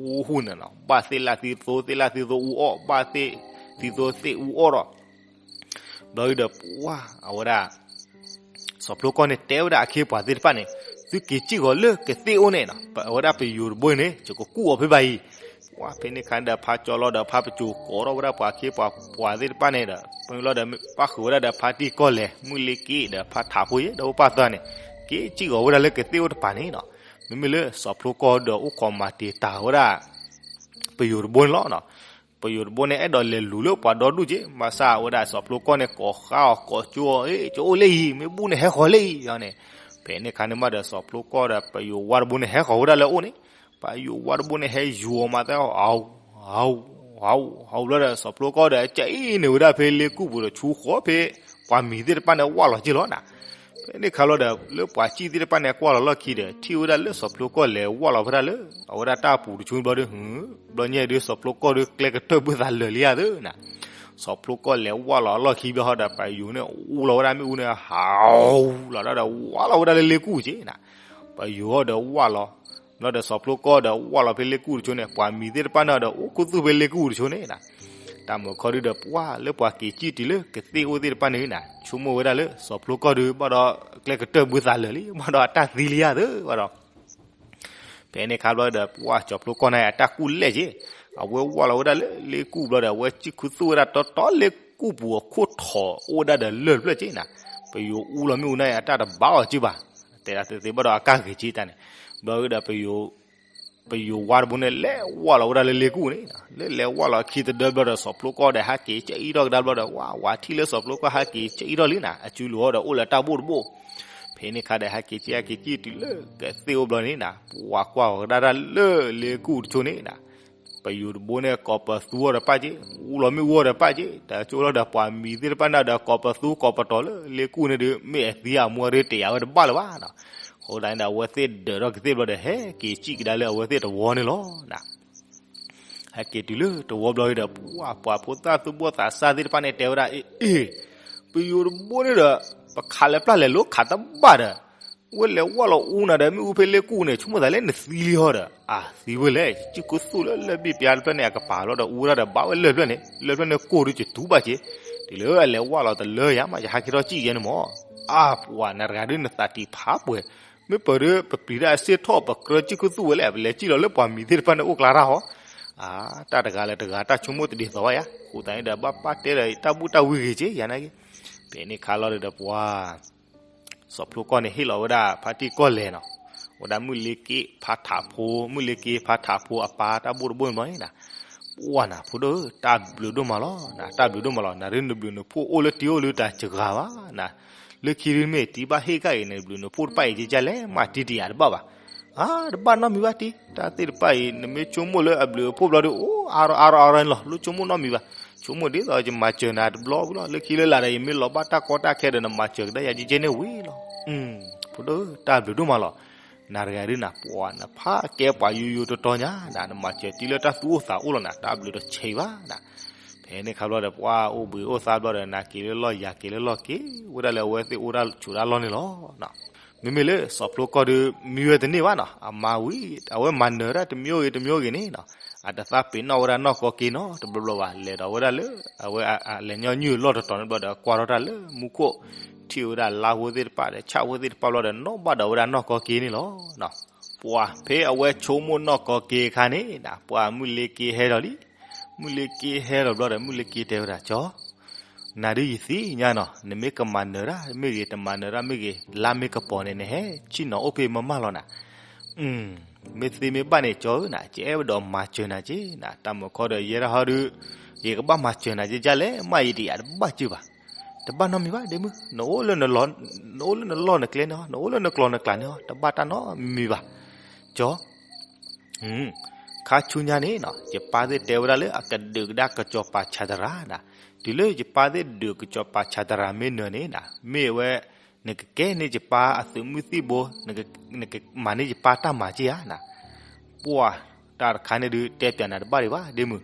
အူဟူန့ၣ်လီၤ. ဘၣ်သ့ၣ်လၢ်သံသိ သ့ၣ်လၢ်သံသိအူအီၣ် ဘၣ်သ့ၣ်သံသိသ့ၣ်အူအီၣ်ဒီး ဘျီဒီး ပှၤအဝဲဒၣ် စီၤဖျိကီၢ်န့ၣ်တဲဝဲဒၣ်အခ့အပှၤသ့ၣ်တဖၣ်န့ၣ် သုက့ၤစံၣ်ဃီၤလၢကသ့ၣ်အိၣ်န့ၣ် အဝဲဒၣ်ပယိၤတဘိန့ၣ် ယကကူၣ်အီၤဖဲဘၣ်အံၤ. ပှၤဖဲန့ၣ်ခါဒီး ဖးကၠီလီၤဒီးဖးပစိၤကိးထီၣ်ဝဲဒၣ်ပှၤခ့ပှၤပှၤသ့ၣ်တဖၣ်န့ၣ်ဒီး ပှၤဃုာ်ဝဲဒၣ်ဒီးဖါတံၢ်ကီၢ်လဲၤ မုၢ်လ့က့ဒီးဖးထးဖိယဲၢ်ဒီးအိၣ်ပၢ်သၢန့ၣ် က့ၤစံၣ်ဃီၤဝဲဒၣ်လၢကသ့ၣ်အိၣ်တပၤန့ၣ်နီၤ. မ့မ့ၢ်လၢစီၤဖျိကီၢ်ဒီးအိၣ်ခိးမၤတံာ်တာ်ဝဲဒၣ် ပယိၤတဘိန့ၣ်လီၤ. ပယိၤတဘိန့ၣ် အဲၣ်ဒိးလဲၤလူၤလၢပှၤဒီဒူၣ်က့ ဘၣ်ဆၣ်ဝဲဒၣ်စီၤဖျိကီၢ်န့ၣ် ကိးဃါအီၤ ကိးကၠိအီၤ အ့ ကၠိအိၣ်လၢအံၤ မ့ၢ်ဘူၣ်န့ၣ်ဟဲဃီၤလၢအံၤန့ၣ်. ဖဲန့ၣ်ခါန့ၣ်မးဒီး စီၤဖျိကီၢ်ဒီး ပယိၤဝါတဘိန့ၣ် ဟဲဃီၤဝဲဒၣ်လၢအအိၣ်န့ၣ် ပယိၤဝါတဘိန့ၣ် ဟဲယူၤအီၤမၤသး အီ အီ အီ ဘျီဒီး စီၤဖျိကီၢ်ဒီး ကၠီအံၤန့ၣ်ဝဲဒၣ်ဖဲလ့ကူၣ်ပူၤဒီး ဆူဃီဖဲ ပှၤမံၤသ့ၣ်တဖၣ်န့ၣ် ဝၢ်လီၤက့လီၤနၤ. ဖဲန့ၣ်ခါလီၤဒီး လၢပှၤစံၣ်သ့ၣ်တဖၣ်န့ၣ် ကွၢ်လီၤလီၢ်ခံဒီး ထံၣ်ဝဲဒၣ်လၢစီၤဖျိကီၢ်လဲၤဝၢ်လီၤဖဲဒၣ်လၢ အဝဲဒၣ်တၢ်ပူၤတဆူဘျီဒီး ဘျီညါဒီး စီၤဖျိကီၢ်ဒီး ကျဲကတၢၢ်ဘၣ်သးလၢာ်လံဧါသၢနၤ. စီၤဖျိကီၢ်လဲၤဝၢ်လီၤအလီၢ်ခံဘျီဟီဒီး ပယိၤန့ၣ် အူလီၤဝဲဒၣ်မ့ၣ်အူန့ၣ် ဟးလီၤဒီး ဝၢ်လီၤဝဲဒၣ်လၢလ့ကူၣ်က့နၤ. ပယိၤဟီဒီးဝၢ်လီၤ ဘျီဒီးစီၤဖျိကီၢ်ဒီးဝၢ်လီၤဖဲလ့ကူၣ်တဆူန့ၣ် ပှၤမံၤသ့ၣ်တဖၣ်န့ၣ်ဒီး အိၣ်ခူသူၣ်ဖဲလ့ကူၣ်တဆူန့ၣ်နၤ. တၢ်မုာ်ခီဒုဒီး ပှၤလၢပှၤက့ၤစံၣ်တုၤလၢကသ့ၣ်အိၣ်သ့ၣ်တဖၣ်န့ၣ်နၤ ဆိကမိၣ်ဝဲဒၣ်လၢ စီၤဖျိကီၢ်ဒုး ဘၣ်ဒီးကျဲကတၢၢ်ဘၣ်သးလၢာ်လံ ဘၣ်ဒီးအတၢ်သံလံဧါသၢဘၣ်ဒီး ဖဲန့ၣ်ခါဘျီဒီး ပှၤစီၤဖျိကီၢ်န့ၣ် အတၢ်ကူၣ်လဲၢ်က့ အဝဲဝၢ်လီၤဝဲဒၣ်လၢလ့ကူၣ်ဘျီဒီး အဝဲစံၣ်ခူသူၣ်ဝဲဒၣ်တီတီလ့ကူၣ်ပူၤအခိၣ်ထီၣ်အိၣ်ဝဲဒၣ်ဒီးလၢ�်တဖျၢၣ်က့နၤ, ပယိၤအူလီၤမ့ၣ်အူန့ၣ် အတၢ်တဘၣ်အီၤက့ဘၣ်, တဲဒၣ်သ့သ့ဘၣ်ဒီးအကါဂ့ၤက့တၢ်န့ၣ်, ဘျီဒီး ပယိၤဝါတဘိန့ၣ် လဲၤဝၢ်လီၤဝဲဒၣ်လၢလ့ကူၣ်န့ၣ်, လၢလဲၤဝၢ်လီၤခံတဒၢဘျီဒီး စီၤဖျိကီၢ်ဒီးဟဲက့ၤကၠံၣ်ထီၣ်ကဒါဘျီဒီး ဝၤ ဝၤထံၣ်လၢစီၤဖျိကီၢ်ဟဲက့ၤကၠံၣ်ထီၣ်လံနၤ, အစုလိၤအီၤဒီးအိၣ်လၢတၢ်ဘိၣ်တဘိၣ်, ဖဲန့ၣ်ခါဒီးဟဲက့ၤကၠံၣ် ဟဲက့ၤကၠံၣ်တုၤလၢကသ့ၣ်အိၣ်ဘျီန့ၣ်နၤ, ပှၤကွၢ်အီၤကဒါတၢ်လၢလ့ကူၣ်တဆိန့ၣ်နၤ, ပယိၤတဘိန့ၣ် ကိးပသူအီၤဒီးပၣ်က့, အူလီၤမ့ၣ်အူအီၤဒီးပၣ်က့, တၢ်ကၠိလီၤဒီးပှၤမံၤသ့ၣ်တဖၣ်န့ၣ်ဒီး ကိးပသူကိးပတီၤလၢလ့ကူၣ်န့ၣ်ဒီး မ့ၢ်အသံအမူအရ့တယာ်ဝဲတဘၣ်လၢၤဘၣ်နၤ, အဃိသတးန့ၣ်ဒီး အဝဲသ့ၣ်ဒၢးထီၣ်ကသ့ၣ်ဘျီဒီး ဟဲက့ၤကၠံၣ်ကဒါလၢအဝဲသ့ၣ်တဝီန့ၣ်လီၤနၤ. ဟဲက့ၤတုၤလၢတဝီဘျီဒီး ပှၤ ပှၤဖိသၣ်သူၣ်ဘီၣ်သးစၢ်သ့ၣ်တဖၣ်န့ၣ်တဲဝဲဒၣ် အ့ အ့ ပယိၤတဘိန့ၣ်ဒီး ပခးလဲၤပျၢ်လဲၤလိခးတဘၣ်ဒီး ဝဲလဲၤဝၢ်လီၤအူနၤဒီး မ့ၣ်အူဖဲလ့ကူၣ်န့ၣ် ဆိကမိၣ်သးလၢနသံလံဟီဒီး အသံဝဲလဲၣ် စံၣ်ခူသူၣ်လၢလၢၢ်ဘ့ၣ်ပျါတဖျၢၣ်န့ၣ် အကပၤလီၤဒီးအူဝဲဒၣ်ဒီးဘၣ်ဝဲလၢၢ်ဖျၢၣ်န့ၣ် လၢၢ်ဖျၢၣ်န့ၣ်ကိၢ်ဒုးကတူၤဘၣ်က့ၤ တုၤလၢအလဲၤဝၢ်လီၤတလၢယၤမး ယဟဲက့ၤထီၣ်ကၠံၣ်ယဲန့ၣ်မး အါပှၤနၤတဂၤဒုးနသးတံၢ်ဖးပှဲၤ မ့ၢ်ပၢၤဒီး ပပျံၤတၢ်အစ့ၣ်ထီၣ် ပကြၢးစံၣ်ခူသူၣ်ဝဲလဲၣ် ပလဲၤစံၣ်လီၤလၢပှၤမံၤသ့ၣ်တဖၣ်န့ၣ်အိၣ်ကျါတၢ်ဟီ, အါ တၢ်တဂၤလၢတဂၤတၢ်ဆိကမိၣ်တဒ်သိးဘၣ်ယါ, အဃိသတးန့ၣ်ဒီး ဘၣ်ပၢ်တဲဒီးတၢ်ဘူၣ်တၢ်ဝံဂ့ၤက့ယါနာ်က့, ဖဲန့ၣ်ခါလီၤဒီးပှၤ စီၤဖျိကီၢ်န့ၣ်ဟ့ၣ်လီၤဝဲဒၣ် ဖါတံၢ်ကီၢ်လဲၢ်နီၤ, ဝဲဒၣ်မုၢ်လ့က့ဖါထးဖိ, မုၢ်လ့က့ဖါထးဖိအပၢ်တၢ်ဘိၣ်တဘိၣ်န့ၣ်ဘျီန့ၣ်နၤ, ပှၤနၤဖိဒိၣ် တၢ်ဘျုးဒိၣ်မးလီၤ, တၢ်ဘျုးဒိၣ်မးလီၤ, နၤဒုးနဘျုးနဖှိၣ်အိၣ်လၢတံၤအိၣ်လၢတၢ်စှၤဘၣ်နၤ, လၢခံဒုးမ့ၢ်တံၤဘၣ်ဟ့ၣ်ကၣ်အံၤန့ၣ် နဘျုးနဖှိၣ်တဖၣ်အံၤကကလဲၣ်မးတံၤတယၤတဘၣ်ဘၣ်, အါ တဘၣ်နီတမံၤဘၣ်တံၤ, တၢ်သ့ၣ်တဖၣ်အံၤ နမ့ၢ်ဆိကမိၣ်လၢအဘျုးအဖှိၣ်ဘျီဒီး အိၣ်အါရီအါရီအါရီန့ၣ်လီၤ, လိၣ်ဆိကမိၣ်နီတမံၤဘၣ်, ဆိကမိၣ်ဒ်သိးယမၤစၢၤနၤတဘျီဝံၤလီၤ, လၢခံလၢလာ်ဒီး ယမ့ၢ်လီၤဘၣ်တၢ်ကီတၢ်ခဲဒီး နမၤစၢၤကဒါယၤကကဲန့ၣ်ဝံၤလီၤ, ဖိဒိၣ် တၢ်ဘျုးဒိၣ်မးလီၤ, နၤတဂၤဒုးနၤ ပှၤနဖးကဲပှၤယိယိတီတီညါနၤ, နမၤစၢၤတံၤလၢတၢ်သူၣ်အိၣ်သးအိၣ်လီၤနၤ, တၢ်ဘျုးတဆံးဘၣ်နၤ, ဖဲန့ၣ်ခါဘျီဒီး ပှၤအိၣ်ဘှံးအိၣ်သါဘျီဒီး နၤက့ၤလၢလီၢ်ယၤက့ၤလၢလီၢ်က့ၤ ဝဲဒၣ်လၢအဝဲသ့ၣ်အိၣ်ဒၣ်ဆူးဒၣ်လီၢ်န့ၣ်လီၤ. မ့မ့ၢ်လၢစီၤဖျိကီၢ်ဒုး မံဝဲတန့ၢ်ဘၣ်နီၤ, အမါဝံၤ အဝဲမၤနၢၤတၢ်တမံၤဂ့ၤတမံၤဂ့ၤန့ၣ်နီၤ, အတသးပ့ၤနီၣ်ဝဲဒၣ်နီၢ်ကီက့နီတဘျီဘျီဘၣ်, လဲၤဒီးဝဲဒၣ်လၢ အဝဲလဲၤညီနုၢ်လီၢ်တတီၤန့ၣ်ဘျီဒီး ကွၢ်ထီၣ်တၢ်လၢမူခိၣ်, ထံၣ်ဝဲဒၣ်လါဖိသ့ၣ်တဖၣ်ဒီး ဆၣ်ဖိသ့ၣ်တဖၣ်ဘျီဒီး နီၣ်ဘၣ်ဒီးဝဲဒၣ်နီၢ်ကီက့န့ၣ်လီၤ. ပှၤဖဲအဝဲဆိကမိၣ်နီၢ်ကီက့အခါန့ၣ်နၤ, ပှၤမုၢ်လ့က့ဟဲဒီးလံ, မုၢ်လ့က့ဟဲဒီးဘျီဒီး မုၢ်လ့က့တဲဝဲဒၣ် ကၠီ နၤဒုးယသ့ၣ်ညါနီၤ, နမ့ၢ်ကမၤနၢၤတၢ်မ့ၢ်ဂ့ၤ တမၤနၢၤတၢ်မ့ၢ်ဂ့ၤ လါမ့ၢ်ကပီၤန့ၣ် နဟဲဆ့ၣ်နီၤအိၣ်ဖဲမမၢ်လီၤနၤ, မ့ၢ်သ့မ့ၢ်ဘၣ်န့ၣ် ကၠီဧၢနၤ, ယအဲၣ်ဒိးမၤစၢၤနၤက့နၤ, တၢ်မုၢ်ခီဒီး ယဲဒၣ်ဟီဒုး ယကဘၣ်မၤစၢၤနၤက့ဒ်လဲၣ်, မ့ၢ်ယတယၤတဘၣ်စၢၤဘၣ်, တဘၣ်နီတမံၤဘၣ် ဒ့မုၣ်, နအိၣ်လၢနလီၢ်နကျဲန့ၣ်ဟီ, နအိၣ်လၢနကျီၢ်နကျးန့ၣ်ဟီ, တဘၣ်တၢ်နီတမံၤဘၣ်, ကၠီ ခါဆူညါန့ၣ်နီၤ ယပၢ်သ့ၣ်တဲဝဲဒၣ်လၢအကဒုးကဒါကစီၤပၤဆးတရၤနၤ, တုၤလၢယပၢ်သ့ၣ်ဒုးကစီၤပၤဆးတရၤမ့ၢ်နၢၤန့ၣ်နၤ, မ့ၢ်အဝဲ နကကဲန့ၢ်ယပၢ်အသုးမုၢ်သံၣ်ဘိ, နကမၤန့ၢ်ယပၢ်တၢ်မၤက့ဧါနၤ, ပှၤ တၢ်တခါန့ၣ်ဒုး တဲပျးနၤတဘၣ်ဒံးဘၣ် ဒ့မုၣ်,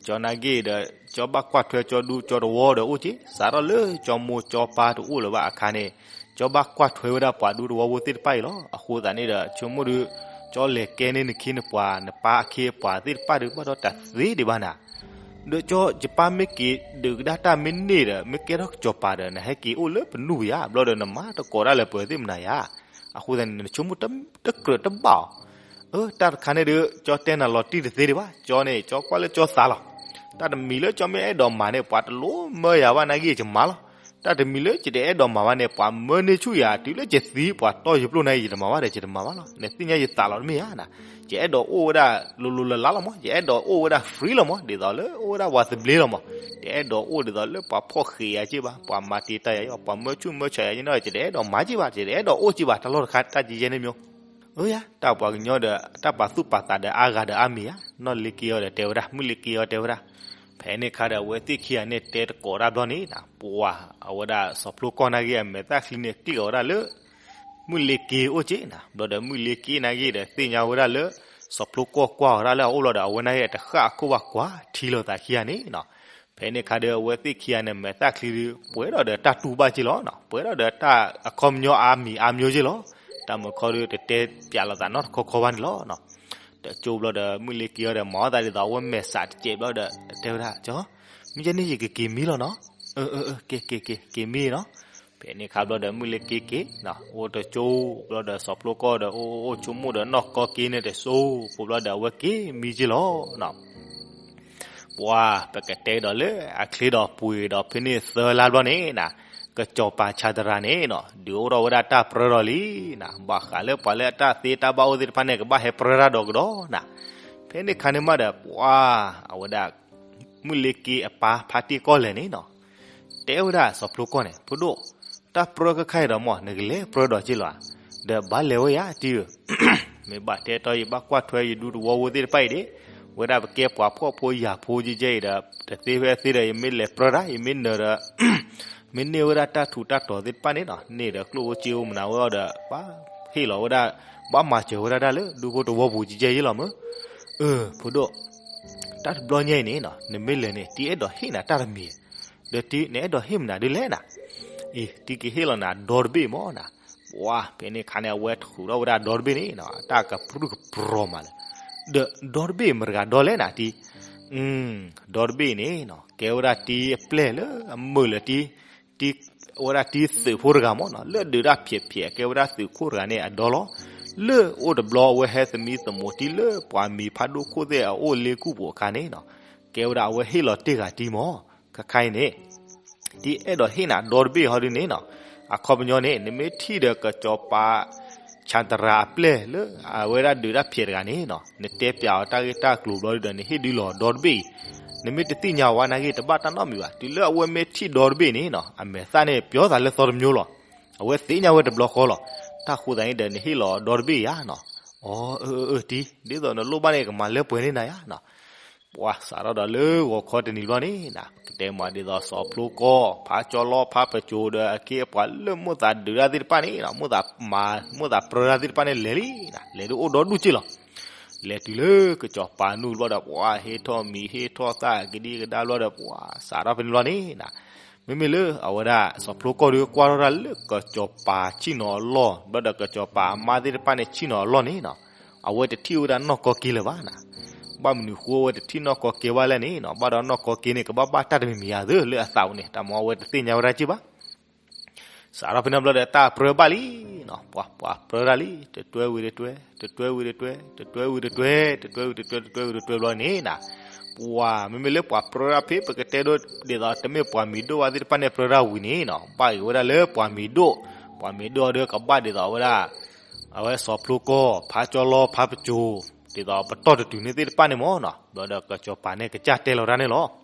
ကၠီနာ်က့ဒီး ကၠီဘၣ်ကွၢ်ထွဲကၠီဒူကၠီတဝီဒီးအိၣ်က့, စးထီၣ်လၢကၠီမိၢ်ကၠီပၢ်တအိၣ်လၢၤဘၣ်အခါန့ၣ် ကၠီဘၣ်ကွၢ်ထွဲဝဲဒၣ်ပှၤဒူတဝီဖိသ့ၣ်တဖၣ်အံၤလီၤ. အဃိသတးန့ၣ်ဒီး ဆိကမိၣ်ဒုး ကၠီလဲၤကဲန့ၢ်နခ့နပှၤ နပၢ်အခ့အပှၤသ့ၣ်တဖၣ်ဒုး ဘၣ်ဒီးတၢ်သ့ဒံးဘၣ်နၤ, ဒီးကၠီယပၢ်မ့ၢ်က့ၤဒုးကဒါတၢ်မ့ၢ်န့ၢ်ဒီး မ့ၢ်ကဲထီၣ်ကစီၤပၤဒီး နဟဲက့ၤအိၣ်လၢပနူၢ်ပယါ ဘျီဒီးနမၤတကိးတၢ်လၢပှဲၤသ့ၣ်မနုၤယါ, အဃိသတးန့ၣ် နဆိကမိၣ်တကြၢးတဘၣ်အီၤ အၢ တၢ်တခါန့ၣ်ဒုး ကၠီတဲနၤလီၤတံၢ်တသ့ဒံးဘၣ်, ကၠီန့ၣ် ကၠီကွၢ်လၢကၠီသးလီၤ. တၢ်တမံၤလၢကၠီမ့ၢ်အဲၣ်ဒိးမၤန့ၣ် ပှၤတလိၣ်မၢယၤဘၣ်နာ်က့ ယမၤလီၤ. တၢ်တမံၤလၢယတအဲၣ်ဒိးမၤဘၣ်န့ၣ် ပှၤမၢန့ၢ်ဆူၣ်ယၤ တုၤလၢယသံ ပှၤတီယပျိၢ်နာ်က့ ယတမၤဘၣ်ဒီး ယတမၤဘၣ်လီၤ. နသ့ၣ်ညါယသးလီၤတမ့ၢ်ဧါနၤ, ယအဲၣ်ဒိးအိၣ်ဝဲဒၣ်လိၤလိၤလၢ်လၢ်လီၤမး, ယအဲၣ်ဒိးအိၣ်ဝဲဒၣ် free လီၤမး, ဒ်သိးလၢအိၣ်ဝဲဒၣ်ပှၤသဘျ့လီၤမး, တအဲၣ်ဒိးအိၣ်ဒ်သိးလၢပှၤဖီၣ်ဃံးယၤက့ဘၣ်, ပှၤမၤတံာ်တာ်ယၤက့ဘၣ်, ပှၤမၢဆူၣ်မၢဆၢယၤက့န့ၣ် ယတအဲၣ်ဒိးမၤက့ဘၣ်, ယတအဲၣ်ဒိးအိၣ်က့ဘၣ် တၢ်လီၢ်တခါတၢ်ကယဲၢ်န့ၣ်မး အၢယါ တၢ်ပှၤကညီဒီး တၢ်ပာ်သူၣ်ပာ်သးဒီးအါဂၤဒီးအါမံၤဧါ, နီၢ်လ့က့အီၤဒီးတဲဝဲဒၣ်, မုၢ်လ့က့အီၤတဲဝဲဒၣ်, ဖဲန့ၣ်ခါဒီး အဝဲသ့ၣ်ခံဂၤန့ၣ်တဲတကိးတၢ်ဘျီန့ၣ် ပှၤအဝဲဒၣ်စီၤဖျိကီၢ်နာ်က့ အမဲာ်သၣ်ချံန့ၣ် ကျံၣ်ကီၤဝဲဒၣ်လၢ မုၢ်လ့က့အိၣ်က့နၤ, ဘျီဒီးမုၢ်လ့က့နာ်က့ဒီး သ့ၣ်ညါဝဲဒၣ်လၢ စီၤဖျိကီၢ်ကွၢ်အီၤဒၣ်လၢအအိၣ်လီၤဒီး အဝဲနာ်က့တဃၣ်အခိၣ်ဘၣ်ကွၢ်ထံလီၤသးခံဂၤန့ၣ်နီၤ, ဖဲန့ၣ်ခါဒီး အဝဲသ့ၣ်ခံဂၤန့ၣ် မဲာ်သၣ်ချံဒီး ပှဲၤဒီးဒီးတၢ်တူၢ်ဘၣ်က့လီၤနီၤ, ပှဲၤဒီးဒီးတၢ်အခီပညီအါမံၤအါမံၤက့လီၤ, တၢ်မုၢ်ခီဒီး တတဲပျးလိာ်သးနီတခီခီဘၣ်န့ၣ်လီၤနီၤ, တကၠိဘျီဒီး မုၢ်လ့က့အီၤဒီး မၤအီၣ်သးဒ်သိးအဝဲမဲာ်ဆှးတစဲးဘျီဒီး တဲဝဲဒၣ် ကၠီ, မ့ၢ်ယဲန့ၣ်ယကက့ၤမံလီၤနီၤ, အၢ အၢ အၢ က့ၤ က့ၤ က့ၤ က့ၤမံနီၤ, ဖဲန့ၣ်ခါဘျီဒီး မုၢ်လ့က့က့ၤနီၤ, အိၣ်တကၠိဘျီဒီး စီၤဖျိကီၢ်ဒီး အိၣ် အိၣ် အိၣ်ဆိကမိၣ်ဒီး နီၢ်ကီက့န့ၣ်တစိၢ်ဖိဘျီဒီး အဝဲက့ၤမံက့လီၤနီၤ. ပှၤ ပကတဲဒီးလၢအချ့ဒီးပှ့ၤဒီးဖဲန့ၣ်သၢလါဘျီန့ၣ်နၤ, ကစီၤပၤဆၣ်တရၤန့ၣ်နီၤ ဒုးအိၣ်ထီၣ်ဝဲဒၣ်တၢ်ပြၢထီၣ်လံနၤ, ဘၣ်ဃးလၢပှၤလၢအတၢ်သ့တၢ်ဘၣ်အိၣ်သ့ၣ်တဖၣ်န့ၣ် ကဘၣ်ဟဲပြၢတၢ်ဒီးကဒီးနၤ. ဖဲန့ၣ်ခါန့ၣ်မးဒီး ပှၤ အဝဲဒၣ် မုၢ်လ့က့အပၢ်ဖါတံၢ်ကီၢ်လဲၢ်န့ၣ်နီၤ တဲဝဲဒၣ်စီၤဖျိကီၢ်န့ၣ် ဖိဒိၣ်, တၢ်ပြၢခဲခါအံၤဒီးမ့ၢ် နကလဲၤပြၢဒီးက့လီၤဧါ, ဒီးဘၣ်လဲၤဝဲယၤတံၢ်ဧၢ, မ့ၢ်ဘၣ်တဲတီယဘၣ်ကွၢ်ထွဲယဒူသဝီဖိသ့ၣ်တဖၣ်အံၤဒၣ်, ဝဲဒၣ်ပကဲပှၤဖှီၣ်ဖိယာ်ဖိကဲကဲအံၤဒီး တသ့ဖဲသ့ဒီး ယမ့ၢ်လဲၤပြၢတၢ် ယမ့ၢ်နၢၤဒီး မ့ၢ်န့ၢ်ဝဲဒၣ်တၢ်ထူးတၢ်တီၤသ့ၣ်တဖၣ်န့ၣ်နီၤ န့ၢ်ဒီးကျိၣ်ဖိစ့ဖိမနုၤဝဲအီၤဒီး ဘၣ်ဟ့ၣ်လီၤဝဲဒၣ် ဘၣ်မၤစၢၤဝဲဒၣ်တၢ်လၢဒူဖိသဝီပူၤကဲကဲအံၤလီၤမ့ၢ်. အၢ ဖိဒိၣ်, တၢ်တဘျီညါအံၤန့ၣ်နီၤ နမ့ၢ်လဲၤန့ၣ် တံၢ်အဲၣ်ဒိးဟ့ၣ်နၤတၢ်တမံၤ, ဒီးတံၢ်နအဲၣ်ဒိးဟ့ၣ်မနုၤဒ်လဲၣ်နၤ, အံၤ တံၢ်ကဟ့ၣ်လီၤနၤဒီတဘ့ၣ်မ့ၢ်နၤ. ပှၤ ဖဲန့ၣ်ခါန့ၣ် အဝဲထုးထီၣ်ဝဲဒၣ်ဒီတဘ့ၣ်န့ၣ်နီၤ တၢ်ကပြုၢ်ကပြီၤမးလၢ, ဒီးဒီတဘ့ၣ်မတၤတဂၤဒီလဲၣ်နၤတံၢ်, ဒီတဘ့ၣ်န့ၣ်နီၤ ကဲဝဲဒၣ်တံၢ်အပျဲၢ်လၢအမုာ်လၢတံၢ်, တံၢ်, အဝဲဒၣ်တံၢ်သုးဖိတဂၤမ့ၢ်နီၤ လၢဒုးတၢ်ဖျဲးဖျဲး ကဲဝဲဒၣ်သုးခိၣ်တဂၤန့ၣ်အဒီလီၤ. လၢအိၣ်တဘျီအဝဲဟဲသမံသမိးတံၢ်လၢပှၤမံၤဖးဒိၣ်ခိၣ်သ့ၣ်အအိၣ်လ့ကူၣ်ပူၤအခါန့ၣ်နီၤ ကဲဝဲဒၣ်အဝဲဟ့ၣ်လီၤတ့ၢ်ဂၤတံၢ်မ့ၢ်, ခဲခါအံၤန့ၣ် တံၢ်အဲၣ်ဒိးဟ့ၣ်နၤဒီတဘ့ၣ်ဟီဒ်န့ၣ်နီၤ, အခီပညီန့ၣ် နမ့ၢ်ထံၣ်ဒီးကစီၤပၤ ဆၣ်တရၤအပျဲၢ်လၢအဝဲဒၣ်ဒုးတၢ်ဖျဲးတဂၤန့ၣ်နီၤ နတဲပျးအီၤတၢ်ဂ့ၢ်တၢ်ကျိၤဘျီဒုဒီး နဟ့ၣ်ဒုးလီၤဒီတဘ့ၣ်အံၤ, နမ့ၢ်တသ့ၣ်ညါဝဲနာ်က့ တဘၣ်တၢ်နီတမံၤဘၣ်. တုၤလၢအဝဲမ့ၢ်ထံၣ်ဒီတဘ့ၣ်န့ၣ်နီၤ အမဲာ်သၣ်န့ၣ် ပျီသးလၢသီတမျိုးလီၤ. အဝဲသ့ၣ်ညါဝဲတဘျီဃီလီၤ. တၢ်ဃိသးန့ၣ်ဒီး နဟ့ၣ်လီၤဒီတဘ့ၣ်ယၤနီၤ. အီ အၢ အၢ တံၢ်, ဒ်သိးနလိၣ်ဘၣ်န့ၣ် ကမၤလၢပှဲၤန့ၢ်နၤယၤနီၤ. ပှၤစးထီၣ်ဒီးလၢဂီၤခီတနံၤဘျီန့ၣ်နၤ ကတဲမးဒ်သိးစီၤဖျိကီၢ် ဖါကၠီလီ ဖါပစိၤဒီးအခ့အပှၤလၢမိၣ်သးဒုးတၢ်သ့ၣ်တဖၣ်န့ၣ်နီၤ မိၣ်သးမၤ မိၣ်သးပြၢတၢ်သ့ၣ်တဖၣ်န့ၣ်လဲၤလံနၤ လဲၤဒုးအိၣ်ဒီဒူၣ်က့လီၤ. လဲၤတုၤလၢကစီၤပၤနူၢ်ဘျီဒီး ပှၤဟ့ၣ်ထီၣ်မံၤဟ့ၣ်ထီၣ်သၣ်ကဒံကဒါဘျီဒီး ပှၤစးထီၣ်ဖဲန့ၣ်ဘျီန့ၣ်နၤ မ့မ့ၢ်လၢအဝဲဒၣ်စီၤဖျိကီၢ်ဒီးကွၢ်ထီၣ်တၢ်လၢကစီၤပၤဆံၣ်နီၤအလီၢ် ဘျီဒီးကစီၤပၤအမါသ့ၣ်တဖၣ်န့ၣ်ဆံၣ်နီၤအလီၢ်န့ၣ်နီၤ အဝဲတထံၣ်ဝဲဒၣ်နီၢ်ကီၢ်က့လၢၤဘၣ်နၤ. ဘၣ်မနုၤဃိအဝဲတထံၣ်နီၢ်ကီၢ်က့ဘၣ်လဲၣ်န့ၣ်နီၤ ဘၣ်ဒီးနီၢ်ကီၢ်က့န့ၣ် ကဘၣ်ဘၣ်တၢ်တမံၤမံၤယၤသ့လၢအသးပူၤန့ၣ် တၢ်မ့ၢ်အဝဲတသ့ၣ်ညါဝဲဒၣ်က့ဘၣ်. စးထီၣ်ဖဲန့ၣ်ဘျီဒီးတၢ်ပြၢဘၣ်လံနီၤ ပှၤ ပှၤပြၢတၢ်လံ တတွဲဝံၤတတွဲ တတွဲဝံၤတတွဲ တတွဲဝံၤတတွဲ တတွဲဝံၤတတွဲ တတွဲဝံၤတတွဲဘျီန့ၣ်နၤ ပှၤ မ့မ့ၢ်လၢပှၤပြၢတၢ်ဖဲပကတဲဒိးဒ်သိး တမ့ၢ်ပှၤမံၤဒိၣ်ဘၣ်သ့ၣ်တဖၣ်န့ၣ်ပြၢတၢ်ဝံၤန့ၣ်နီၤ ဘၣ်က့ၤဝဲဒၣ်လၢပှၤမံၤဒိၣ်, ပှၤမံၤဒိၣ်အီၤဒီးကဘၣ်ဒ်သိးဝဲဒၣ် အဝဲစီၤဖျိကီၢ် ဖါကၠီလီ ဖါပစိၤ ဒ်သိးပတီၢ်တတုၤန့ၣ်သ့ၣ်တဖၣ်န့ၣ်မ့ၢ်နီၤ ဘျီဒီးကစီၤပၤန့ၣ်ကစၢ်တဲလီၤတၢ်န့ၣ်လီၤ.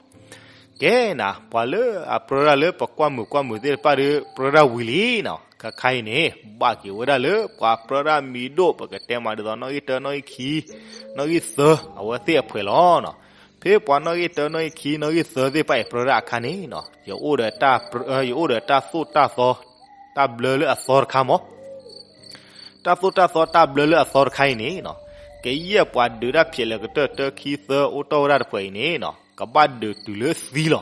ကဲနၤ ပှၤလၢအပြၢတၢ်လၢပကွၢ်မုာ်ကွၢ်မုာ်သ့ၣ်တဖၣ်ဒီး ပြၢတၢ်ဝံၤလံနီၤ ခဲခါအံၤန့ၣ် ဘၣ်က့ၤဝဲဒၣ်လၢပှၤပြၢတၢ်မံၤဒိၣ် ပကတဲမးဒ်သိးနီၣ်ဂံၢ်တၢ နီၣ်ဂံၢ်ခံ နီၣ်ဂံၢ်သၢ အဝဲသ့ၣ်အဖှဲးလီၤနီၤ. ဖဲပှၤနီၣ်ဂံၢ်တၢ နီၣ်ဂံၢ်ခံ နီၣ်ဂံၢ်သၢသ့ၣ်တဖၣ်အံၤပြၢတၢ်အခါန့ၣ်နီၤ ယအိၣ်ဒီးတၢ်ပြၢ ယအိၣ်ဒီးတၢ်သိၣ်တၢ်သီ တၢ်ဘျၢလၢအသီတခါမ့ၢ် တၢ်သိၣ်တၢ်သီတၢ်ဘျၢလၢအသီတခါအံၤန့ၣ်နီၤ ကယဲၢ်ပှၤဒုးတၢ်ဖျဲးလၢကတၢၢ်တၢခံသၢအိၣ်တီၢ်ဝဲဒၣ်တဖှဲးအံၤန့ၣ်နီၤ ကဘၣ်ဒုးတုၤလၢသံလီၤ.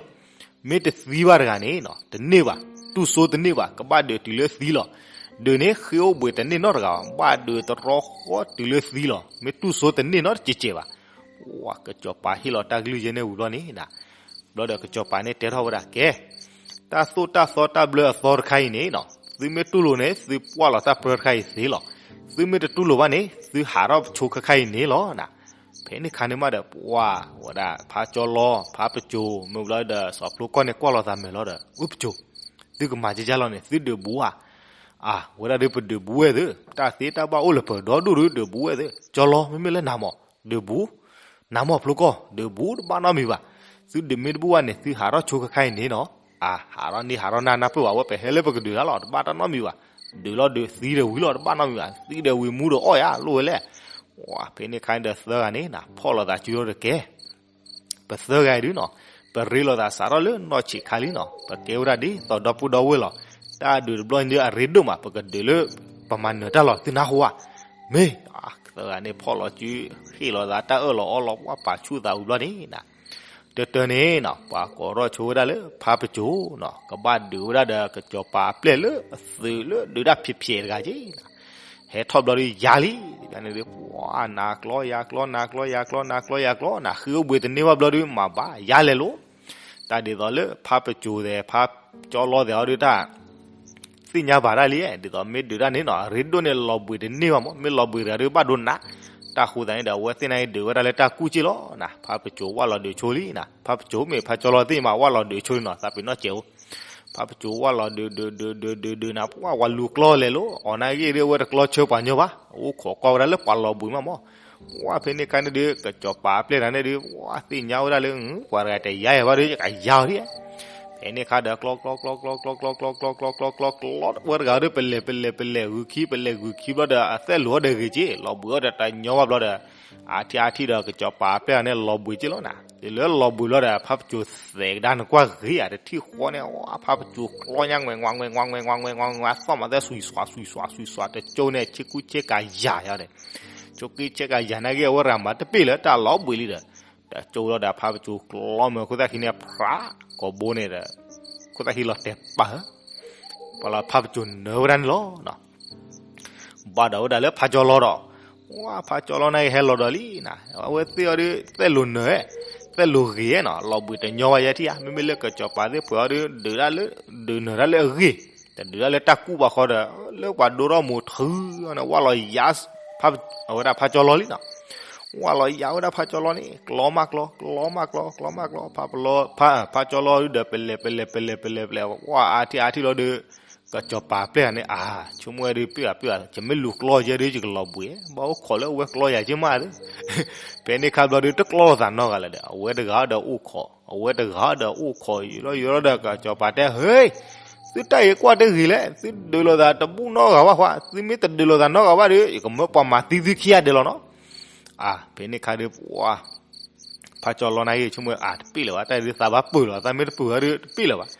မ့ၢ်တသံဘၣ်တဂၤန့ၣ်နီၤ တန့ၢ်ဘၣ်, တူၢ်စိတန့ၢ်ဘၣ်, ကဘၣ်ဒုးတုၤလၢသံလီၤ. ဒုးန့ၣ်ဃ့အိၣ်ဘှံးတန့ၢ်နီတဂၤဘၣ်, ဘၣ်ဒုးတရီဃီတုၤလၢသံလီၤ. မ့ၢ်တူၢ်စိတန့ၢ်နီတစဲးစဲးဘၣ်. ပှၤကစီၤပၤဟ့ၣ်လီၤတၢ်ကလုၢ်ယဲၢ်န့ၣ်ဝံၤဘျီန့ၣ်နီၤ ဘျီဒီးကစီၤပၤန့ၣ်တဲထီၣ်ဝဲဒၣ် ကဲ တၢ်သိၣ်တၢ်သီတၢ်ဘျၢအသီတခါအံၤန့ၣ်နီၤ သုမ့ၢ်တူၢ်လိာ်န့ၣ် သုပှၢ်လီၤတၢ်ပြၢတခါအံၤသ့လီၤ. သုမ့ၢ်တတူၢ်လိာ်ဘၣ်န့ၣ် သုဟးထီၣ်ပဆိခါခါအံၤန့ၣ်လီၤနၤ. ဖဲန့ၣ်ခါန့ၣ်မးဒီး ပှၤဝဲဒၣ် ဖါကၠီလီ ဖါပစိၤ မ့ၢ်ဘျီဒီး စီၤဖျိကီၢ်န့ၣ်ကွၢ်လီၤသးမဲာ်လီၤဒီး အုၣ်ပစိၤ သုကမၤကကၢ်လီၤန့ၣ် သုဒုးဘူးဧါ. အဝဲဒၣ်ဒုးပဒုးဘူးဝဲသ့ၣ် တၢ်သ့တၢ်ဘၣ်အိၣ်လၢပဒီဒူၣ်ဒုးဒုးဘူးဝဲသ့ၣ် ကၠီလီ မ့မ့ၢ်လၢနၤမး ဒုးဘူး နၤမးဖျိကီၢ် ဒုးဘူးတဘၣ်နီတမံၤဘၣ်. သုဒုးမ့ၢ်တဘူးဘၣ်န့ၣ် သုဟးထီၣ်ဆိခါခါအံၤန့ၣ်နီၤ. အဟးထီၣ်န့ၣ်ဟးထီၣ်နၢ်နၢ်ပၢၢ်ဘၣ် ဝဲပဟဲလၢပကဒုးတၢ်လီၤ တဘၣ်တၢ်နီတမံၤဘၣ်. ဒုးလီၤဒုးသံဒီးဝံၤလီၤတဘၣ်နီတမံၤဘၣ် သံဒီးဝံၤမူဒီးအီၣ်ယါ လိၣ်ဝဲလဲၣ်. ဝဲဖဲန့ၣ်ခါန့ၣ်ဒီးသၢဂၤန့ၣ်နၤ ဖီၣ်လိာ်သးစုဒီးတကဲ ပသၢဂၤအံၤဒုးနီၤ ပရ့လိာ်သးစးထီၣ်လၢနီၢ်ဆံးခါလံနီၤ ပကဲဝဲဒၣ်ဒ်သိးဒီပုၢ်ဒီဝဲၢ်လီၤ. တၢ်ဒုးတဘျီညါအရ့ဒိၣ်မး ပကဒုးလၢ ပမၤနၢၤတၢ်လီၤ သုနၢ်ဟူဧါ. မ့ၢ် သၢဂၤန့ၣ်ဖီၣ်လီၤစု ဟ့ၣ်လီၤသးတၢ်အၢၣ်လီၤအီလီၤ ပှၤပာ်ဆူၣ်သးဝံၤဘျီန့ၣ်နၤ တၢတၢန့ၣ်နီၤ ပှၤကိးထီၣ်ဆိဝဲဒၣ်လၢဖါပစိၤနီၤ ကဘၣ်ဒုးဝဲဒၣ်ဒီးကစီၤပၤအပျဲၢ်လၢအသုးလၢဒုးတၢ်ဖျဲးဖျဲးတဂၤက့ၤ ဟဲထီၣ်ဘျီဒုးယၤလံ တၢ်န့ၣ်ဒုး ပှၤနၤကျီယၤကျီ နၤကျီယၤကျီ နၤကျီယၤကျီ နၤဃ့အိၣ်ဘှံးတန့ၢ်ဘၣ်ဘျီဒုး မၤဘၣ်ယၤလဲၤလိၤ တၢ်ဒ်သိးလၢဖါပစိၤသဲး ဖါကၠီလီသဲးအီၤဒုးတၢ် သ့ၣ်ညါဘၣ်တၢ်လံ ဒ်သိးမ့ၢ်ဒုးတၢ်န့ၣ်နီၤ အရ့ဒိၣ်န့ၣ်လီၤဘှံးတန့ၢ်ဘၣ်မး မ့ၢ်လီၤဘှံးတဂၤဒုးဘၣ်ဒိနး တၢ်ဃိသတးန့ၣ်ဒီး အဝဲသ့ၣ်န့ၣ်ဒုးဝဲဒၣ်လၢတၢ်ကူၣ်က့ၢ်လီၤနၤ. ဖးပစိၤဝၣ်လီၤဒုးဆိလံနၤ. ဖးပစိၤမ့ၢ်ဖးကၠီလီၤသ့ၣ်မး ဝၣ်လီၤဒုးဆိလံနီၤ. သးပ့ၤနီၣ်စဲးအိၣ်, ဖးပစိၤဝၣ်လီၤဒုးဒုးဒုးဒုးဒုးဒုးဒုးနၤ, ပှၢ်ဝဲလူၤကျီလဲၤလိၤ အီၤနာ်က့ဒီး အဝဲတကျီဆၢပှၤညီဘၣ်. အိၣ်ခိးကွၢ်ဝဲဒၣ်လၢပှၤလီၤဘှံးမးမး. ဝၣ်ဖဲန့ၣ်ခါန့ၣ်ဒီး ကစီၤပၤအပျဲၢ်တဂၤန့ၣ်ဒီး ဝၣ်သ့ၣ်ညါဝဲဒၣ်လၢ ပှၤတဂၤတယါအံၤဘၣ်ဒီး ယကယါအီၤဒ်. ဖဲန့ၣ်ခါဒီး ကျီကျီကျီကျီကျီကျီကျီကျီကျီကျီကျီကျီ ကျီဝဲတဂၤဒီး ပလဲၤပလဲၤပလဲၤပလဲၤ ဂုာ်ခံပလဲၤဂုာ်ခံဘျီဒီး အသဲၣ်လိၤအီၤဒီးဂ့ၤက့ လီၤဘှံးအီၤဒီးတညီဘၣ်ဘျီဒီး အါထံၣ်အါထံၣ်ဒီး ကစီၤပၤအပျဲၢ်တဂၤန့ၣ် လီၤဘှံးက့လီၤနၤ. တုၤလၢလီၤဘှံးဘျီဒီး ဖးပစိၤသဲးကဒါနကွၢ်ဂ့ၤဧါ တထံၣ်ဃီန့ၣ် ဝၣ် ဖးပစိၤကျီညါ ငွဲၢ်ငွဲၢ်ငွဲၢ်ငွဲၢ်ငွဲၢ် သီၣ်မးသဲ စွံးစွးစွံးစွးစွံးစွး တကၠိန့ၣ် ဆ့ကူဆ့ကၤယၤယၤန့ၣ် ကၠိက့ဆ့ကၤယၤနာ်က့ အဝဲရၤမၤတပ့ၢ်လၢတၢ်လီၤဘှံးလံဒီး တကၠိလီၤဒီး ဖးပစိၤကျီမ့ၢ်ခိၣ်သၣ်ခံန့ၣ် ဖြး ကိာ်ဘိန့ၣ်ဒီး ခိၣ်သၣ်ခံလီၤတဲာ်ပာ်ဧၢ ပှၤလီၤဖးပစိၤနၢၤဝဲဒၣ်န့ၣ်လီၤ. ဘၣ်ဒီးဝဲဒၣ်လၢဖးကၠီလီၤဒီး ဝၣ် ဖးကၠီလီၤနာ်က့ ဟဲလီၤဒီးလံနၤ. အဝဲသ့ၣ်အီၤဒီး သဲၣ်လိၤနၢၤ သဲၣ်လိၤဂ့ၤနီၤ လီၤဘှံးတညီဘၣ်ယဲထံၣ်ဧါ. မ့မ့ၢ်လၢကစီၤပၤသ့ၣ်ပှဲၤအီၤဒီး ဒုးဒၣ်လၢ ဒုးနၢၤဒၣ်လၢအဂ့ၢ် တဒုးဒၣ်လၢတၢ်ကူၣ်ဘၣ်ဃီဒီး လၢပှၤဒိထီၣ်မိၢ်ထုးန့ၣ် ဝၣ်လီၤယၤ အဝဲဒၣ်ဖးကၠီလီၤလံနီၤ. ဝၣ်လီၤယၤဝဲဒၣ်ဖးကၠီလီၤန့ၣ် ကျီမးကျီ ကျီမးကျီ ကျီမးကျီ ဖးပလီ ဖး ဖးကၠီလီၤဒီး ပလဲၤပလဲၤပလဲၤပလဲၤပလဲၤ ဝၣ်အါထံၣ်အါထံၣ်လီၤဒီး ကစီၤပၤပျဲၢ်တဂၤန့ၣ် အါ ဆိကမိၣ်ဝဲဒီး ပ့ၢ်ဧါပ့ၢ်ဧါ ယမ့ၢ်လူၤကျီယဲဒီး ယကလီၤဘှံး ဘၣ်အိၣ်ခိးလၢအဝဲကျီယၤက့မးသ့ ဖဲန့ၣ်ခါဘျီဒီး တကျီလိာ်သးနီတဂၤလၢၤဒီး အဝဲတဂၤဒီးအိၣ်ခိး အဝဲတဂၤဒီးအိၣ်ခိး ယံာ်လီၤယံာ်လီၤဒီး ကစီၤပၤတဲ ဟ့ သုတၢ်အံၤကွၢ်တဂ့ၤလဲၣ် သုဒုးလိာ်သးတဘူၣ်နီတဂၤဘၣ်ဃီ သုမ့ၢ်တဒုးလိာ်သးနီတဂၤဘၣ်ဒီး ယကမၢပှၤမၤသံသုခံဂၤဒဲးလီၤနီၤ. အါ ဖဲန့ၣ်ခါဒီး ပှၤ ဖးကၠီလီၤနာ်က့ ဆိကမိၣ် အါ တပ့ၢ်လၢၤဘၣ် တၢ်ဒုးသးဘၣ်ပၢၢ်လီၤ တၢ်မ့ၢ်တပၢၢ်ဒီးတပ့ၢ်လၢၤဘၣ်.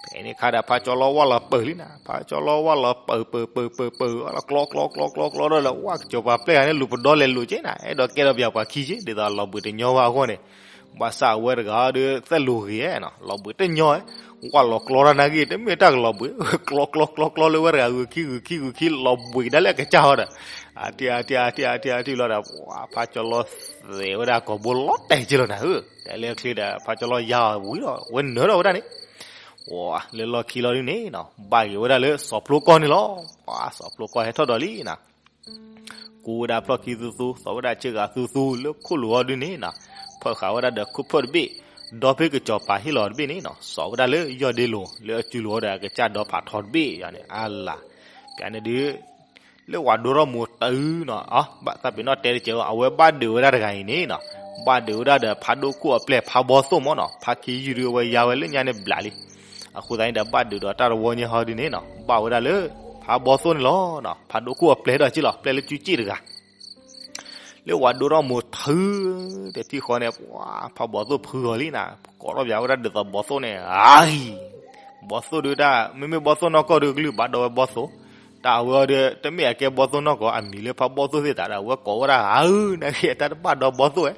ဖဲန့ၣ်ခါဒီး ဖးကၠီလီၤဝၣ်လီၤပၢၢ်လံနၤ ဖးကၠီလီၤဝၣ်လီၤပၢၢ်ပၢၢ်ပၢၢ်ပၢၢ်ပၢၢ် ဝၣ်လီၤကျီကျီကျီကျီကျီဒီး ဝၣ် ကစီၤပၤပျဲၢ်တဂၤန့ၣ် လူၤပဒီလဲၤလိာ်က့နၤ အဲၣ်ဒိးကဲထီၣ်ပယၤပှၤခံက့ ဒ်သိးလီၤဘှံးတညီဘၣ်အဂီၢ်န့ၣ် ဘၣ်ဆၣ်အဝဲတဂၤဒီး သဲၣ်လိၤဂ့ၤနီၤ လီၤဘှံးတညီ ဝၣ်လီၤကျီတၢ်နာ်က့ တမ့ၢ်တၢ်ကလီၤဘှံး ကျီကျီကျီကျီလၢဝဲတဂၤ ဂုာ်ခံဂုာ်ခံဂုာ်ခံ လီၤဘှံးကဒါလၢအကစၢ်ဟီဒီး အါထံၣ်အါထံၣ်အါထံၣ်အါထံၣ်အါထံၣ်လီၤဒီး ပှၤ ဖးကၠီလီၤသဲးဝဲဒၣ်ကိာ်ဘိလီၤတဲာ်က့လီၤနၤဧၢ တဲလၢချ့ဒီး ဖးကၠီလီၤယါအီၤဝံၤဒီး ဝဲနၢၤထီၣ်ဝဲဒၣ်န့ၣ် ပှၤ လၢလီၢ်ခံလီၤဒ်န့ၣ်နီၤ ဘၣ်က့ၤဝဲဒၣ်လၢစီၤဖျိကီၢ်န့ၣ်လီၤ. ပှၤ စီၤဖျိကီၢ်ဟဲထီၣ်ဒီးလံနၤ ကူဝဲဒၣ်ဖျီၣ်ခံသူသူ သိးဝဲဒၣ်ဆ့ဂၤသူသူ လၢခိၣ်လိၤအီၤဒ်န့ၣ်နီၤ ဖၢၣ်ဃာ်ဝဲဒၣ်ဒီးခိၣ်ဖၢၣ်တဘ့ၣ် ဒီဖဲကစီၤပၤဟ့ၣ်လီၤတဘ့ၣ်န့ၣ်နီၤ စိာ်ဝဲဒၣ်လၢယီၢ်ဒ့လိၤ လၢအစုလိၤအီၤဒီးအကစၢ်ဒီဖးထီတဘ့ၣ်ယၤန့ၣ် အါလၢ် ကန့ၣ်ဒုး လၢဝၤဒိထီၣ်မိၢ်တၢ်အုနီၤ အသးပ့ၤနီၣ်တဲတကဲး အဝဲဘၣ်ဒုးဝဲဒၣ်တဂၤအံၤန့ၣ်နီၤ ဘၣ်ဒုးဝဲဒၣ်ဒီးဖးဒိၣ်ခိၣ်အပျဲၢ်ဖးဘီသိၣ်မ့ၢ်နီၤ ဖးခံယုၢ်ဒုးအဝဲယါဝဲလၢညါန့ၣ်ဘျးလံ အဃိသတးန့ၣ်ဒီးဘၣ်ဒုးဒီးတၢ်တဝီညါဟီဒ်န့ၣ်နီၤ ဘၣ်ဝဲဒၣ်လၢ ဖးဘီသိၣ်န့ၣ်လီၤနီၤ ဖးဒိၣ်ခိၣ်အပျဲၢ်ဒီးက့လီၤ ပျဲၢ်လၢကၠူကၠ့ၣ်တဂၤ လၢဝၤဒိထီၣ်မိၢ်ထု တထံၣ်ဃီန့ၣ် ပှၤ ဖးဘီသိၣ်ဖုဂီၤလံနၤ ကိးထီၣ်ပၠးဝဲဒၣ်ဒ်သိးဘီသိၣ်န့ၣ် အါ ဘီသိၣ်ဒုးတၢ် မ့မ့ၢ်ဘီသိၣ်နီၢ်ကီၢ်ဒုး ကလုၢ်ဘၣ်ဒီးဝဲဘီသိၣ် တၢ်အဝဲအီၤဒီး တမ့ၢ်အကဲဘီသိၣ်နီၢ်ကီၢ် အမံၤလၢဖးဘီသိၣ်သ့ၣ်တၢ်ဒီး အဝဲကိးဝဲဒၣ် အါ နာ်က့ တၢ်တဘၣ်ဒီးဘီသိၣ်ဝဲ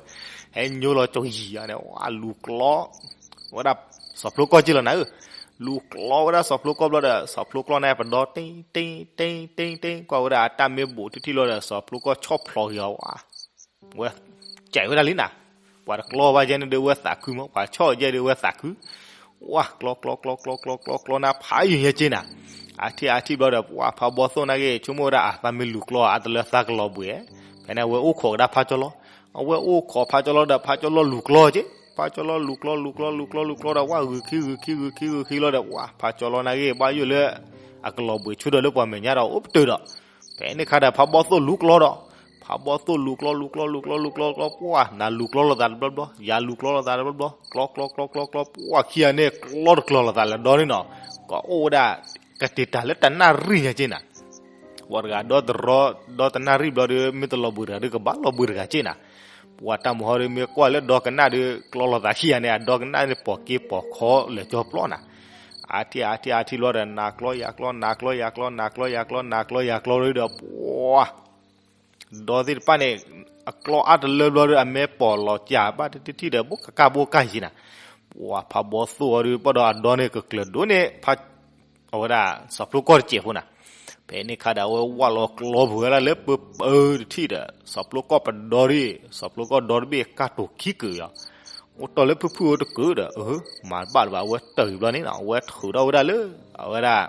ဟဲညိလီၤကၠီယံၤယၤန့ၣ် ဝၤလူၤကျီ ဝဲဒၣ် စီၤဖျိကီၢ်က့လီၤနၤဧၢ လူၤကျီဝဲဒၣ်စီၤဖျိကီၢ်ဘျီဒီး စီၤဖျိကီၢ်န့ၣ် ပဒီတ့တ့တ့တ့တ့ ကွၢ်ဝဲဒၣ်အတၢ်မ့ၢ်ဘူးတထံၣ်ထံၣ်လီၤဒီး စီၤဖျိကီၢ်ဆီၣ်ဖျိးက့ၤအီၤဝဲ ဝဲ ကဲဝဲဒၣ်လံနၤ ပှၤတကျီဘၣ်ယဲန့ၣ်ဒီးဝဲသးခုမး ပှၤဆီၣ်ယဲဒီးဝဲသးခု ဝၤ ကျီကျီကျီကျီကျီကျီကျီနၤ ဖးယံၤညါက့နၤ အါထံၣ်အါထံၣ်ဘျီဒီး ပှၤဖးဘီသိၣ်နာ်က့ ဆိကမိၣ်ဝဲဒၣ်အသးမ့ၢ်လူၤကျီ အါတလၢသးကလီၤဘှံး ဖဲန့ၣ် အဝဲအိၣ်ခိးကဒါဖးကၠီလီၤ အဝဲအိၣ်ခိးဖးကၠီလီၤဒီး ဖးကၠီလီၤလူၤကျီက့ ဖးကၠီလီၤလူၤကျီလူၤကျီလူၤကျီလူၤကျီဒီး ဝၤ ဂုာ်ခံဂုာ်ခံဂုာ်ခံဂုာ်ခံလီၤဒီး ဝၤ ဖးကၠီလီၤနာ်က့ ဘၣ်ယိၣ်လၢ အကလီၤဘှံးဆူၣ်ဒီးလၢပှၤမဲာ်ညါဒီးအိၣ်ပတုာ်ဒီး ဖဲန့ၣ်ခါဒီး ဖးဘီသိၣ်လူၤကျီဒီး ဖးဘီသိၣ်လူၤကျီလူၤကျီလူၤကျီလူၤကျီလူၤကျီ ပှၤ နၤလူၤကျီလိာ်သးတဘျီဘျီ ယၤလူၤကျီလိာ်သးတဘျီဘျီ ကျီကျီကျီကျီကျီ ပှၤ ခံဂၤန့ၣ် ကျီတကျၢၤလိာ်သးလၢဒီန့ၣ်နီၤ ကအိၣ်ဝဲဒၣ် ကတ့ၤတၢ်လၢတနၣ်ရံၣ်ညါက့နၤ ပှၤတဂၤဒီတရီ ဒီတနၣ်ရံၣ်ဘျီဒီး မ့ၢ်တလီၤဘှံးတဂၤဒီး ကဘၣ်လီၤဘှံးတဂၤက့နၤ ပှၤတၢ်မုၢ်ဟီဒီး မ့ၢ်ကွၢ်လၢဒီကနၣ်ဒီး ကျီလိာ်သးခံဂၤန့ၣ် အဒီကနၣ်န့ၣ် ပိာ်က့ပိာ်ခီလဲၤကၠီပျီနၤ အါထံၣ်အါထံၣ်အါထံၣ်ဘျီဒီး နၤကျီယၤကျီ နၤကျီယၤကျီ နၤကျီယၤကျီ နၤကျီယၤကျီဒီး ပှၤ ဒီသ့ၣ်တဖၣ်န့ၣ် အကျီအါတလၢဘျီဒီး အမဲာ်ပိာ်လီၤကၢ်ဘၣ်တထံၣ်ထံၣ်ဒီး ဘိၣ်ကကၢ်ဘိၣ်ကၢ်ယံၤနၤ ပှၤဖးဘီသိၣ်အီၤဒီး ဘၣ်ဒီးအဒီန့ၣ် ကကျၢၤဒိၣ်န့ၢ် အဝဲဒၣ် စီၤဖျိကီၢ်တစဲးဖိနၤ ဖဲန့ၣ်ခါဒီး အဝဲဝၣ်လီၤကျီပှဲၤဝဲဒၣ်လၢပၢပၢတထံၣ်ဒီး စီၤဖျိကီၢ်ပဒီဒ် စီၤဖျိကီၢ်ဒီတဘ့ၣ်ကၢ်တိာ်ခံကုာ်အီၤ အိၣ်တီၢ်လၢဖုၣ်ဖုၣ်အိၣ်တကုာ်ဒီး အ မၤတဘၣ်လၢၤဘၣ် အဝဲတၢၢ်ဘျီန့ၣ်နီၤ အဝဲထုးထီၣ်ဝဲဒၣ်လၢ အဝဲဒၣ်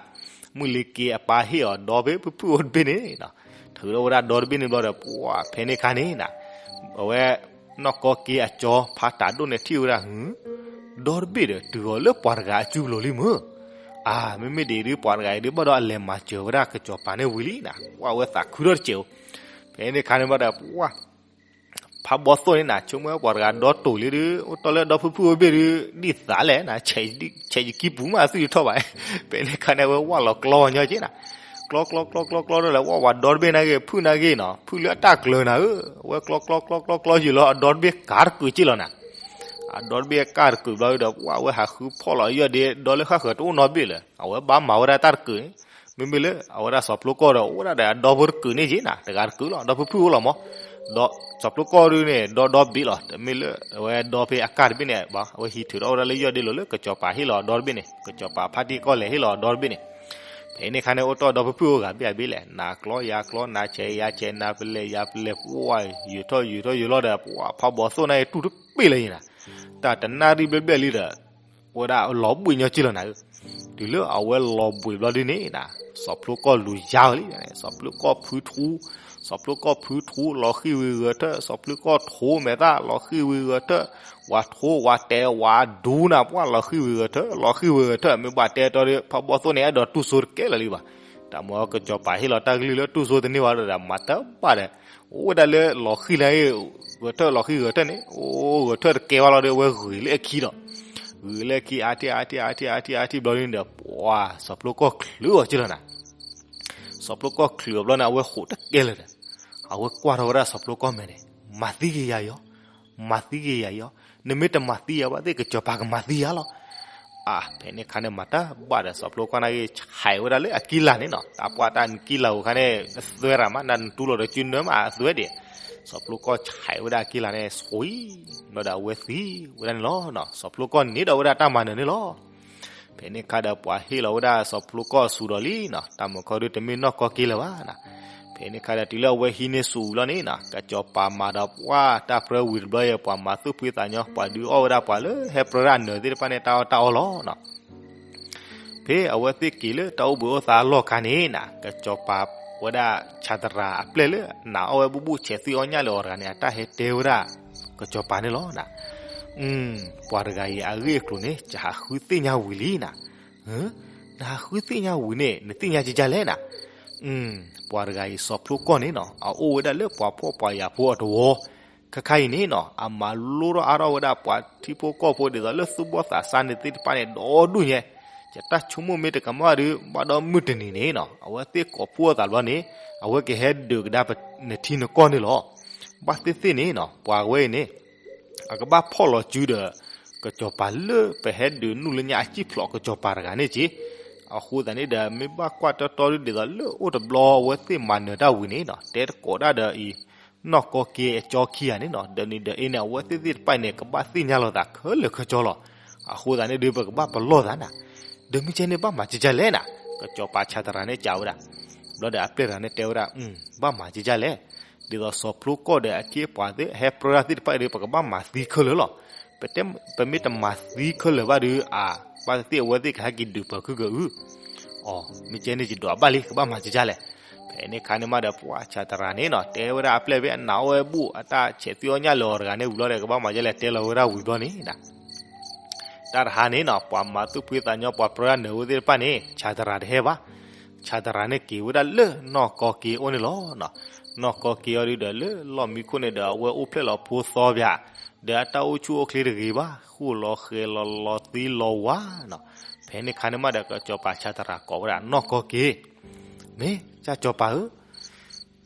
မုၢ်လ့ၤက့အပၢ်ဟ့ၣ်အီၤဒီဖဲဖုၣ်ဖုၣ်အိၣ်တဘ့ၣ်န့ၣ်နီၤ ထုးထီၣ်ဝဲဒၣ်ဒီတဘ့ၣ်န့ၣ်ဘျီဒီး ပှၤဖဲန့ၣ်ခါန့ၣ်နၤ, အဝဲ နီၢ်ကီၢ်က့အကၠီဖးတးဒိၣ်န့ၣ်ထံၣ်ဝဲဒၣ် ဟု, ဒီတဘ့ၣ်ဒီးတုၤအီၤလၢပှၤတဂၤအစုကလိၤလံမုၢ်, အါ မ့မ့ၢ်ဒ်အံၤဒုး ပှၤတဂၤအံၤဒုးဘၣ်ဒီးအလဲၤမၤစၢၤဝဲဒၣ်ကစီၤပၤန့ၣ်ဝံၤလံနၤ, ပှၤဝဲသးခုထီၣ်တစဲးဧိၤ, ဖဲန့ၣ်ခါန့ၣ်ဘျီဒီး ပှၤ ဖးဘီသိၣ်န့ၣ်နၤ ဆိကမိၣ်ဝဲပှၤတဂၤဒီတိာ်လံဒုး အိၣ်တီၢ်လၢဒီဖုၣ်ဖုၣ်ဝဲဘ့ၣ်ဒုး ဒ်သးလဲၣ်နၤ, ဆဲးယကံပူၤမးအသွံၣ်တထီၣ်ဘၣ်, ဖဲန့ၣ်ခါန့ၣ် အဝဲဝၢ်လီၤကျီညီက့နၤ, ကျီကျီကျီကျီကျီဒီးလဲၤ ဝၢ်ဝဲဒီတဘ့ၣ်နာ်က့ ဖုၣ်နာ်က့နီၤ ဖုၣ်လၢအတၢ်ကျၢၤနၤဧၢ, အဝဲကျီကျီကျီကျီကျီယုာ်လီၤ အဒီတဘ့ၣ်ကးတကုာ်က့လီၤနၤ, အဒီတဘ့ၣ်ကးတကုာ်ဘျီဒီး ပှၤဝဲဟးဃုဖီၣ်လီၤယီၢ်ဒ့ ဒီလၢဃၣ်ဃၢၤတအိၣ်နီတဘ့ၣ်လၢၤ အဝဲဘၣ်မၤဝဲဒၣ်တၢ်တကုာ်န့ၣ် မ့မ့ၢ်လၢအဝဲဒၣ်စီၤဖျိကီၢ်ဒီး အိၣ်ဝဲဒၣ်ဒီးအဒီဖိတကုာ်န့ၣ်က့နၤ တဂၤတကုာ်လီၤ ဒီဖုၣ်ဖုၣ်အိၣ်လီၤမး, ဒီးစီၤဖျိကီၢ်ဒုးန့ၣ် ဒီဒီဘ့ၣ်လီၤ တမ့ၢ်လၢအဝဲဒီဖဲအကၢ်တဘ့ၣ်န့ၣ်ဘၣ် အဝဲဟံးထုးထီၣ်ဝဲဒၣ်လၢယီၢ်ဒ့လိၤလၢကစီၤပၤဟ့ၣ်လီၤအဒီတဘ့ၣ်န့ၣ် ကစီၤပၤဖါတံၢ်ကီၢ်လဲၤဟ့ၣ်လီၤအဒီတဘ့ၣ်န့ၣ်, ဖဲန့ၣ်ခါန့ၣ် အိၣ်တီၢ်ဒီဖုၣ်ဖုၣ်အိၣ်ဂၤဘ့ၣ်အဘ့ၣ်လဲၣ် နၤကျီယၤကျီ နၤဆဲးယၤဆဲး နၤပလဲၤယၤပလဲၤ ပှၤယုာ်ထီၣ်ယုာ်ထီၣ်ယုာ်လီၤဒီး ပှၤဖးဘီသိၣ်နာ်က့တူၢ်တပ့ၢ်လၢၤနၤ, တၢ်တနၣ်ရံၣ်ဘျဲၣ်ဘျဲၣ်လံဒီး ဝဲဒၣ်လီၤဘှံးညီက့လီၤနၤဧၢ, တုၤလၢအဝဲလီၤဘှံးဘျီဒုးန့ၣ်နၤ, စီၤဖျိကီၢ်လူၤယါဝဲလံ, စီၤဖျိကီၢ်ဖုထူ, စီၤဖျိကီၢ်ဖုထူ လီၤဃံၢ်ဝံၤဂဲၤထၢၣ်, စီၤဖျိကီၢ်ထိမဲာ်သၣ် လီၤဃံၢ်ဝံၤဂဲၤထၢၣ်, ဝၤထိဝၤတဲဝၤဒူနၤ ပှၤလီၤဃံၢ်ဝံၤဂဲၤထၢၣ် လီၤဃံၢ်ဝံၤဂဲၤထၢၣ် မ့ၢ်ဘၣ်တဲတီဒီး ဖးဘီသိၣ်န့ၣ် အဲၣ်ဒိးတူၢ်စိတကဲလၢၤလံဘၣ်, တၢ်မ့ၢ်ကစီၤပၤဟ့ၣ်လီၤတၢ်ကလုၢ်လၢတူၢ်စိတန့ၢ်ဘၣ်ဒီး မၤတဘၣ်ဒီး အိၣ်ဝဲဒၣ်လၢလီၤဃံၢ်လၢ ဂဲၤထၢၣ်လီၤဃံၢ်ဂဲၤထၢၣ်န့ၣ် အိၣ်ဂဲၤထၢၣ်တကဲဘၣ်လီၤဒီး အဝဲဂ့ၤလၢအခံဒီး ဂ့ၤလၢအခံ အါထံၣ်အါထံၣ်အါထံၣ်အါထံၣ်အါထံၣ် ဘျီဒုးန့ၣ်ဒီး ပှၤစီၤဖျိကီၢ်ချုးအီၤက့လီၤနၤ, စီၤဖျိကီၢ်ချုးအီၤဘျီန့ၣ် အဝဲဃိးတကဲလၢၤဒီး အဝဲကွၢ်ထီၣ်ဝဲဒၣ်စီၤဖျိကီၢ်မဲာ်န့ၣ် မၤသံက့ၤယၤယီၤ, မၤသံက့ၤယၤယီၤ, နမ့ၢ်တမၤသံယၤဘၣ်သ့ၣ် ကစီၤပၤကမၤသံယၤလီၤ. အါ ဖဲန့ၣ်ခါန့ၣ် မၤတၢ်ဘၣ်ဒီးစီၤဖျိကီၢ်နာ်က့ ဆဲးဝဲဒၣ်လၢအကံလၤန့ၣ်နီၤ, တၢ်ပှၢ်တၢ်ကံလၤဧိၤခါန့ၣ် အသွဲရၤမး နတူၢ်လိာ်ဒီးစုနၢမးအသွဲဒံး, စီၤဖျိကီၢ်ဆဲးဝဲဒၣ်အကံလၤန့ၣ် ဆွံ ဘျီဒီးအဝဲသံဝဲဒၣ်န့ၣ်လီၤ. စီၤဖျိကီၢ်န့ၣ်ဒီးဝဲဒၣ်တၢ်မၤနၢၤန့ၣ်လီၤ. ဖဲန့ၣ်ခါဒီးပှၤဟ့ၣ်လီၤဝဲဒၣ်စီၤဖျိကီၢ်အစူၤဒီးလံနီၤ, တၢ်မၤခီဒုးတမ့ၢ်နီၢ်ကီၢ်က့လၢၤဘၣ်နီၤ. ဖဲန့ၣ်ခါဒီးတုၤလၢအဝဲဟံးန့ၢ်စူၤဝံၤလီၤန့ၣ်နီၤ, ကစီၤပၤမၤဒီးပှၤတၢ်ပြၢဝံၤတဘျီယဲ ပှၤမၤသူၣ်ဖှံသးညီ ပှၤဒုးအီၣ်ဝဲဒၣ်ပှၤလၢဟဲပြၢဒၣ်နၢၤသ့ၣ်တဖၣ်န့ၣ် တၢ်အီၣ်တၢ်အီလီၤနီၤ. ဖဲအဝဲသ့ၣ်က့ၤလၢတၢ်အိၣ်ဘှံးအိၣ်သါအလီၢ်ခါန့ၣ်နီၤ, ကစီၤပၤဝဲဒၣ်ဆးတရၤအပျဲၢ်လၢနးအီၣ်ဝဲဘူးဘူးဆဲးသွံၣ်အီၣ်ညၣ်လၢအီၤတဂၤန့ၣ် အတၢ်ဟဲတဲဝဲဒၣ် ကစီၤပၤန့ၣ်လီၤနီၤ. ပှၤတဂၤအံၤအဂ့ၢ်အကျိၤန့ၣ် ယဟးဃုသ့ၣ်ညါဝံၤလံနီၤ. နဟးဃုသ့ၣ်ညါဝံၤန့ၣ် နသ့ၣ်ညါကကလဲၣ်နီၤ. ပှၤတဂၤအံၤစီၤဖျိကီၢ်န့ၣ်နီၤ အအိၣ်ဝဲဒၣ်လၢပှၤဖှီၣ်ပှၤယာ်ဖိအတဝီ ခါခါအံၤန့ၣ်နီၤ အမၤလိထီၣ်အါထီၣ်ဝဲဒၣ်ပှၤထံဖိကီၢ်ဖိဒ်သိးလၢသူၣ်ဘီၣ်သးစၢ်န့ၣ်သ့ၣ်တဖၣ်န့ၣ် ဒီဒူၣ်ညါ, ယတၢ်ဆိကမိၣ်မ့ၢ်တကမၣ်ဒီး ဘၣ်ဒီးမုၢ်တနံၤန့ၣ်နီၤ အဝဲသ့ၣ်ကိးဖှိၣ်အသးဘျီန့ၣ် အဝဲကဟဲဒုးကဒါနထံနကီၢ်န့ၣ်လီၤ. ဘၣ်သ့ၣ်သ့ၣ်န့ၣ်နီၤ ပှၤဝဲအံၤန့ၣ် အကဘၣ်ဖီၣ်လီၤစုဒီး ကစီၤပၤလၢပဟဲဒုးနုာ်လၢညါအစံၣ်ဖျိးကစီၤပၤတဂၤန့ၣ်က့, အဃိသတးန့ၣ်ဒီး မ့ၢ်ဘၣ်ကွၢ်တီတီဒ်သိးလၢအိၣ်တဘျီအဝဲသ့ၣ်မၤနၢၤတၢ်ဝံၤန့ၣ်နီၤ တဲတကိးဒၣ်ဒီးအံၤ နီၢ်ကီၢ်က့အကၠီခံဂၤန့ၣ်နီၤ ဒီးနံၤဒီးအ့န့ၣ် အဝဲသ့ၣ်သ့ၣ်တဖၣ်အံၤန့ၣ် ကဘၣ်သ့ၣ်ညါလိာ်သးခဲလၢာ်ခဲဆ့လီၤ. အဃိသတးန့ၣ်ဒီး ပကဘၣ်ပလီၢ်သးနၤ, ဒီးမ့ၢ်ကဲန့ၣ်ဘၣ်မၤကကလဲၣ်နၤ, ကစီၤပၤဆးတရၤန့ၣ်ကးဝဲဒၣ်, ဘျီဒီးအပျဲၢ်တဂၤန့ၣ်တဲဝဲဒၣ် ဘၣ်မၤကကလဲၣ်, ဒ်သိးစီၤဖျိကီၢ်ဒီးအခ့အပှၤသ့ၣ် ဟဲပြၢဒၣ်သ့ၣ်တဖၣ်အံၤဒီး ပကဘၣ်မၤသံခဲလၢာ်လီၤ. ပတဲ ပမ့ၢ်တမၤသံခဲလၢာ်ဘၣ်ဒီး အါ ဘၣ်သ့ၣ်သ့ၣ်အဝဲသ့ၣ်ကဟဲက့ၤဒုးပၢၤခုကအု, အီ မ့ၢ်ကဲန့ၣ်ယဒွးဘၣ်လံ ကဘၣ်မၤကကလဲၣ်. ဖဲန့ၣ်ခါန့ၣ်မးဒီး ပှၤဆးတရၤန့ၣ်နီၤ တဲဝဲဒၣ်အပျဲၢ်ဖဲအနးအီၣ်ဝဲဘူး အတၢ်ဆဲးသွံၣ်အီၣ်ညၣ်လၢအီၤတဂၤန့ၣ်ဝံၤလီၤဒီး ကဘၣ်မၤကကလဲၣ် တဲလီၤဝဲဒၣ်ဝံၤဘျီန့ၣ် တၢ်တဟါန့ၣ်နီၤ ပှၤမၤသူၣ်ဖှံသးညီ ပှၤပြၢဒၣ်နၢၤဝဲသ့ၣ်တဖၣ်န့ၣ် ဆးတရၤတဟဲဘၣ်. ဆးတရၤန့ၣ်က့ၤဝဲဒၣ်လၢနီၢ်ကီၢ်က့အိၣ်န့ၣ်လီၤ. နီၢ်ကီၢ်က့အီၤဒုးဒီးလၢလီၢ်မံခိၣ်န့ၣ်ဒီး အဝဲအိၣ်ဖျဲၣ်လီၤဖိသီပၠး, ဒီးအတၢ်အိၣ်ဆူၣ်အိၣ်ချ့တဂ့ၤဘၣ်, ဃိၣ်လီၤဃဲၤလီၤလီၤသံလီၤဝါနီၤ. ဖဲန့ၣ်ခါန့ၣ်မးဒီး ကစီၤပၤဆးတရၤကိးဝဲဒၣ်နီၢ်ကီၢ်က့, မ့ၢ်ကၢ်စီၤပၤဧၢ,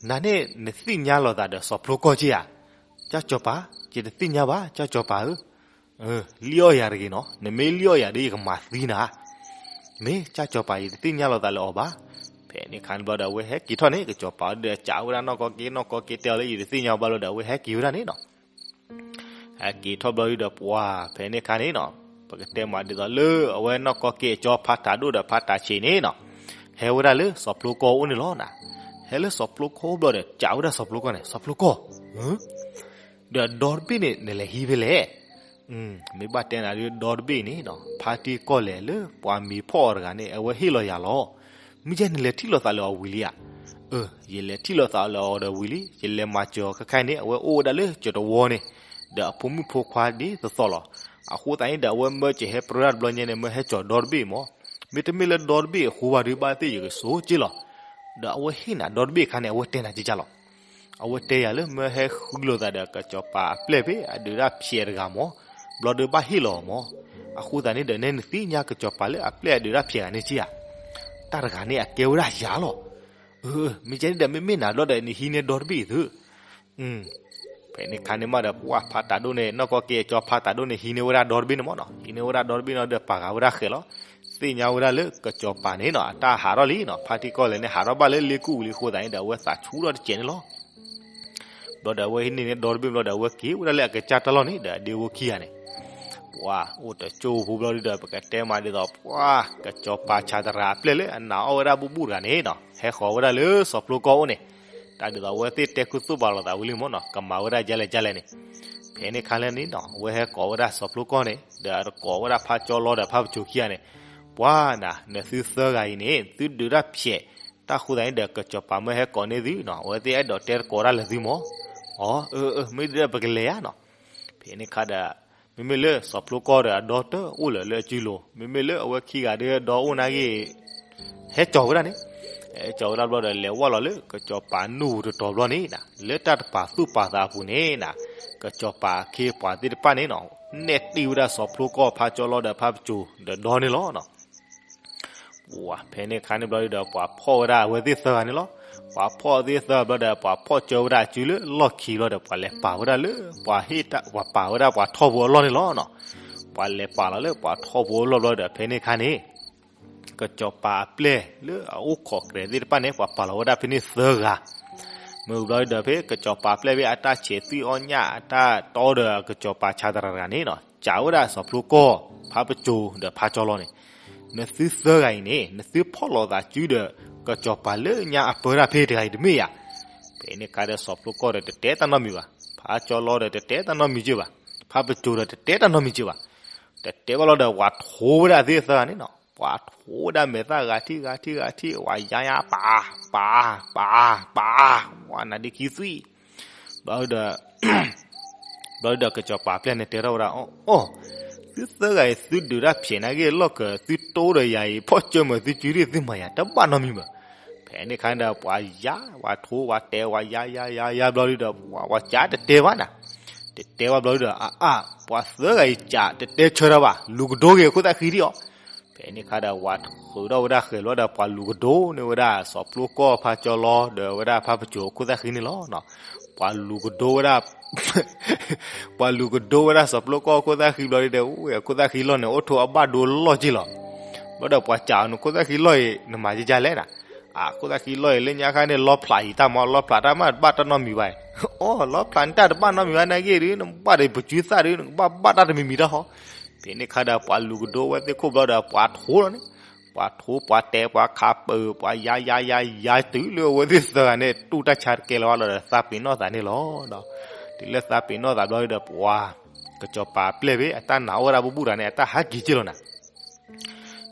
နၤန့ၣ်နသ့ၣ်ညါလိာ်သးဒီးစီၤဖျိကီၢ်က့ဧါ. ကၢ်စီၤပၤ, ယတသ့ၣ်ညါဘၣ် ကၢ်စီၤပၤဧၢ. လံၣ်အီၣ်ယၤတဂ့ၤနီၤ, နမ့ၢ်လံၣ်အီၣ်ယၤဒီး ယကမၤသံနၤ. မ့ၢ်ကၢ်စီၤပၤ ယတသ့ၣ်ညါလိာ်သးလၢအီၤဘၣ်. ဖဲန့ၣ်ခါန့ၣ်ဘျီဒီး အဝဲဟဲက့ၤထီၣ်န့ၣ် ကစီၤပၤဒီးကးဝဲဒၣ်နီၢ်ကီၢ်က့, နီၢ်ကီၢ်က့တဲအီၤလၢ ယတသ့ၣ်ညါဘၣ်လီၤဒီး အဝဲဟဲက့ၤဝဲဒၣ်န့ၣ်နီၤ. ဟဲက့ၤထီၣ်ဘျီဒီး ပှၤဖဲန့ၣ်ခါန့ၣ်နီၤ, ပကတဲမးဒ်သိးလၢ အဝဲနီၢ်ကီၢ်က့အကၠီဖးတးဒိၣ်ဒီးဖးတးဆံးန့ၣ်နီၤ, ဟဲဝဲဒၣ်လၢစီၤဖျိကီၢ်အိၣ်န့ၣ်လီၤနၤ. ဟဲလၢစီၤဖျိကီၢ်အိၣ်ဘျီဒီး ကးဝဲဒၣ်စီၤဖျိကီၢ်န့ၣ်, စီၤဖျိကီၢ်, ဒီးအဒီတဘ့ၣ်န့ၣ် နလဲၤဟံးဖဲလဲၣ်. မ့ၢ်ဘၣ်တဲနၤဒီး ဒီတဘ့ၣ်န့ၣ်နီၤ, ဖါတံၢ်ကီၢ်လဲၣ်လၢပှၤမံၤဖီၣ်အီၤတဂၤန့ၣ် အဝဲဟ့ၣ်လီၤယၤလီၤ. မ့ၢ်ယဲနလဲၤထံၣ်လိာ်သးလၢအီၤဝံၤလံဧါ. အၢ ယလဲၤထံၣ်လိာ်သးလၢအီၤဒီးဝံၤလံ, ယလဲၤမၤစၢၤအီၤခဲခါအံၤန့ၣ် အဝဲအိၣ်ဝဲဒၣ်လၢကၠီၤတဝီန့ၣ်, ဒီးအဖိမုၣ်ဖိခွါဒ်သိးသိးလီၤ. အဃိသတးန့ၣ်ဒီး အဝဲမၢစၢၤဟဲပြၢဒၣ်တဘျီညါန့ၣ် မၢဟဲကၠီၤဒီတဘ့ၣ်မး, မ့တမ့ၢ်လၢဒီတဘ့ၣ်အဃိဘၣ်ဒီး ဘၣ်သ့ၣ်ယကစိၤက့လီၤ. ဒီးအဝဲဟ့ၣ်နၤဒီတဘ့ၣ်အခါန့ၣ် အဝဲတဲနၤကကၢ်လီၤ. အဝဲတဲယၤလၢ မၢဟဲဃုလိာ်သးဒီး ကစီၤပၤအပျဲၢ်ဖဲအဒုးတၢ်ဖျဲးတဂၤမး, ဘျီဒီးဘၣ်ဟ့ၣ်လီၤမး. အဃိသတးန့ၣ်ဒီး နဲနသ့ၣ်ညါကစီၤပၤလၢအပျဲၢ်အဒုးတၢ်ဖျဲးတဂၤန့ၣ်က့ဧါ. တၢ်တဂၤန့ၣ်အကဲဝဲဒၣ်ယၤလီၤ. အၢ မ့ၢ်ကဲန့ၣ်ဒီး မ့မ့ၢ်နၤဘျီဒီး နဟံးန့ၢ်ဒီတဘ့ၣ်သု. ဖဲန့ၣ်ခါန့ၣ်မးဒီး ပှၢ်ဖးတးဒိၣ်န့ၣ် နီၢ်ကီၢ်က့ၤအကၠီဖးတးဒိၣ်န့ၣ် ဟံးန့ၢ်ဝဲဒၣ်ဒီတဘ့ၣ်န့ၣ်မးနီၤ, ဟံးန့ၢ်ဝဲဒၣ်ဒီတဘ့ၣ်န့ၣ်ဒီး ပာ်ဃာ်ဝဲဒၣ်ဃဲးလီၤ. သ့ၣ်ညါဝဲဒၣ်လၢကစီၤပၤန့ၣ်နီၤ အတၢ်ဟးထီၣ်လံနီၤ, ဖါတံၢ်ကီၢ်လဲၣ်န့ၣ် ဟးထီၣ်ဘၣ်လၢလ့ကူၣ်ဝံၤလံအဃိသတးန့ၣ်ဒီး အဝဲသးဆူၣ်ထီၣ်တစဲးန့ၣ်လီၤ. ဘျီဒီးအဝဲဟံးန့ၢ်န့ၢ်ဒီတဘ့ၣ်ဘျီဒီး အဝဲက့ၤဝဲဒၣ်လၢအကစၢ်တၢ်လီၢ်န့ၣ်ဒီး အဒ့ဖိခံဂၤန့ၣ်, ပှၤအိၣ်တကၠိဖိဘျီဒီး ပကတဲမးဒ်သိး ပှၤကစီၤပၤဆးတရၤအပျဲၢ်လၢအနာ်အီၣ်ဝဲဒၣ်ဘူၣ်ဘူၣ်တဂၤန့ၣ်နီၤ ဟဲဃီၤဝဲဒၣ်လၢစီၤဖျိကီၢ်အိၣ်န့ၣ်, တၢ်ဒ်သိးအဝဲသ့ၣ်တဲခူသူၣ်ပာ်လိာ်သးဝံၤလံမးနီၤ ကမၤဝဲဒၣ်ဒ်လဲၣ်ဒ်လဲၣ်န့ၣ်. ဖဲန့ၣ်ခါလၢန့ၣ်နီၤ အဝဲဟဲကိးဝဲဒၣ်စီၤဖျိကီၢ်န့ၣ် ဒီးအကိးဝဲဒၣ်ဖါကၠီလီဒီးဖါပစိၤခံဂၤန့ၣ်, ပှၤနၤ နသုသၢဂၤအံၤန့ၣ် သုဒုးတၢ်ဖျဲး, တၢ်ဃိသတးန့ၣ်ဒီး ကစီၤပၤမၢဟဲကိးန့ၢ်သုနီၤ အဝဲသ့ၣ်အဲၣ်ဒိးတဲတကိးတၢ်လၢသုမး. အၢ အၢ အၢ မ့ၢ်ဒ်ပကလဲၤဧါနီၤ. ဖဲန့ၣ်ခါဒီး မ့မ့ၢ်လၢစီၤဖျိကီၢ်ဒီးအဒီတၢၢ်အိၣ်လၢၤလၢအစုလိၤ, မ့မ့ၢ်လၢအဝဲခံဂၤဒီးဒီအိၣ်နာ်က့ ဟဲကၠီၤဝဲဒၣ်န့ၣ်, ဟဲကၠီၤဝဲဒၣ်ဘျီဒီး လဲၤဝဲလီၤလၢကစီၤပၤနူၢ်ပူၤတတီၤဘျီန့ၣ်နီၤ လၢတၢ်တပာ်သူၣ်ပာ်သးအပူၤန့ၣ်နီၤ, ကစီၤပၤအခ့အပှၤသ့ၣ်တဖၣ်န့ၣ်နီၤ နဲၣ်တံၢ်ဝဲဒၣ်စီၤဖျိကီၢ်ဖါကၠီလီဒီးဖါပစိၤဒီးဒီန့ၣ်လီၤနီၤ. ပှၤဖဲန့ၣ်ခါန့ၣ်ဘျီဒီး ပှၤဖီၣ်ဝဲဒၣ်အဝဲသ့ၣ်သၢဂၤန့ၣ်လီၤ. ပှၤဖီၣ်သ့ၣ်သၢဂၤဘျီဒီး ပှၤဖီၣ်ကၢဝဲဒၣ်အစုလၢလီၢ်ခံဘျီဒီး ပှၤလဲၤပာ်ဝဲဒၣ်လၢ ပှၤဟ့ၣ်တၢ် ပှၤပာ်ဝဲဒၣ်ပှၤထီၣ်ဖိအလီၢ်န့ၣ်လီၤနီၤ. ပှၤလဲၤပာ်လီၤလၢပှၤထီၣ်ဖိအလီၢ်ဘျီဒီး ဖဲန့ၣ်ခါန့ၣ် ကစီၤပၤအပျဲၢ်လၢအအိၣ်ခိးကြဲးသ့ၣ်တဖၣ်န့ၣ် ပှၤပာ်လီၤဝဲဒၣ်ဖဲန့ၣ်သၢဂၤ. မ့ၢ်ဘျီဒီး ဖဲကစီၤပၤအပျဲၢ်ဖဲအတၢ်ဆဲးသွံၣ်အီၣ်ညၣ်အတၢ်တီဒီး ကစီၤပၤဆးတရၤတဂၤန့ၣ်နီၤ စံးဝဲဒၣ်စီၤဖျိကီၢ် ဖါပစိၤဒီးဖါကၠီလီန့ၣ်, နသုသၢဂၤအံၤန့ၣ် နသုဖီၣ်လိာ်သးစုဒီး ကစီၤပၤလၢညါအပၢတၢ်ဖဲတဂၤအံၤတမ့ၢ်ဧါ. ဖဲန့ၣ်ခါဒီးစီၤဖျိကီၢ်ဒီးတတဲတၢ်နီတမံၤဘၣ်, ဖါကၠီလီဒီးတတဲတၢ်နီတမံၤက့ဘၣ်, ဖါပစိၤဒီးတတဲတၢ်နီတမံၤက့ဘၣ်. တတဲဘၣ်လီၤဒီး ပှၤထိဝဲဒၣ်သ့ၣ်သၢဂၤန့ၣ်နီၤ, ပှၤထိဝဲဒၣ်မဲာ်သၣ်ဂၤထံၣ်ဂၤထံၣ်ဂၤထံၣ် ပှၤယါယါ ပာ် ပာ် ပာ် ပာ် ပှၤနၤဒ့ခံသွံၣ်. ဘျီဒီး ဘျီဒီးကစီၤပၤအပျဲၢ်န့ၣ်တဲထီၣ်ဝဲဒၣ် အိၣ် အိၣ် သုသၢဂၤအံၤ သုဒုးတၢ်ဖျဲးနာ်က့ၤလီၢ်က သုတိဒီးယၤအံၤ ဖီၣ်ကၢမၢသုစုဒံၣ်သုမၤယၤ တဘၣ်နီတမံၤဘၣ်. ဖဲန့ၣ်ခါဒီး ပှၤယါ ပှၤထိ ပှၤတဲ ပှၤယါယါယါယါဘျီဒီး ပှၤစံးတတဲဘၣ်နၤ, တတဲဘၣ်ဘျီဒီး အါအါ ပှၤသၢဂၤအံၤစံးတတဲဆၢတၢ်ဘၣ် လူၤကဒိက့ၤအခိၣ်သၣ်ဃံဒံးအီၤ. ဖဲန့ၣ်ခါဒီး ပှၤထုးထီၣ်ဝဲဒၣ်ဃဲၤဘျီဒီး ပှၤလူၤကဒိန့ၢ်ဝဲဒၣ် စီၤဖျိကီၢ်ဖါကၠီလီ ဒီးဝဲဒၣ်ဖါပစိၤအခိၣ်သၣ်ဃံန့ၣ်လီၤ. ပှၤလူၤကဒိဝဲဒၣ် ပှၤလူၤကဒိဝဲဒၣ်စီၤဖျိကီၢ်အခိၣ်သၣ်ဃံဘျီဒီး အခိၣ်သၣ်ဃံလီၢ်န့ၣ် အိၣ်ထိးအဘၣ်ဒိလီၢ်က့လီၤ. ဘျီဒီးပှၤစံးအီၤ နခိၣ်သၣ်ဃံလီၢ်အံၤ နမၤကကလဲၣ်နၤ. အခိၣ်သၣ်ဃံလီၢ်အံၤ လၢညါခါန့ၣ် လီဖျးယံာ်တၢ်မး လီဖျးတၢ်မးတဘၣ်တၢ်နီတမံၤဘၣ်. အိၣ် လီဖျးန့ၣ်တၢ်တဘၣ်နီတမံၤဘၣ် နာ်က့ၤဒုး နဘၣ်ဒီးပစုသၣ်ဒုး နကဘၣ်ဘၣ်တၢ်တမံၤမံၤတၢ်ဟီ. ဖဲန့ၣ်ခါဒီး ပှၤလူၤကဒိဝဲသ့ၣ်ခိၣ်ဘျီဒီး ပှၤထိလီၤန့ၣ် ပှၤထိပှၤတဲပှၤခးပၢၤ ပှၤယါယါယါယါတုၤလၢအဝဲသ့ၣ်သၢဂၤန့ၣ် တူၢ်တၢ်ဆါတကဲလၢၤဘၣ်လီၤဒီး သးပ့ၤနီၣ်သးန့ၣ်လီၤ. တုၤလၢသးပ့ၤနီၣ်သးဘျီဒီး ပှၤ ကစီၤပၤအပျဲၢ်ဖဲအတၢ်နာ်အီၣ်ဝဲဒၣ်ဘူၣ်ဘူၣ်တဂၤန့ၣ် အတၢ်ဟးက့ၤက့လီၤနၤ.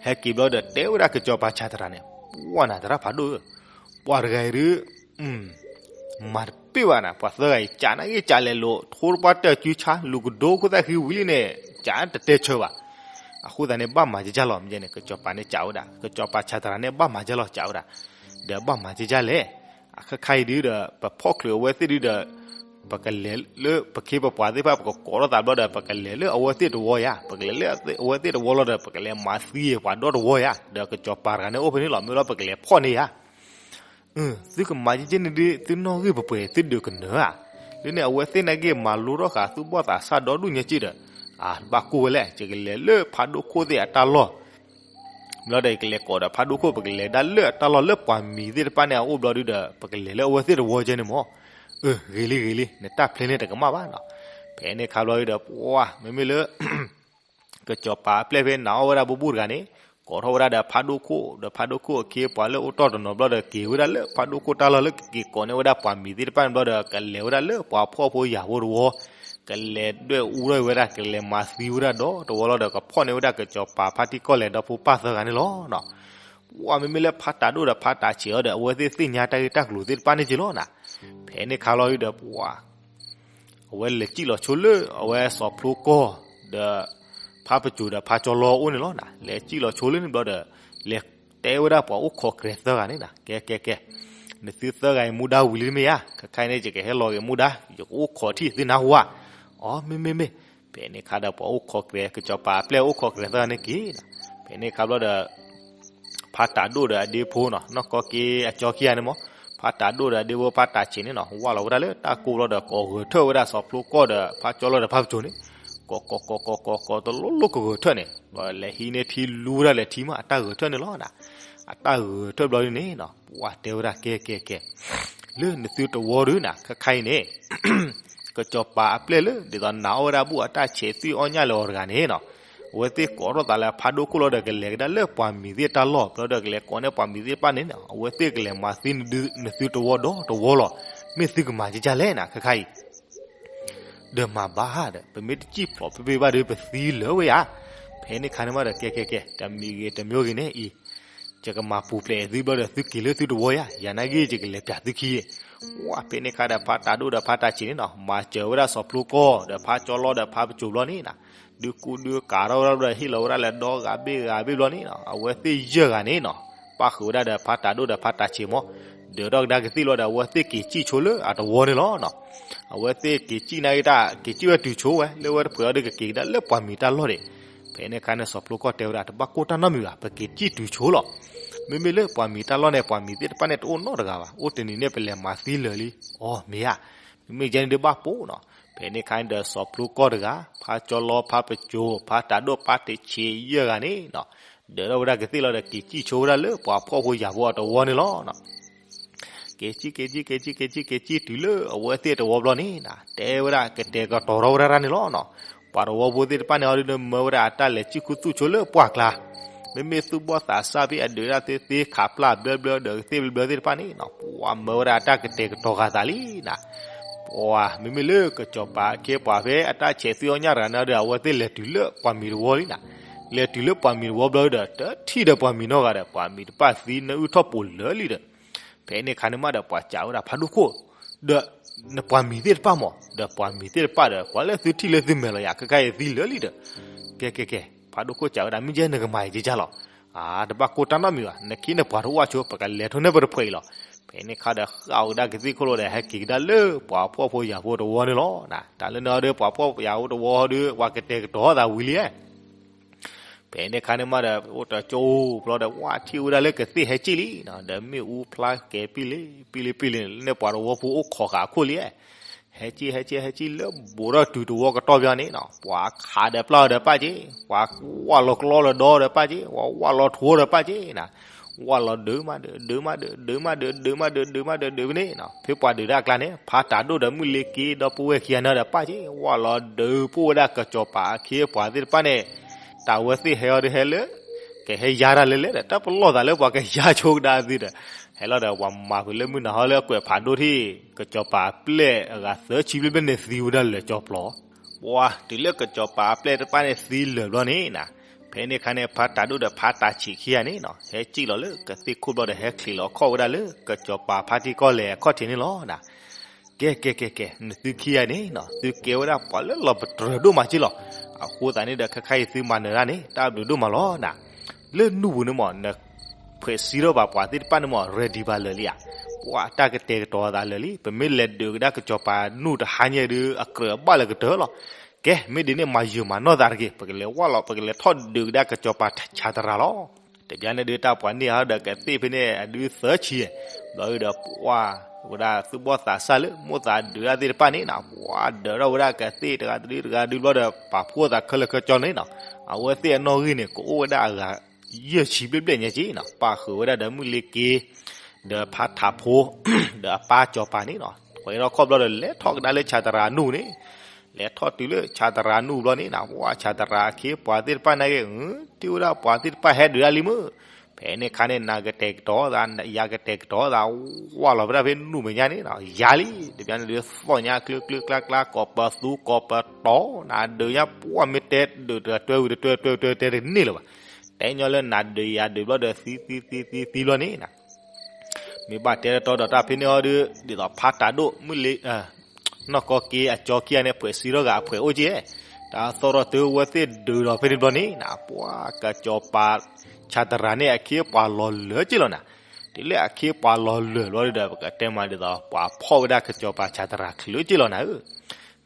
ဟဲက့ၤဘျီဒီးတဲဝဲဒၣ်ကစီၤပၤဆးတရၤန့ၣ်, ပှၢ်နၤသရၣ်ဖးဒိၣ်ဧၢ, ပှၤတဂၤအံၤဒုး မၤတပ့ၢ်ဘၣ်နၤ, ပှၤသၢဂၤအံၤ ကးနာ်က့ၤကးလဲၤလိာ် ထိတပှၢ်တၢၢ်စုဆါ လူၤကဒိခိၣ်သၣ်ဃံဝံၤလံန့ၣ် ကးတတဲဆၢဘၣ်. အဃိသတးန့ၣ် ဘၣ်မၤကကလဲၣ်မ့ၢ်န့ၣ် ကစီၤပၤန့ၣ်ကးဝဲဒၣ်, ကစီၤပၤဆးတရၤန့ၣ် ဘၣ်မၤကလဲၣ်ကးဝဲဒၣ်, ဒီးဘၣ်မၤကကလဲၣ်. အခါခါအံၤဒုးဒီး ပဖီၣ်ချုးအဝဲသ့ၣ်ဒုးဒီး ပကလဲၤလၢပခ့ပပှၤသ့ၣ်တဖၣ် ပကကိးထီၣ်သးဘျီဒီး ပကလဲၤလၢအဝဲသ့ၣ်တဝီယါ, ပကလဲၤလၢအဝဲသ့ၣ်တဝီလီၤဒီး ပကလဲၤမၤသံပှၤဒီတဝီယါ, ဒီးကစီၤပၤတဂၤန့ၣ်အိၣ်ဖဲန့ၣ်လီၤ, မ့ၢ်လီၤပကလဲၤဖီၣ်န့ၢ်ယါ. သုကမၤကကန့ၣ်ဒုး သုနီၣ်ဂံၢ်ပှဲၤပှဲၤ သုဒုးကနၢၤဧါ. လၢန့ၣ် အဝဲသ့ၣ်နာ်က့ၤမၤလိထီၣ်ဃာ်သုဘီၣ်သးစၢ်ဒီဒူၣ်ညါက့ဒီး, အဘၣ်ကိၢ်ဝဲလဲၣ်, ယကလဲၤလၢဖးဒိၣ်ခိၣ်သ့ၣ်အတၢ်လီၢ် ဘျီဒီး ယကလဲၤကိးဒီးဖးဒိၣ်ခိၣ် ပကလဲၤဒၣ်လၢအတၢ်လီၢ်လၢပှၤမံၤသ့ၣ်တဖၣ်န့ၣ် အအိၣ်ဘျီဒုးဒီး ပကလဲၤလၢအဝဲသ့ၣ်တဝီကဲန့ၣ်မး. အၢ ဂ့ၤလံဂ့ၤလံ, နတၢ်ဖျဲန့ၣ်တကမၣ်ဘၣ်နီၤ. ဖဲန့ၣ်ခါဘျီဒုးဒီး ပှၤ မ့မ့ၢ်လၢ ကစီၤပၤအပျဲၢ်ဖဲနာ်အီၣ်ဝဲဒၣ်ဘူၣ်ဘူၣ်တဂၤန့ၣ် ကိးထီၣ်ဝဲဒၣ်ဒီးဖးဒိၣ်ခိၣ် ဒီးဖးဒိၣ်ခိၣ်အခ့အပှၤလၢအိၣ်တီၢ်တနီၤဘျီဒီး က့ၤဝဲဒၣ်လၢဖးဒိၣ်ခိၣ်တၢ်လီၢ်လၢကက့ၤကိးန့ၢ်ဝဲဒၣ်ပှၤမံၤသ့ၣ်တဖၣ်န့ၣ်ဘျီဒီး ကလဲၤဝဲဒၣ်လၢပှၤဖှီၣ်ဖိယာ်ဖိတဝီ ကလဲၤဒွဲၣ်အူထီၣ်ဝဲဒၣ် ကလဲၤမၤသံဝဲဒၣ်ဒီတဝီလီၤဒီး ကဖီၣ်န့ၢ်ဝဲဒၣ်ကစီၤပၤဖါတံၢ်ကီၢ်လဲၢ်ဒီဖိပၢ်သၢဂၤန့ၣ်လီၤနီၤ. ပှၤမ့မ့ၢ်လၢဖါတၢ်ဒိၣ်ဒီးဖါတၢ်ဆံးအီၤဒီး အဝဲသ့ၣ်သ့ၣ်ညါတၢ်ဂ့ၢ်တၢ်ကျိၤသ့ၣ်တဖၣ်န့ၣ်က့ၤလီၤနၤ. ဖဲန့ၣ်ခါလီၤဒီးပှၤ အဝဲလဲၤစံၣ်လီၤဆိလၢအဝဲစီၤဖျိကီၢ်ဒီး ဖါပစိၤဒီးဖါကၠီလီအအိၣ်န့ၣ်လီၤနၤ. လဲၤစံၣ်လီၤဆိလၢန့ၣ်ဘျီဒီး လဲၤတဲဝဲဒၣ်ပှၤအိၣ်ခိးကြဲးသၢဂၤန့ၣ်နၤ, ကဲကဲကဲ, နသုသၢဂၤအံၤမူဒါဝံၤလံမ့ၢ်ဧါ, ခဲခါအံၤန့ၣ် ယကဟဲလီၤက့ၤမူဒါ ယကအိၣ်ခိးထံၣ်သုနၢ်ဟူဧါ. အီ မ့မ့ၢ်မ့ၢ်, ဖဲန့ၣ်ခါဒီးပှၤအိၣ်ခိးကြဲး ကစီၤပၤအပျဲၢ်အိၣ်ခိးကြဲးသၢဂၤန့ၣ်က့ၤနၤ. ဖဲန့ၣ်ခါဘျီဒီး ဖါတၢ်ဒိၣ်ဒီးအဒ့ဖိနီၤ, နီၢ်ကီၢ်က့အကၠီခံဂၤန့ၣ်မ့ၢ်, ဖါတၢ်ဒိၣ်ဒီးအဒ့ဖိဖါတၢ်ဆံးန့ၣ်နီၤ, ဝၢ်လီၤဝဲဒၣ်လၢတၢ်ကိၢ်ဘျီဒီး ကိးဂဲၤထၢၣ်ဝဲဒၣ်စီၤဖျိကီၢ်ဒီးဖါကၠီလီဒီးဖါပစိၤန့ၣ်, ကိးကိးကိးကိးကိးကိးတလိၣ်လိၣ်ကဂဲၤထၢၣ်န့ၣ်, လဲၤဟံးန့ၢ်ထံလူဝဲဒၣ်လဲၤထံမး အတၢ်ဂဲၤထၢၣ်န့ၣ်လီၤနၤ. အတၢ်ဂဲၤထၢၣ်ဘျီဒ်န့ၣ်နီၤ ပှၤတဲဝဲဒၣ်ကဲကဲကဲ, လၢနသုတဝီဒုးနၤ ခဲခါအံၤန့ၣ် ကစီၤပၤအပျဲၢ်လၢ ဒ်သိးနာ်အီၣ်ဝဲဒၣ်ဘူၣ်အတၢ်ဆံးသွံၣ်အီၣ်ညၣ်လၢအီၤတဂၤန့ၣ်နီၤ, အဝဲသ့ၣ်ကိးထီၣ်သးလၢအဖးဒိၣ်ခိၣ်လီၤဒီးကလဲၤကဒါလၢပှၤမံၤသ့ၣ်တၢ်လီၢ်, ဘျီဒီးကလဲၤကိးန့ၢ်ပှၤမံၤသ့ၣ်တဖၣ်န့ၣ်နီၤ, အဝဲသ့ၣ်ကလဲၤမၤသံနသုတဝီဒီတဝီလီၤ. မ့ၢ်သုကမၤကကၢ်လဲၣ်နၤ ခဲခါအံၤ ဒီးမၤဘၣ်ဒီး ပမ့ၢ်တစံၣ်ဖျိးဖ့ဖ့ဘၣ်ဒီး ပသံလၢာ်ဝဲဧါ. ဖဲန့ၣ်ခါန့ၣ်မးဒီး ကဲကဲကဲ တမံၤဂ့ၤတမံၤဂ့ၤန့ၣ်အံၤ ယကမၤပူၤဖျဲးသုဘျီဒီး သုက့ၤလၢသုတဝီဧါ, ယၤနာ်က့ ယကလဲၤပျးသုခံ, ဝဲဖဲန့ၣ်ခါဒီး ဖါတၢ်ဒိၣ်ဒီးဖါတၢ်ဆံးန့ၣ်နီၤ မၤစၢၤဝဲဒၣ်စီၤဖျိကီၢ်ဒီးဖါကၠီလီဒီးဖါပစိၤဘျီန့ၣ်နၤ, ဒုးကူဒုးကၤထီၣ်ဝဲဒၣ်ဘျီဒီး ဟ့ၣ်လီၤဝဲဒၣ်လၢဒီဂၤဘ့ၣ်ဂၤဘ့ၣ်ဘျီန့ၣ်နီၤ, အဝဲသ့ၣ်ယဲၢ်ဂၤန့ၣ်နီၤ ပၣ်ဃုာ်ဝဲဒၣ်ဒီးဖါတၢ်ဒိၣ်ဒီးဖါတၢ်ဆံးမး, ဒၢးထီၣ်ကဒါကသ့ၣ်လီၤဒီး အဝဲသ့ၣ်က့ၤစံၣ်ဆိလၢအတဝီန့ၣ်လီၤနီၤ. အဝဲသ့ၣ်က့ၤစံၣ်နာ်က့တၢ် က့ၤစံၣ်ဝဲတုၤဆိဝဲ လၢဝဲတဖျဲးအီၤဒီးကက့ၤကဒါလၢပှၤမံၤတၢ်လီၢ်ဒံး. ဖဲန့ၣ်ခါန့ၣ် စီၤဖျိကီၢ်တဲဝဲဒၣ် တဘၣ်ကိၢ်တၢ်နီတမံၤဘၣ်, ပက့ၤစံၣ်တုၤဆိလီၤ. မ့မ့ၢ်လၢပှၤမံၤတၢ်လီၢ်န့ၣ် ပှၤမံၤသ့ၣ်တဖၣ်န့ၣ်တအိၣ်နီတဂၤဘၣ်, အိၣ်တနံၤန့ၣ် ပလဲၤမၤသံလၢာ်လံ. အီ မ့ၢ်ဧါ, မ့မ့ၢ်ယဲန့ၣ်ဒုးဘၣ်ပိာ်နီၤ. ဖဲန့ၣ်ခါန့ၣ်ဒီး စီၤဖျိကီၢ်တဂၤ ဖါကၠီလီ ဖါပစိၤ ဖါတၢ်ဒိၣ်ဖါတၢ်ဆံးယဲၢ်ဂၤန့ၣ်နီၤ ဒၢးထီၣ်ဝဲဒၣ်ကသ့ၣ်လီၤဒီး က့ၤစံၣ်ဆိဝဲဒၣ်လၢပှၤဖှီၣ်ဖိယာ်ဖိအတဝီန့ၣ်လီၤနီၤ. က့ၤစံၣ် က့ၤစံၣ် က့ၤစံၣ် က့ၤစံၣ် က့ၤစံၣ်တုၤလၢအဝဲသ့ၣ်တဝီဘျီန့ၣ်နၤ တဲဝဲဒၣ်ကတဲာ်ကတီၤထီၣ်ဝဲဒၣ်န့ၣ်လီၤနီၤ. ပှၤတဝီဖိသ့ၣ်တဖၣ်န့ၣ် အီၤဒုးမၢဝဲဒၣ်အတၢ်လဲၤစံၣ်ခူသူၣ်ဆိလၢပှၢ်ကျါ, မ့မ့ၢ်သူၣ်ဘီၣ်သးစၢ်ဖဲအဒုးဒၣ်သ့ၣ်သ့ၣ် ခးပျၢ်ဘျၢဘျၢဒီးကသ့ၣ်ဘျၢဘျၢသ့ၣ်တဖၣ်န့ၣ်နီၤ ပှၤမၢဝဲဒၣ်အတၢ်ကတဲာ်ကတီၤဃာ်သးလံနၤ. ပှၤမ့မ့ၢ်လၢကစီၤပၤအခ့အပှၤဖဲအတၢ်ဆံးသွံၣ်အီၣ်ညၣ်တဂၤန့ၣ်ဒီး အဝဲသ့ၣ်လဲၤတုၤလၢပှၤမံၤတဝီလံနၤ. လဲၤတုၤလၢပှၤမံၤတဝီဘျီဒီး တထံၣ်ဒီးပှၤမံၤနီတဂၤဒီး ပှၤမံၤတဖၣ်သံနအုၣ်ထီၣ်ပိာ်လၢာ်လံဒီး ဖဲန့ၣ်ခါန့ၣ်မးဒီး ပှၤစံးဝဲဒၣ်ဖးဒိၣ်ခိၣ်, ဒီးနပှၤမံၤသ့ၣ်တဖၣ်မး ဒီးပှၤမံၤသ့ၣ်တဖၣ်ဒီး ပှၤလၢသုထံၣ်လၢသုမဲာ်လီၤယၤ ခဲခါအံၤသံလၢာ်လံဒီး, ကဲကဲကဲ ဖးဒိၣ်ခိၣ်စံးဝဲဒၣ် မ့ၢ်ယဲနကမၤယကကၢ်လီၤ. အါ တဘၣ်ကိၢ်တၢ်နီတမံၤဘၣ်, နခ့နပှၤတအိၣ်ဆိ ပကလဲၤထီၣ်န့ၢ်ပတဖှဲးအံၤလီၤ. ဖဲန့ၣ်ခါဒီး ဃၣ်ဝဲဒၣ်ကသ့ၣ်ခိၣ်လီၤဒီး ဟဲက့ၤကဒါလၢပှၤဖှီၣ်ဖိယာ်ဖိတဝီန့ၣ်လီၤ. တၢ်လၢန့ၣ်အီၤဒီး ပှၤဖှီၣ်ဖိယာ်ဖိတဝီဟီဒီး ပှၤကတဲာ်ကတီၤသးဝံၤလံ ဖဲန့ၣ်ခါန့ၣ်မးဒီး အိၣ်တကၠိဘျီဒီး ဝၢ်ထံၣ်ဝဲဒၣ်လၢကသ့ၣ်ဟဲကံၣ်လံနီၤ, ဒီးမ့ၣ်အူဖျါကဲၤပံလံ ပံလံ ပံလံ လၢန့ၣ်ပှၤတဝီဖိအိၣ်ခိးဃာ်အခိၣ်လံ. ဟဲကံၣ် ဟဲကံၣ် ဟဲကံၣ်လၢဘူးထီၣ်တုၤတဝီကတီၢ်ဘၣ်န့ၣ်နီၤ, ပှၤခးဒီးပျၢ်အီၤဒီးပၢ်က့, ပှၤဝၢ်လီၤကျီလီၤဒီဒီးပၢ်က့, ပှၤဝၢ်လီၤထိဒီးပၢ်က့နီၤ, ဝၢ်လီၤဒုးမးဒုး ဒုးမးဒုး ဒုးမးဒုး ဒုးမးဒုး ဒုးမးဒုး ဒုးမးဒုး ဒုးမးဒုး ဒုးမးဒုးန့ၣ်နီၤ, ဖါတၢ်ဒိၣ်ဒီးမုၢ်လ့ၤက့ဒီပုၢ်ဝဲၢ်ခံဂၤန့ၣ်ဒီးပၢ်က့, ဝၢ်လီၤဒုး ပုၢ်ဝဲဒၣ်ကစီၤပၤအခ့အပှၤသ့ၣ်တဖၣ်န့ၣ်, တၢ်ဝဲသ့ၣ်ဟဲအီၤဒုးဟဲလၢ ကဟဲယါတၢ်လဲၣ်လဲၣ်ဒီး တၢ်ပလီၢ်သးလၢပှၤကယါဆိကဒါသ့ဒီး, ဟဲလီၤဒီးပှၤမၤဖုးလၢမုၢ်နၤဟီလၢအကွဲးဖးဒိၣ်ထံၣ်, ကစီၤပၤအပျဲၢ်အဂၤသၢဆံဘျဲၣ်ဘျဲၣ်န့ၣ်သံဝဲဒၣ်လၢာ်ကၠီပျီ, ပှၤတုၤလၢကစီၤပၤအပျဲၢ်တဖၣ်န့ၣ်သံလၢာ်ဘျီန့ၣ်နီၤ, ဖဲန့ၣ်ခါန့ၣ် ဖါတၢ်ဒိၣ်ဒီးဖါတၢ်ဆံးခံဂၤန့ၣ်နီၤ ဟဲကံၣ်လီၤလၢကသ့ၣ်ခိၣ်ဘျီဒီး ဟဲချံးလီၤခီၣ်ဝဲဒၣ်လၢကစီၤပၤဖါတံၢ်ကီၢ်လဲၢ်အခီၣ်ထံးန့ၣ်လီၤ. ကဲကဲကဲကဲ နသုခံဂၤန့ၣ်နီၤ သုကဲဝဲဒၣ်ပှၤလၢလီၤပတြၢၤဒိၣ်မးက့လီၤ. အဃိသတးန့ၣ်ဒီး ခဲခါအံၤသုမၤနၢၤတၢ်န့ၣ် တၢ်ဘျုးဒိၣ်မးလီၤနၤ. လၢနူၢ်ပူၤန့ၣ်မး နဖှဲးစံထီၣ်ဘၣ်ပှၤသ့ၣ်တဖၣ်န့ၣ်မး ready ဘၣ်လၢာ်လံဧါ. ပှၤတၢ်ကတဲာ်ကတီၤသးလၢာ်လံ. ပမ့ၢ်လဲၤဒုးကဒါကစီၤပၤနူၢ်တဟါညါဒီး အကြၢးအဘၣ်လၢကတၢၢ်လီၤ. ကဲ မ့ၢ်ဒ်န့ၣ် မၤယုာ်မၤနီၢ်သးတဂ့ၤ. ပကလဲၤဝၢ်လီၤ ပကလဲၤထီၣ်ဒုးကဒါကစီၤပၤဆးတရၤလီၤ. တဘျီန့ၣ်ဒုး တၢ်ပှၤန့ၢ်ဟီဒီးကသ့ၣ်ဖဲန့ၣ် အဒုးသၢဆံ, ဘျီဒီး ပှၤဝဲဒၣ်သူၣ်ဘီၣ်သးစၢ်လၢ မိၣ်သးဒုးတၢ်သ့ၣ်တဖၣ်န့ၣ်နီၤ ပှၤဒၢးထီၣ်ဝဲဒၣ်ကသ့ၣ်တဂၤတဒုတဂၤဒုးဘျီဒီး ပာ်ဖှိၣ်သးခဲလၢာ်ခဲဆ့န့ၣ်နီၤ အဝဲသ့ၣ်အနီၣ်ဂံၢ်န့ၣ် ကအိၣ်ဝဲဒၣ်အဂၤ ယဲၢ်ဆံဘျဲၣ်ဘျဲၣ်ညါက့နီၤ ပာ်ဃုာ်ဝဲဒၣ်ဒီးမုၢ်လ့ၤက့ၤ ဒီးဖါထးဖိ ဒီးအပၢ်စီၤပၤန့ၣ်နီၤ ထွဲထီၣ်ခီၣ်ဘျီဒီး လဲၤထီၣ်ကဒါလၢဆးတရၤနူၢ်န့ၣ် လဲၤထီၣ်တုၤလၢဆးတရၤနူၢ်ဘျီန့ၣ်နီၤ ပှၤဆးတရၤအခ့အပှၤသ့ၣ်တဖၣ်နာ်က့ ထံၣ်ဝဲဒၣ်ပှၤသ့ၣ်တဖၣ်ဟဲဒုးတၢ်လံမုၢ် ဖဲန့ၣ်ခါန့ၣ် နကတဲာ်ကတီၤသး ယကတဲာ်ကတီၤသး ဝၢ်လီၤဝဲဒၣ်ဖဲနူၢ်မဲာ်ညါန့ၣ်နီၤ ယၤလံ တဘျီန့ၣ်ဒုးသီၣ်ညါကျၢၤကျၢၤကျါကျါ ကိးပသူကိးပတီၤ နဒုးညါ ပှၤမ့ၢ်တဲဒုးတဂၤတွဲဝံၤတတွဲ တွဲတွဲတဲတန့ၢ်လၢၤဘၣ် တဲညီလၢနၤဒုးယၤဒုးဘျီဒီးသံသံသံသံသံဘျီန့ၣ်နၤ, မ့ၢ်ဘၣ်တဲတတီဒီးတၢ်ဖဲန့ၣ်အီၤဒီး ဒ်သိးဖးတးဒိၣ်မုၢ်လ့ နီၢ်ကီၢ်က့အကၠီခံဂၤန့ၣ် ဖှဲးစံထီၣ်ဂၤအဖှဲးအိၣ်က့, တၢ်သီၣ်ထီၣ်တုၤဝဲသ့ၣ်ဒုးဒီးဖဲန့ၣ်ဘျီန့ၣ်နၤ, ပှၤကစီၤပၤဆၣ်သရၣ်န့ၣ် အခ့အပှၤလီၤလၢာ်က့လီၤနၤ. တုၤလၢအခ့အပှၤလီၤလၢာ်ဘျီဒီး ပကတဲမးဒ်သိး ပှၤဖီၣ်ဝဲဒၣ်ကစီၤပၤဆၣ်သရၣ်ချုးက့လီၤနၤဧၢ.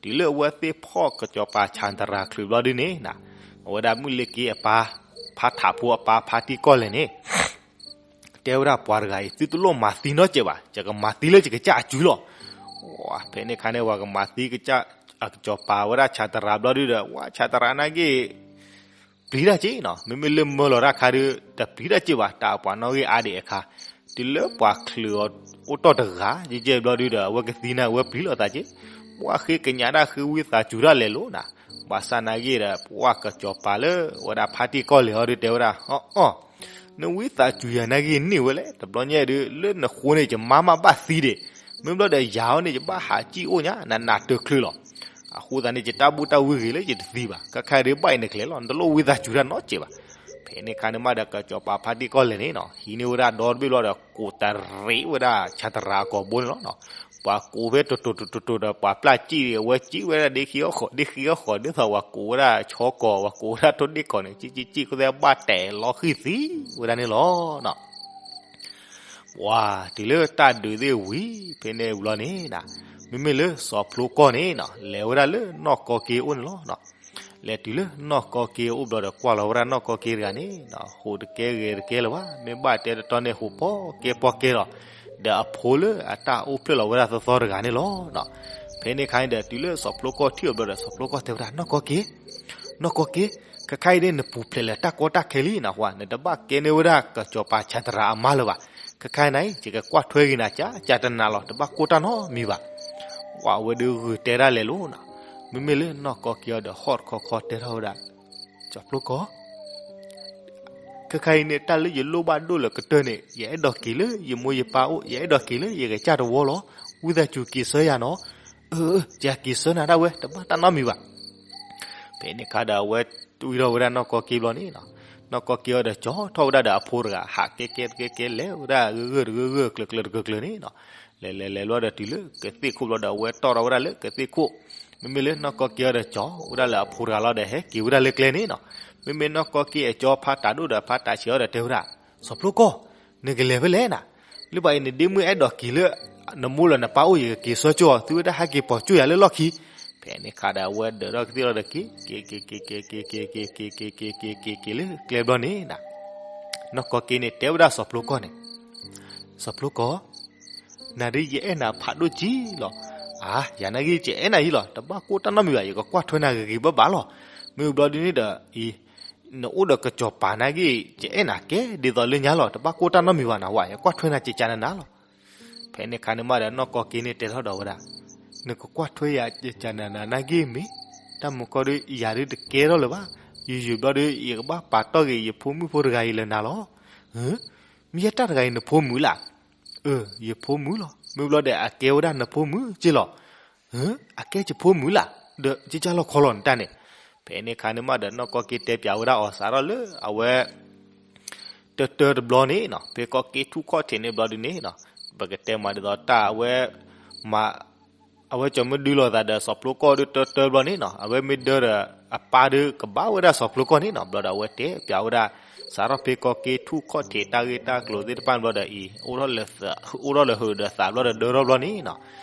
တုၤလၢအဝဲသ့ၣ်ဖီၣ်ကစီၤပၤဆၣ်သရၣ်ချုးဘျီဒုန့ၣ်နၤ, အဝဲဒၣ်မုၢ်လ့က့အပၢ် ဖါထးဖိအပၢ်ဖါတံၢ်ကီၢ်လဲၣ်န့ၣ် တဲဝဲဒၣ်ပှၤတဂၤအံၤ သုတလိၣ်မၤသံနီတစဲးဘၣ်, ယကမၤသံလၢယကစၢ်အစုလီၤ. ဖဲန့ၣ်အခါန့ၣ် ပှၤကမၤသံကစၢ် အကစီၤပၤဝဲဒၣ်ဆၣ်သရၣ်ဘျီဒုဒီး ဝဲဆၣ်သရၣ်နာ်က့ ပျံၤတၢ်က့နီၤ, မ့မ့ၢ်လၢမၢလီၤတၢ်ခါဒီး တပျံၤတၢ်က့ဘၣ်, တၢ်ပှၤနီၣ်ဂံၢ်အါဒံးအခါ, တုၤလၢပှၤချုးအီၤအိၣ်တီၢ်တဂၤ ယဲၢ်ဘျီဒုဒီး အဝဲကသံနာ်က့ဝဲပျံၤလိာ်သးက့, ပှၤဃ့ကညးတၢ်ဃ့ဝံသးစူၤတၢ်လဲၤလိၤနၤ, ဘၣ်ဆၣ်နာ်က့ဒီး ပှၤကစီၤပၤလၢဝဲဒၣ်ဖါတံၢ်ကီၢ်လဲၣ်အီၤဒုတဲဝဲဒၣ် အီ နဝံသးစူၤယၤနာ်က့န့ၢ်ဝဲလဲၣ်, တဘျီညါဒုး လၢနဃိန့ၣ် ယမါမးဘၣ်သံဒံး, မ့ၢ်ဘျီဒီးယၤအီၤန့ၣ် ယဘၣ်ဟးစံၣ်အိၣ်ညါ နနးတၢၤချုးလီၤ. အဃိသတးန့ၣ် ယတၢ်ဘူၣ်တၢ်ဝံဂ့ၤလၢယတသံဘၣ်, ခဲခါဒုးဘၣ်အံၤနကျဲၤလီၤ, နတလိၣ်ဝံသးစူၤတၢ်နီတစဲးဘၣ်. ဖဲန့ၣ်အခါန့ၣ်မးဒီး ကစီၤပၤဖါတံၢ်ကီၢ်လဲၣ်န့ၣ်နီၤ ဟံးန့ၢ်ဝဲဒၣ်ဒီတဘ့ၣ်ဘျီဒီး ကိးတရံးဝဲဒၣ်ဆၣ်သရၣ်အကိာ်ဘိန့ၣ်လီၤ. ပှၤကိးဖဲတိၤတိၤတိၤတိၤဒီး ပှၤပျၢ်စံၣ်ဒံး အဝဲစံၣ်ဝဲဒၣ်ဒ့ခံအီၣ်ဃီၤ ဒ့ခံအီၣ်ဃီၤ ဒ်သိးပှၤကိးဝဲဒၣ်ဆီကိာ် ပှၤကိးဝဲဒၣ်ထိၣ်ဒ့ၣ်ကိာ်န့ၣ် စံၣ်စံၣ်စံၣ်အဃိသတးဘၣ်တဲာ်လီၤဃံၤသံဝဲဒၣ်န့ၣ်လီၤ. ပှၤတုၤလၢတၢ်ဒုးသ့ၣ်ဝံၤဖဲန့ၣ်ဘျီန့ၣ်နၤ, မ့မ့ၢ်လၢစီၤဖျိကီၢ်န့ၣ်နီၤ လဲၤဝဲဒၣ်လၢနီၢ်ကီၢ်က့အိၣ်န့ၣ်လီၤ. လဲၤတုၤလၢနီၢ်ကီၢ်က့အိၣ်ဘျီဒီး ကွၢ်လီၤဝဲဒၣ်နီၢ်ကီၢ်က့တဂၤန့ၣ်နီၤ ဟူးတကဲဂဲၤတကဲလၢၤဘၣ်, မ့ၢ်ဘၣ်တဲတတီန့ၣ် ဟူးပီၣ်ကဲပီၣ်ကဲလီၤ. ဒီးအဖိလၢအတၢ်အိၣ်ဖျဲၣ်လီၤဝဲဒၣ်သီသီတဂၤန့ၣ်လီၤ. ဖဲန့ၣ်အခါန့ၣ်ဒီး တုၤလၢစီၤဖျိကီၢ်ထံၣ်အီၤဘျီဒီး စီၤဖျိကီၢ်တဲဝဲဒၣ် နီၢ်ကီၢ်က့ နီၢ်ကီၢ်က့, ခဲခါအံၤန့ၣ် နပူၤဖျဲးလၢတၢ်ကီတၢ်ခဲလံနၤ, နတဘၣ်ကဲန့ၢ်ဝဲဒၣ်ကစီၤပၤဆၣ်သရၣ်အမါလၢၤဘၣ်. ခဲခါအံၤန့ၣ် ယကကွၢ်ထွဲက့ၤနၤ ကကတနၤလီၤ, တဘၣ်ကိၢ်တၢ်နီတမံၤဘၣ်. ပှၤဝဲဒုးဂုာ်တဲဒၣ်လဲာ်လီၤနၤ, မ့မ့ၢ်လၢနီၢ်ကီၢ်က့အီၤဒီး ဟီၣ်တခီခီတဲထီၣ်ဝဲဒၣ် စီၤဖျိကီၢ် ခဲခါအံၤန့ၣ် တၢ်လၢယလိၣ်ဘၣ်ဒိၣ်လၢကတၢၢ်န့ၣ် ယအဲၣ်ဒိးက့ၤလၢယမိၢ်ယပၢ်အိၣ်, ယအဲၣ်ဒိးက့ၤလၢယကစၢ်တဝီလီၤ. ဝံသးစူၤက့ၤဆှၢယၤနီၤ. အၢ ယက့ၤဆှၢနၤဒၣ်ဝဲ တဘၣ်တၢ်နီတမံၤဘၣ်. ဖဲန့ၣ်အခါဒီး အဝဲတွံၢ်ထီၣ်ဝဲဒၣ်နီၢ်ကီၢ်က့ဘျီန့ၣ်နီၤ, နီၢ်ကီၢ်က့အီၤဒီး ကၠီထီၣ်ဝဲဒၣ်ဒီးအဖိတဂၤ ဟးကဲကဲတကဲကဲ လဲၤဝဲဒၣ်ဂၢၢ်ဂၢၢ်တဂၢၢ်ဂၢၢ် ကျၢၤကျၢၤတကျၢၤကျၢၤန့ၣ်နီၤ. လဲၤလဲၤလဲၤဘျီဒီး တုၤလၢကသ့ၣ်ခိၣ်ဘျီဒီး အဝဲတီၢ်ထီၣ်ဝဲဒၣ်လၢကသ့ၣ်ခိၣ်, မ့မ့ၢ်လၢနီၢ်ကီၢ်က့အီၤဒီး ကၠီဝဲဒၣ်လၢအဖိတဂၤလီၤဒီး ဟဲက့ၤဝဲဒၣ်လၢကျဲန့ၣ်နီၤ. မ့မ့ၢ်နီၢ်ကီၢ်က့အကၠီဖးတးဒိၣ်ဒီး ဖးတးဆံးအီၤဒီးတဲဝဲဒၣ် စီၤဖျိကီၢ်, နကလဲၤဖဲလဲၣ်နၤ, လၢဘၣ်အံၤနဒ့မုၣ်အဲၣ်ဒိးက့ၤလၢ နမိၢ်လၢနပၢ်အိၣ် ယကက့ၤဆှၢကၠိအီၤ, သုဝဲဒၣ်ဟဲက့ၤပိာ်ကၠိယၤလၢလီၢ်ခံ. ဖဲန့ၣ်အခါဒီး အဝဲဒၢးထီၣ်ကသ့ၣ်လီၤဒီး က့ၤ က့ၤ က့ၤ က့ၤ က့ၤ က့ၤ က့ၤ က့ၤ က့ၤ က့ၤ က့ၤ က့ၤ က့ၤ က့ၤ က့ၤ က့ၤလၢကျဲဘျီန့ၣ်နၤ, နီၢ်ကီၢ်က့န့ၣ် တဲဝဲဒၣ်စီၤဖျိကီၢ်န့ၣ် စီၤဖျိကီၢ်, နၤဒ်ယအဲၣ်နၤဖးဒိၣ်ကံလီၤ. အါ ယၤနာ်က့ ယအဲၣ်နၤယံလီၤ, တဘၣ်ကိၢ်တၢ်နီတမံၤဘၣ်, ယကကွၢ်ထွဲနၤဂ့ၤဂ့ၤဘၣ်ဘၣ်လီၤ. မ့ၢ်ဘျီဒ်န့ၣ်ဒီး အံၤ နအိၣ်ဒီးကစီၤပၤနာ်က့ ယအဲၣ်နၤကဲဒ်သိးလၢညါလီၤ, တဘၣ်ကိၢ်တၢ်နီတမံၤဘၣ်နၤဝဲ, ယကွၢ်ထွဲနၤကကနနၤလီၤ. ဖဲန့ၣ်အခါန့ၣ်မးဒီး နီၢ်ကီၢ်က့န့ၣ်တဲထီၣ်ဒီးဝဲဒၣ်, နကကွၢ်ထွဲယၤကကနနၤနာ်က့မ့ၢ်, တၢ်မုၢ်ကီၢ်ဒီး ယၤဒုးတကဲထီၣ်လၢၤဘၣ်, ယယုာ်ဘျီဒီး ယကဘၣ်ပာ်တီၢ်က့ၤယဖိမုၣ်ဖိတဂၤအံၤလၢနၤလီၤ. မ့ၢ်ယဲတၢ်တဂၤအံၤနဖိမုၣ်လၢ်. အၢ ယဖိမုၣ်လီၤ. မ့ၢ်ဘျီဒီး အကဲဝဲဒၣ်နဖိမုၣ်က့လီၤ. အကဲယဖိမုၣ်လၢ်, ဒီးယကၢ်လီၤခီလီၤနတၢ်န့ၣ်. ဖဲန့ၣ်အခါန့ၣ်မးဒီး နီၢ်ကီၢ်က့တဲပၠးဝဲဒၣ်အီၤစးထီၣ်လၢအဝဲ တၢတၢတဘျီန့ၣ်နီၤ, ဖဲကီၢ်က့ထူၣ်ခီၣ်ထံးန့ၣ်ဘျီဒုန့ၣ်နီၤ, ပကတဲမးဒ်သိးတၢ်အဝဲ မၤ အဝဲကၠီၤမ့ၢ်ဒုးလိာ်သးဒီးစီၤဖျိကီၢ်ဒုးတၢတၢဘျီန့ၣ်နီၤ, အဝဲမ့ၢ်ဒၢဒီးအပၢ်ဒုးကဘၣ်ဝဲဒၣ်စီၤဖျိကီၢ်န့ၣ်နီၤ, ဘျီဒီးအဝဲတဲပၠးဝဲဒၣ် စးထီၣ်ဖဲကီၢ်က့ထူၣ်ခီၣ်ထံးတၢ်ဂ့ၢ်တၢ်ကျိၤသ့ၣ်တဖၣ်န့ၣ်ဘျီဒီးအံၤ အိၣ်ထီၣ်လၢ အိၣ်ထီၣ်လၢဟုးဒီးသးဘျီဒီးဒၢထီၣ်ဘျီန့ၣ်နီၤ,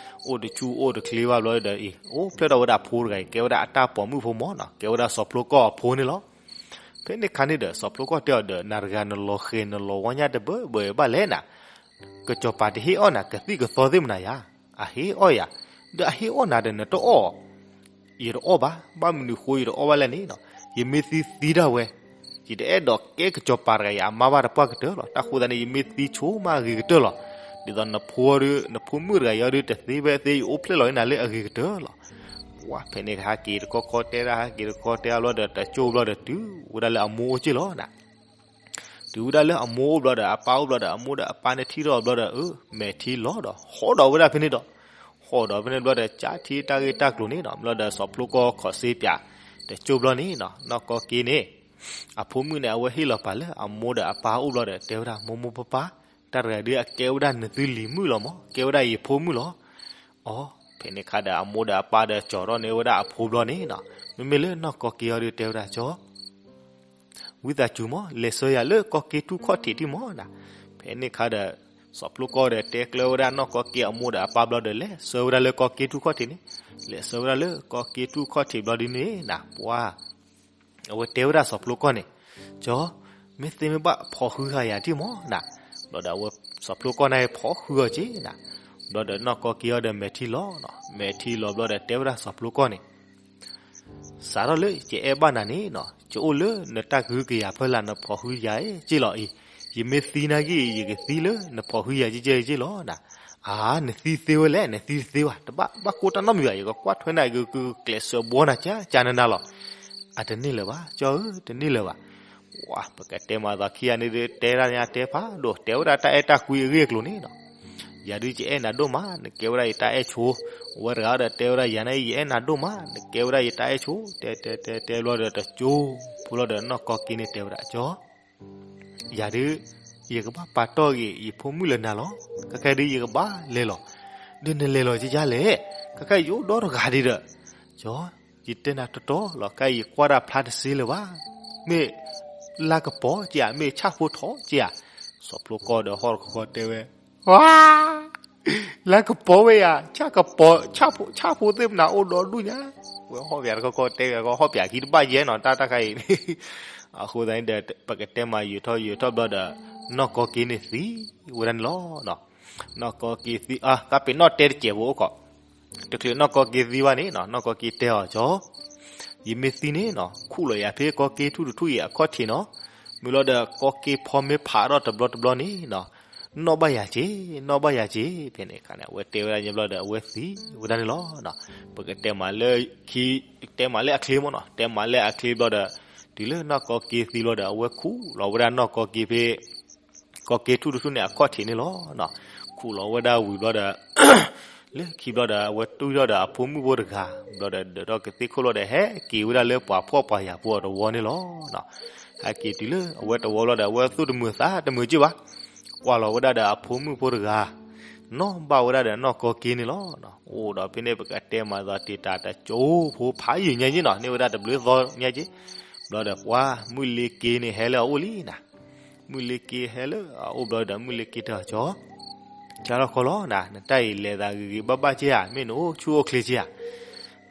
အိၣ်တဆူၣ်အိၣ်တချ့ဘၣ်ဘျီဒီးအံၤ အိၣ်ဖျဲၣ်ထီၣ်ဝဲဒၣ်အဖိတဂၤအံၤ ကဲဝဲဒၣ်အတၢ်ပိာ်မုၣ်ဖိမၢ်နီၤ, ကဲဝဲဒၣ်စီၤဖျိကီၢ်အဖိန့ၣ်လီၤ. ဖဲန့ၣ်အခါန့ၣ်ဒီး စီၤဖျိကီၢ်တဲအီၤဒီး နၤတဂၤနလီၤဃဲၤနလီၤဝါညၣ်တဘၢဘၢဘၣ်လဲၣ်နၤ, ကစီၤပၤတဟ့ၣ်အီၣ်နၤကသံၣ်ကသီသ့ၣ်မနုၤယၤ, အဟ့ၣ်အီၣ်ယၤ, ဒီးအဟ့ၣ်အီၣ်နၤဒီးနတအီၣ် ယတအီၣ်ဘၣ်, ဘၣ်မနုၤဃိယတအီၣ်ဘၣ်လဲၣ်န့ၣ်နီၤ, ယမ့ၢ်သံသံဒၣ်ဝဲ, ယတအဲၣ်ဒိးကဲကစီၤပၤတဂၤအံၤအမါဘၣ်တပှၢ်ကတၢၢ်လီၤ. တၢ်ဃိသတးန့ၣ် ယမ့ၢ်သံဆိမးအဂ့ၤကတၢၢ်လီၤ. ဒ်သိးနဖိဒီး နဖိမုၣ်တဂၤအံၤအီၤဒုးတသ့ဖဲသ့ ယအိၣ်ဖျဲၣ်လီၤန့ၢ်နၤလၢအဂ့ၤကတၢၢ်လီၤ. ပှၤဖဲန့ၣ်ဟဲက့ၤတခီခီတဲဒၣ် ဟဲက့ၤတခီတဲအဘျီဒီး တကၠိဘျီဒီးတုၤဝဲဒၣ်လၢအမိၢ်အိၣ်က့ၢ်လီၤနၤ. တုၤဝဲဒၣ်လၢအမိၢ်အိၣ်ဘျီဒီး အပၢ်အိၣ်ဘျီဒီး အမိၢ်ဒီးအပၢ်န့ၣ်ထံၣ်ထီၣ်ဘျီဒီး အၢ မဲာ်ထံလီၤဒီး ဟီၣ်ဒီးဝဲဒၣ်ဖဲန့ၣ်ဒီး ဟီၣ်ဒီးဖဲန့ၣ်ဘျီဒီး ကၠၢထံတၢ်ဂ့ၢ်တၢ်ကျိၤန့ၣ်နီၤ, ဘျီဒီးစီၤဖျိကီၢ်ခီၣ်စ့ပၠး တကၠိဘျီန့ၣ်နီၤ, နီၢ်ကီၢ်က့န့ၣ် အဖိမုၣ်န့ၣ် အဝဲဟ့ၣ်လီၤပာ်လၢအမိၢ်ဒီးအပၢ်အိၣ်ဘျီဒီး တဲဝဲဒၣ် မိၢ်မိၢ်ပၢ်ပၢ်, တၢ်တဂၤဒုးအကဲဝဲဒၣ်နသုလံၤမုၣ်လီၤမး, ကဲဝဲဒၣ်ယဖိမုၣ်လီၤ. အိ, ဖဲန့ၣ်အခါဒီး အမိၢ်ဒီးအပၢ်ဒီး ကၠီၤထီၣ်န့ၢ်ဝဲဒၣ်အဖိဘျီန့ၣ်နီၤ, မ့မ့ၢ်လၢနီၢ်ကီၢ်က့ၤအီၤဒုး တဲဝဲဒၣ် ကၠီၤ ဝံသးစူၤမး, လဲၤဆှၢယၤလၢကီၢ်က့ၤထူၣ်ခီၣ်ထံးတံၢ်မးနီၤ. ဖဲန့ၣ်အခါဒီး စီၤဖျိကီၢ်ဒီး တဲကျၢၤဝဲဒၣ်နီၢ်ကီၢ်က့ၤအမိၢ်ဒီးအပၢ်ဘျီဒီး လဲၤဆှၢဝဲဒၣ်လၢကီၢ်က့ၤထူၣ်ခီၣ်ထံးန့ၣ်, လဲၤဆှၢဝဲဒၣ်လၢကီၢ်က့ၤထူၣ်ခီၣ်ထံးဘျီဒုးန့ၣ်နီၤ, ပှၤ အဝဲတဲဝဲဒၣ်စီၤဖျိကီၢ်န့ၣ်, ကၠီၤ မ့ၢ်သ့မ့ၢ်ဘၣ်ဖီၣ်ဃုဃာ်ယၤတံၢ်မးနီၤ. ဘျီဒီးအဝဲ စီၤဖျိကီၢ်န့ၣ်ဖီၣ်ဃုအီၤက့ၤနီၤ. ဘျီဒီးနီၢ်ကီၢ်က့ၤအီၤဒီး မဲာ်ထံလီၤနီၤ, မဲာ်ထံလီၤဘျီဒီး တဲဝဲဒၣ်စီၤဖျိကီၢ်န့ၣ် စးထီၣ်လၢယအဲၣ်ဘၣ်နၤန့ၣ်နီၤ, ယအိၣ်လၢနတၢ်ကဟုကယာ်ဖဲလၢနဖီၣ်ဃုယၤအံၤက့ၤလီၤအံၤ, ယမ့ၢ်သံနာ်က့ၤ ယကသံလၢနဖီၣ်ဃုယၤကဲကဲက့ၤလီၤနီၤ. အါ, နသံသ့ဝဲလဲၣ်, နသံတသ့ဘၣ်, တဘၣ်ဘၣ်ကိၢ်တၢ်နီတမံၤဘၣ်, ယကကွၢ်ထွဲနၤ ယကကျဲးစၢးဘှီနၤ ကကနနၤလီၤ. အတန့ၢ်လၢၤဘၣ်, ကၠီၤဧၢ, တန့ၢ်လၢၤဘၣ်. ဝါ, ပကတဲမၤသးခံဂၤန့ၣ်ဒုး တဲဒၣ်ညါတဲဖးဒိၣ်, တဲဝဲဒၣ်တၢ်အဲၣ်တၢ်ကွံအဂ့ၢ်အကျိၤန့ၣ်နီၤ. ယၤဒုးယအဲၣ်နၤဒိၣ်မး, နကဲဝဲဒၣ်ယတၢ်အဲၣ်ဆိ, အဝဲတဂၤဒီးတဲဝဲဒၣ် ယၤန့ၣ် ယအဲၣ်နၤဒိၣ်မး, နကဲဝဲဒၣ်ယတၢ်အဲၣ်ဆိ, တဲတဲတဲတဲဘျီဒီး တကၠိဖိလီၤဒီး နီၢ်ကီၢ်က့ၤန့ၣ်တဲဝဲဒၣ် ကၠီၤ ယၤဒုး ယကဘၣ်ပာ်တီၢ်ဂ့ၤ ယဖိမုၣ်လၢနၤလီၤ. ခဲခဲဒုး ယကဘၣ်လဲၤလီၤ. ဒီးနလဲၤလီၤကကလဲၣ်, ခဲခဲယအိၣ်ဒီတဂၤဒံးဒီး, ကၠီၤ, ယတဲနၤတီတီလီၤ, ခဲအံၤယကွၢ်တၢ်ဖျါတစ့လၢၤဘၣ်, မ့ၢ်လါကပီၤက့ဧါ, မ့ၢ်ဆၣ်ဖိထီက့ဧါ. စီၤဖျိကီၢ်ဒီးဟီၣ်တခီခီတဲဝဲ, ဝါ, လါကပီၤဝဲယၤ, ဆၣ်ကပီၤ, ဆၣ်ဖိသ့ၣ်မနၤအိၣ်ဒီဒူၣ်ညါ. ဝဲဟီၣ်ပၠးတခီခီတဲဝဲ ဟီၣ်ပၠးခံတဘၣ်ယဲနီၤ တၢ်တၢ်ခါအံၤန့ၣ်. အဃိသတးန့ၣ်ဒီး ပကတဲမၤယိာ်ထီၣ်ယိာ်ထီၣ်ဘျီဒီး နီၢ်ကီၢ်က့ၤန့ၣ်သံဝဲဒၣ်န့ၣ်လီၤ. နီၢ်ကီၢ်က့ၤသံ, အါ, သးပ့ၤနီၣ်တဲတစဲးဖိအိၣ်ကီး, တချုးနီၢ်ကီၢ်က့ၤသံဘၣ်န့ၣ်နီၤ, နီၢ်ကီၢ်က့ၤတဲအီၤ ကၠီၤ, ယမ့ၢ်သံန့ၣ်နီၤ, ခူၣ်လီၤယၤဖဲကီၢ်က့ၤထူၣ်တထူၣ်အံၤအခီၣ်ထံးနီၤ, မ့ၢ်လီၤဒီး ကီၢ်က့ၤဖီမ့ၢ်ဖးထီၣ်တဘျီတဘျီန့ၣ်နီၤ, နီၣ်ဘၣ်ယၤက့ၤ, နီၣ်ဘၣ်ယၤက့ၤ. ဖဲန့ၣ်အခါန့ၣ် အဝဲတဲဝဲဒၣ်ညီဘျီဒီး အဝဲသံဝဲဒၣ်န့ၣ်လီၤ. ပကတဲမၤလၢခံ, တဲမၤလၢအချ့မ့ၢ်နီၤ, တဲမၤလၢအချ့ဘျီဒီး တုၤလၢနီၢ်ကီၢ်က့ၤသံဘျီဒီး အဝဲခူၣ်လီၤဝဲဒၣ်နီၢ်ကီၢ်က့ၤဖဲ ကီၢ်က့ၤထူၣ်တထူၣ်န့ၣ်အခီၣ်ထံးန့ၣ်လီၤ. ခူၣ်လီၤဝဲဒၣ်ဝံၤဘျီဒီး လၢခံဘျီဒီး အဝဲတူၢ်ထီၣ်ဒီးအဖိမုၣ်ဖိတဂၤ, ဘျီဒီးဒၢးထီၣ်ကသ့ၣ်ခိၣ်လီၤဒီး ဟဲက့ၤဝဲဒၣ်လၢပှၤဖှီၣ်ပှၤယာ်ဖိအတဝီန့ၣ်လီၤ. ဟဲက့ၤတုၤလၢအဝဲတဝီဘျီဒီး အဝဲသူၣ်တမုာ်သးတမုာ်က့ၢ်ဘၣ်, ကွၢ်လီၤဝဲဒၣ်ဒီးအဖိမုၣ်ဖိတဂၤ, နီၣ်ဘၣ်ဝဲဒၣ်ဒီးနီၢ်ကီၢ်က့ၤန့ၣ်လီၤ. အိၣ်ဒီးဖဲန့ၣ် ပကတဲမၤသီတံာ်တာ်တကၠိဖိဖးယံာ်ညါက့ၢ်နီၤ, န့ၢ်ဝဲဒၣ်တဘျုးသီညါက့ၢ်, ဘျီဒီးပှၤမုၢ်လ့ၤက့ၤန့ၣ်ဟဲလၢအအိၣ်လံနီၤ. မုၢ်လ့ၤက့ၤဟဲလၢအအိၣ်ဘျီဒီး မုၢ်လ့ၤက့ၤတဲအီၤ ကၠီၤ, ကၠီၤလီၤခီလီၤနၤ, နတၢ်အံၤလဲၤသးဂ့ၤဂ့ၤဘၣ်ဘၣ်က့ၢ်ဧါ, မ့ၢ်နအိၣ်ဆူၣ်အိၣ်ချ့က့ၢ်ဧါ.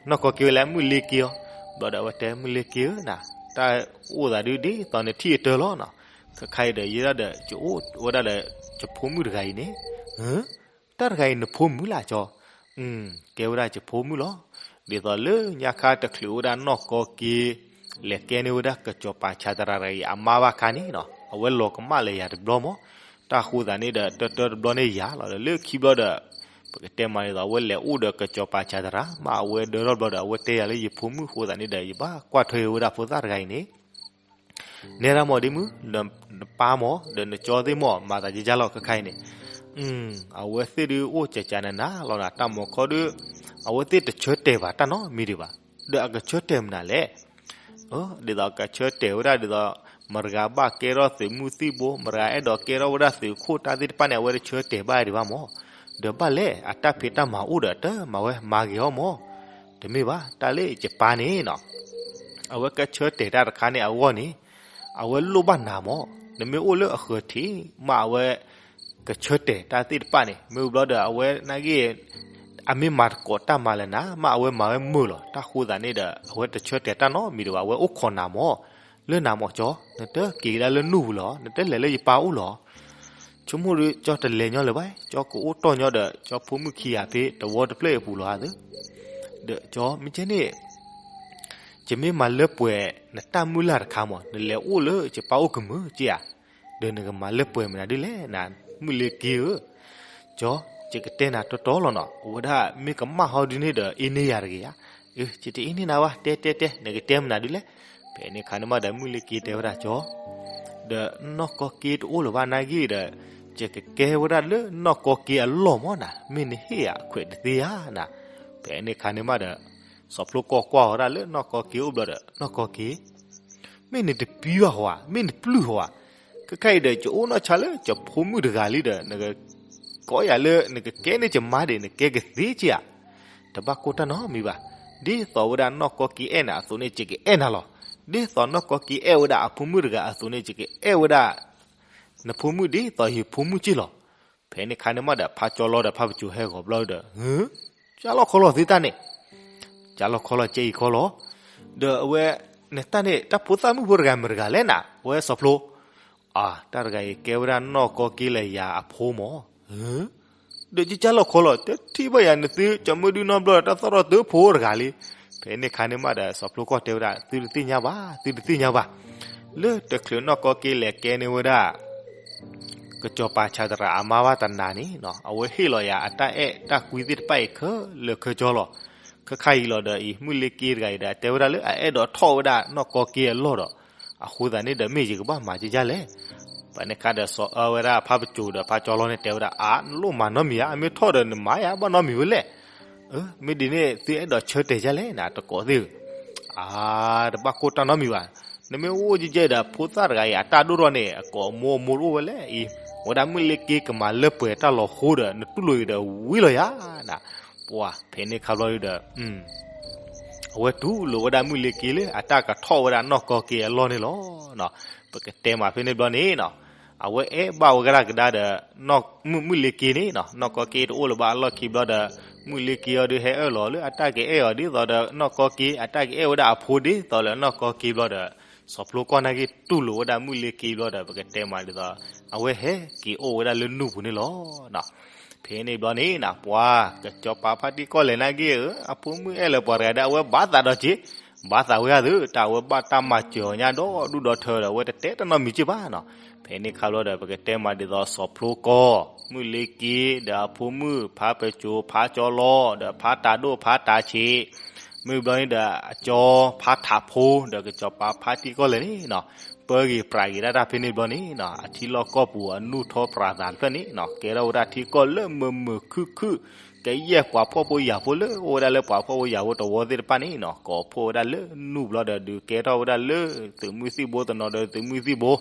နီၢ်ကီၢ်က့ၤဝဲလၢမုၢ်လ့ၤက့ၤအီၤ, ဘျီဒီးအဝဲတဲမုၢ်လ့ၤက့ၤဧၢနၤ, တၢ်အိၣ်သးဒုးဒ်သိးနထံၣ်အတၢ်လီၤနီၤ. ခဲခါအံၤဒီး ယဲဒၣ်ဒီး ယအိၣ်ဝဲဒၣ်ဒီး ယဖိမုၣ်တဂၤအံၤန့ၣ်, တၢ်တဂၤအံၤနဖိမုၣ်လၢ်ကၠီၤ, ကဲဝဲဒၣ်ယဖိမုၣ်လီၤ. ဒ်သိးလၢညါခါတချုးဝဲဒၣ်နီၢ်ကီၢ်က့ၤ လဲၤကဲန့ၢ်ဝဲဒၣ်ကစီၤပၤဆးတရၤတဂၤအံၤအမါဘၣ်ခါန့ၣ်နီၤ, အဝဲလီၤကမၣ်လၢယၤတဘျီမး. တၢ်ဃိသးန့ၣ်ဒီး တၢတၢတဘျီန့ၣ်ယၤလီၤဒီး လၢခံဘျီဒီး ပကတဲမၤဒ်သိး အဝဲလဲၤအိၣ်ဒီးကစီၤပၤဆးတရၤ မ့ၢ်အဝဲဒၢထီၣ်ဘျီဒီး အဝဲတဲယၤလၢယဖိမုၣ်အဃိသတးန့ၣ်ဒီး ယဘၣ်ကွၢ်ထွဲဝဲဒၣ်ဖိသၣ်တဂၤအံၤန့ၣ် နဲဒၣ်မ့ၢ်ဒ်မုၢ်, နပၢ်မ့ၢ် ဒီးနကၠီသ့ၣ်မ့ၢ် မၤသးယါလီၤခဲခါအံၤန့ၣ်, အဝဲသ့ၣ်ဒုးအိၣ်ကကနနၤလီၤနၤ, တၢ်မၤခီဒုး အဝဲသ့ၣ်တဆၢတဲာ်ဘၣ်တၢ်နီတမံၤဒံးဘၣ်, ဒီးအကဆၢတဲာ်မနုၤလဲၣ်. ဒ်သိးကဆၢတဲာ်ဝဲဒၣ်ဒ်သိး မတၤတဂၤဘၣ်ကဲထီၣ်သုးမုၢ်သံၣ်ဘိ, မတၤတဂၤအဲၣ်ဒိးကဲထီၣ်ဝဲဒၣ်သုးခိၣ်တၢ်သ့ၣ်တဖၣ်န့ၣ် အဝဲတဆၢတဲာ်ဘၣ်ဒံးဘၣ်မ့ၢ်, ဒီးဘၣ်လဲၣ် အတၢ်ဖံးတၢ်မၤအိၣ်ဒီးတမၤဝဲမၤဂ့ၤအီၤမ့ၢ်, တမ့ၢ်ဘၣ်, တၢ်လၢယပၢ်န့ၣ်နီၤ အဝဲကဆၢတဲာ်တၢ်တခါန့ၣ်အဂီၢ်န့ၣ်, အဝဲလိၣ်ဘၣ်နၤမ့ၢ်, နမ့ၢ်အိၣ်လၢအဃၢၤထံး မ့ၢ်အဝဲကဆၢတဲာ်တၢ်သ့ၣ်တဖၣ်န့ၣ်, မ့ၢ်ဘျီဒီးအဝဲနာ်က့ အမ့ၢ်မၤသကိးတၢ်မၤလၢနၤ မ့ၢ်အဝဲမၤဝဲမုာ်လီၤ, တၢ်ဃိသးန့ၣ်ဒီး အဝဲတဆၢတဲာ်တၢ်နီတမံၤဒံးဘၣ်, အဝဲအိၣ်ခိးနၤမ့ၢ်, လၢနၤမ့ၢ်ကၠီ, နတက့ၤကဒါလၢနူၢ်ပူၤလီၤ, နတလဲၤလၢယပၢ်အိၣ်လီၤ. ဆိကမိၣ်ဒီး ကၠီတလဲၤညီလၢၤဘၣ်, ကၠီကအိၣ်တီၢ်ညီဒီး ကၠီဖိမုၣ်ခံဂၤဖဲတဝီတဖျၢၣ်အပူၤလီၤဧါသၢ. ဒီးကၠီမ့ၢ်ကဲန့ၣ် ယမ့ၢ်မၤလၢပှဲၤ နတၢ်မုၢ်လၢ်တခါမ့ၢ် နလဲၤအိၣ်လၢယပၢ်အိၣ်ကမုာ်က့ဧါ, ဒီးနကမၤလၢပှဲၤမနုၤဒ်လဲၣ် နမုၢ်လ့ၤက့ၤဧၢ. ကၠီ, ယကတဲနၤတီတီလီၤနီၤ, အဝဲဒၣ်မ့ၢ်ကမၣ်ဟီဒုန့ၣ်ဒီး အ့န့ၢ်ယၤတဂ့ၤဧါ. အၢ ယတအ့န့ၢ်နၤဘၣ်, တဲတဲတဲ နကတဲမနုၤဒ်လဲၣ်. ဖဲန့ၣ်အခါန့ၣ်မးဒီး မုၢ်လ့ၤက့ၤတဲဝဲဒၣ်ကၠီ, ဒီးနီၢ်ကီၢ်က့ၤတအိၣ်လၢၤဘၣ်နာ်က့ဒီး ယကကဲဝဲဒၣ်လၢနီၢ်ကီၢ်က့ၤအလီၢ်မ့ၢ်နၤ, မ့ၢ်နဟ့ၣ်ယၤအခွဲးတသ့ဧါနၤ. ဖဲန့ၣ်အခါန့ၣ်မးဒီး စီၤဖျိကီၢ်ကွၢ်ဝဲဒၣ်လၢနီၢ်ကီၢ်က့ၤအိၣ်ဘျီဒီး နီၢ်ကီၢ်က့ၤ မ့ၢ်နတပျုၢ်ဘၣ်ဧါ, မ့ၢ်နပျုၢ်ဧါ. ခဲခါအံၤဒီး ယအိၣ်နီၢ်ဆါလၢယဖိမုၣ်တဂၤလံဒီး နကကိးယၤလၢ နကကဲန့ၢ်ယမါဒီး နကဲကသ့က့ဧါ. တဘၣ်ကိၢ်တၢ်နီတမံၤဘၣ်. ဒ်သိးဝဲဒၣ်နီၢ်ကီက့အဲၣ်နၤအသိးန့ၣ် ယကအဲၣ်နၤလီၤ. ဒ်သိးနီၢ်ကီက့အဲၣ်ဝဲဒၣ်အဖိမုၣ်တဂၤအသိးန့ၣ် ယကအဲၣ်ဝဲဒၣ် နဖိမုၣ်ဒ်သိးယဖိမုၣ်က့လီၤ. ဖဲန့ၣ်ခါန့ၣ်မးဒီး ဖါကၠီလီဒီးဖါပစိၤဟဲဂီၤဘျီဒီး ဟၢ, ကၢ်လီၤခီလီၤသုတၢ်န့ၣ်, ကၢ်လီၤခီလီၤကဲအံၤခီလီၤ. ဒီးအဝဲ နတၢ်န့ၣ် တၢ်ဖိသၣ်မုၣ်ဖိတဂၤမတၤတဂၤလဲၣ်နၤ, ဝဲစီၤဖျိ, အၢ တၢ်တဂၤအံၤကဲဝဲဒၣ်နီၢ်ကီက့လၢယၤအဖိမး, ဒီးယကၢ်လီၤခီလီၤ တထံၣ်ဘၣ်ယၤ နသုကၠီမုၢ်ဒုနီတဘျီဒီး တၢ်သီၣ်ထီၣ်တဖိတဂၤလံ. ဖဲန့ၣ်ခါန့ၣ်မးဒီး စီၤဖျိကီၢ်တဲဝဲဒၣ် သုတသ့ၣ်ညါဘၣ်, သုတသ့ၣ်ညါဘၣ်. လၢတချုးနီၢ်ကီက့လဲၤကဲန့ၢ်ဝဲဒၣ် ကစီၤပၤဆးတရးအမါဘၣ်တနၤန့ၣ်နီၤ, အဝဲဟ့ၣ်လီၤယၤအတၢ်အဲၣ်တၢ်ကွံသ့ၣ်တဖၣ်အံၤခဲလၢာ်ခဲဆ့လီၤ. ခဲခါအံၤလီၤဒီး အံၤမုၢ်လ့က့တဂၤအံၤဒီး တဲဝဲဒၣ်လၢအအဲၣ်ဒိးထီၣ်ဝဲဒၣ်နီၢ်ကီက့အလီၢ်ဒီး အဃိသတးန့ၣ်ဒီး မ့ၢ်ယကဘၣ်မၤဒ်လဲၣ်. ဖဲန့ၣ်ခါဒီး စီၤအၢဝဲဒၣ်ဖါပစိၤဒီးဖါကၠီလီန့ၣ် တဲဝဲဒၣ် အါ နလိၣ်မၤနီတမံၤဧါ, အမ့ၢ်ထီၣ်ဒီးနမၤယၤဘၣ်နီတမံၤဝဲလဲၣ်. မ့ၢ်ဒ်န့ၣ် သုအဲၣ်ဒိးဆၢတဲာ်ဒ်လဲၣ်နၤ တကိးသ့ၣ်ဧၢ. အါ တဘၣ်ကိၢ်တၢ်နီတမံၤဘၣ်. နမ့ၢ်အိၣ်ကဲကဲဒီး ဖိသၣ်တဂၤအံၤ အတၢ်ဒိၣ်ထီၣ်န့ၣ် အကိးမိၢ်အမိၢ်တအိၣ်ဝဲလဲၣ်အံၤ, ဝဲဒၣ်မုၢ်လ့က့ကမၤလၢပှဲၤတၢ်လီၤဃိဒီး နတူၢ်လိာ်အံၤဒီးဝံၤလီၤယၤနၤ. ပှၤ ဖဲန့ၣ်ခါဘျီဒီး အဝဲတူၢ်လိာ်ဝဲဒၣ်မုၢ်လ့က့လၢအတၢ်ကထီၣ်ဝဲဒၣ်နီၢ်ကီက့အလီၢ်န့ၣ်လီၤ. ပကတဲမးဖဲန့ၣ်ဘျီန့ၣ်နီၤ, အဝဲအဲၣ်ဘၣ်ဝဲဒၣ်ကဒါဒီး မုၢ်လ့က့န့ၣ်နီၤ, နီၢ်ကီက့တအိၣ်လၢၤဘၣ်အလီၢ်ခံဘျီဒီး မုၢ်လ့က့အီၤဒုးဟဲအၢၣ်လီၤလၢအတၢ်ကအဲၣ်အီၤဒ်သိးဒီးနီၢ်ကီက့ အတၢ်ကအဲၣ်ဝဲဒၣ်အဖိဒ်သိးလၢနီၢ်ကီက့ဘျီဒီး စီၤဖျိကီၢ်နာ်က့တူၢ်လိာ်ဝဲဒၣ်မုၢ်လ့က့ဘျီဒီး ပကတဲမးဒ်သိး အဝဲဟဲက့ၤအိၣ်ဝဲဒၣ်လၢနူၢ်ပူၤန့ၣ်လီၤ. ဖဲန့ၣ်ဘျီန့ၣ်နီၤ ပှၤ ကစီၤပၤဖါတံၢ်ကီၢ်လဲၣ်နာ်က့ဧၢ, အဖိမုၣ်အဲၣ်လၢပှၤတဂၤဒီး အဝဲဘၣ်သးဒီးက့ၤ, ဘၣ်သးဝဲဒၣ်သု တၢ်အဝဲဘၣ်တၢ်မၤစၢၤအီၤညါဒီးဒူၣ်ဒီးထၢဒီး အဝဲတတဲတၢ်နီတမံၤက့ဘၣ်နီၤ. ဖဲန့ၣ်ခါဘျီဒီး ပကတဲမးဒ်သိးစီၤဖျိကီၢ်, မုၢ်လ့က့ ဒီးအဖိမုၣ် ဖါပစိၤ ဖါကၠီလီ ဒီးဖါတၤဒိၣ် ဖါတၤဆံး မုၢ်ဘျီန့ၣ်ဒီး အကၠီဖါထးဖိ ဒီးကစီၤပၤဖါတံၢ်ကီၢ်လဲၣ်န့ၣ်နီၤ, ပၢဂ့ၤပြးဂ့ၤဒၣ်တၢ်ဖဲန့ၣ်ဘျီန့ၣ်နီၤ, အထံလီၢ်ကီၢ်ပူၤအနူၢ်ထီပြးသးတဖျၢၣ်န့ၣ်နီၤ, ကဲထီၣ်ဝဲဒၣ်ထံကီၢ်လၢမုာ်မုာ်ခုၣ်ခုၣ်, ကယဲၢ်ပှၤဖှီၣ်ဖိယာ်ဖိလၢအိၣ်ဝဲဒၣ်လၢပှၤဖှီၣ်ဖိယာ်ဖိတဝီသ့ၣ်တဖၣ်န့ၣ်နီၤ, ကိးဖှိၣ်ဝဲဒၣ်လၢနူၢ်ဘျီဒီး ဒုးကဲထီၣ်ဝဲဒၣ်လၢသုးမုၢ်သံၣ်ဘိတနီၤဒီးသုးမုၢ်သံၣ်ဘိ,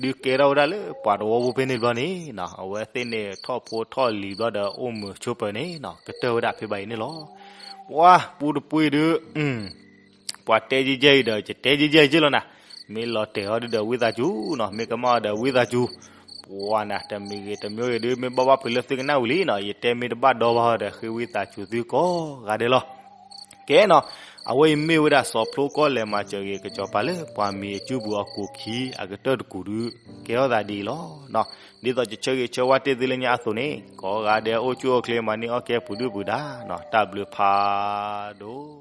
ဒုးကဲထီၣ်ဝဲဒၣ်လၢပှၤတဝီဖိဖဲန့ၣ်ဘျီန့ၣ်နီၤ, အဝဲသ့ၣ်န့ၣ်ထီၣ်ဖိထီၣ်လံၤဘျီဒီးအိၣ်မုာ်ဆိးပၢၤန့ၣ်နီၤ, ကတၢၢ်ဝဲဒၣ်ဖဲဘၣ်အံၤန့ၣ်လီၤ. ပှၤပူတပှ့ၤဒုး ပှၤတဲယဲၢ်ယဲၢ်အံၤဒီး ယတဲယဲၢ်ယဲၢ်ယဲၢ်လီၤနၤ, မ့ၢ်လီၤတဲာ်အီၤဒုးဒီးဝံသးစူၤနီၤ, မ့ၢ်ကမၣ်အီၤဒီးဝံသးစူၤ, ပှၤနၤ တမံၤဂ့ၤတမံၤဂ့ၤဒုး မ့ၢ်ဘၣ်ဘၣ်ဖုးလၢသုကနၣ်ဝံၤလံနီၤ, ယတဲမ့ၢ်တဘၣ်ဒီဘၣ်ဒီး ဃ့ဝံသးစူၤသုကိးဂၤဒဲးလီၤ. ကဲနီၤ, အဝဲအံၤမ့ၢ်ဝဲဒၣ်စီၤဖျိကီၢ်လဲၤမၤစၢၤဂ့ၤ ကစီၤပၤလၢပှၤမံၤအစုပူၤအကိၣ်ခံ အကတၢၢ်တကူာ်ဒုး ကဲထီၣ်သးဒ်အံၤလီၤ. ဒ်သိးယဆၢဂ့ၤဆၢဝါတ့ၢ်သုလၢညါအသိးန့ၣ် ကိးဂၤဒဲးအိၣ်ဆူၣ်အိၣ်ချ့ မၤန့ၢ်အီၣ်ကဲပှၤဒုၣ်ပှၤဒါနီၤ, တၢ်ဘျုးဖးဒိၣ်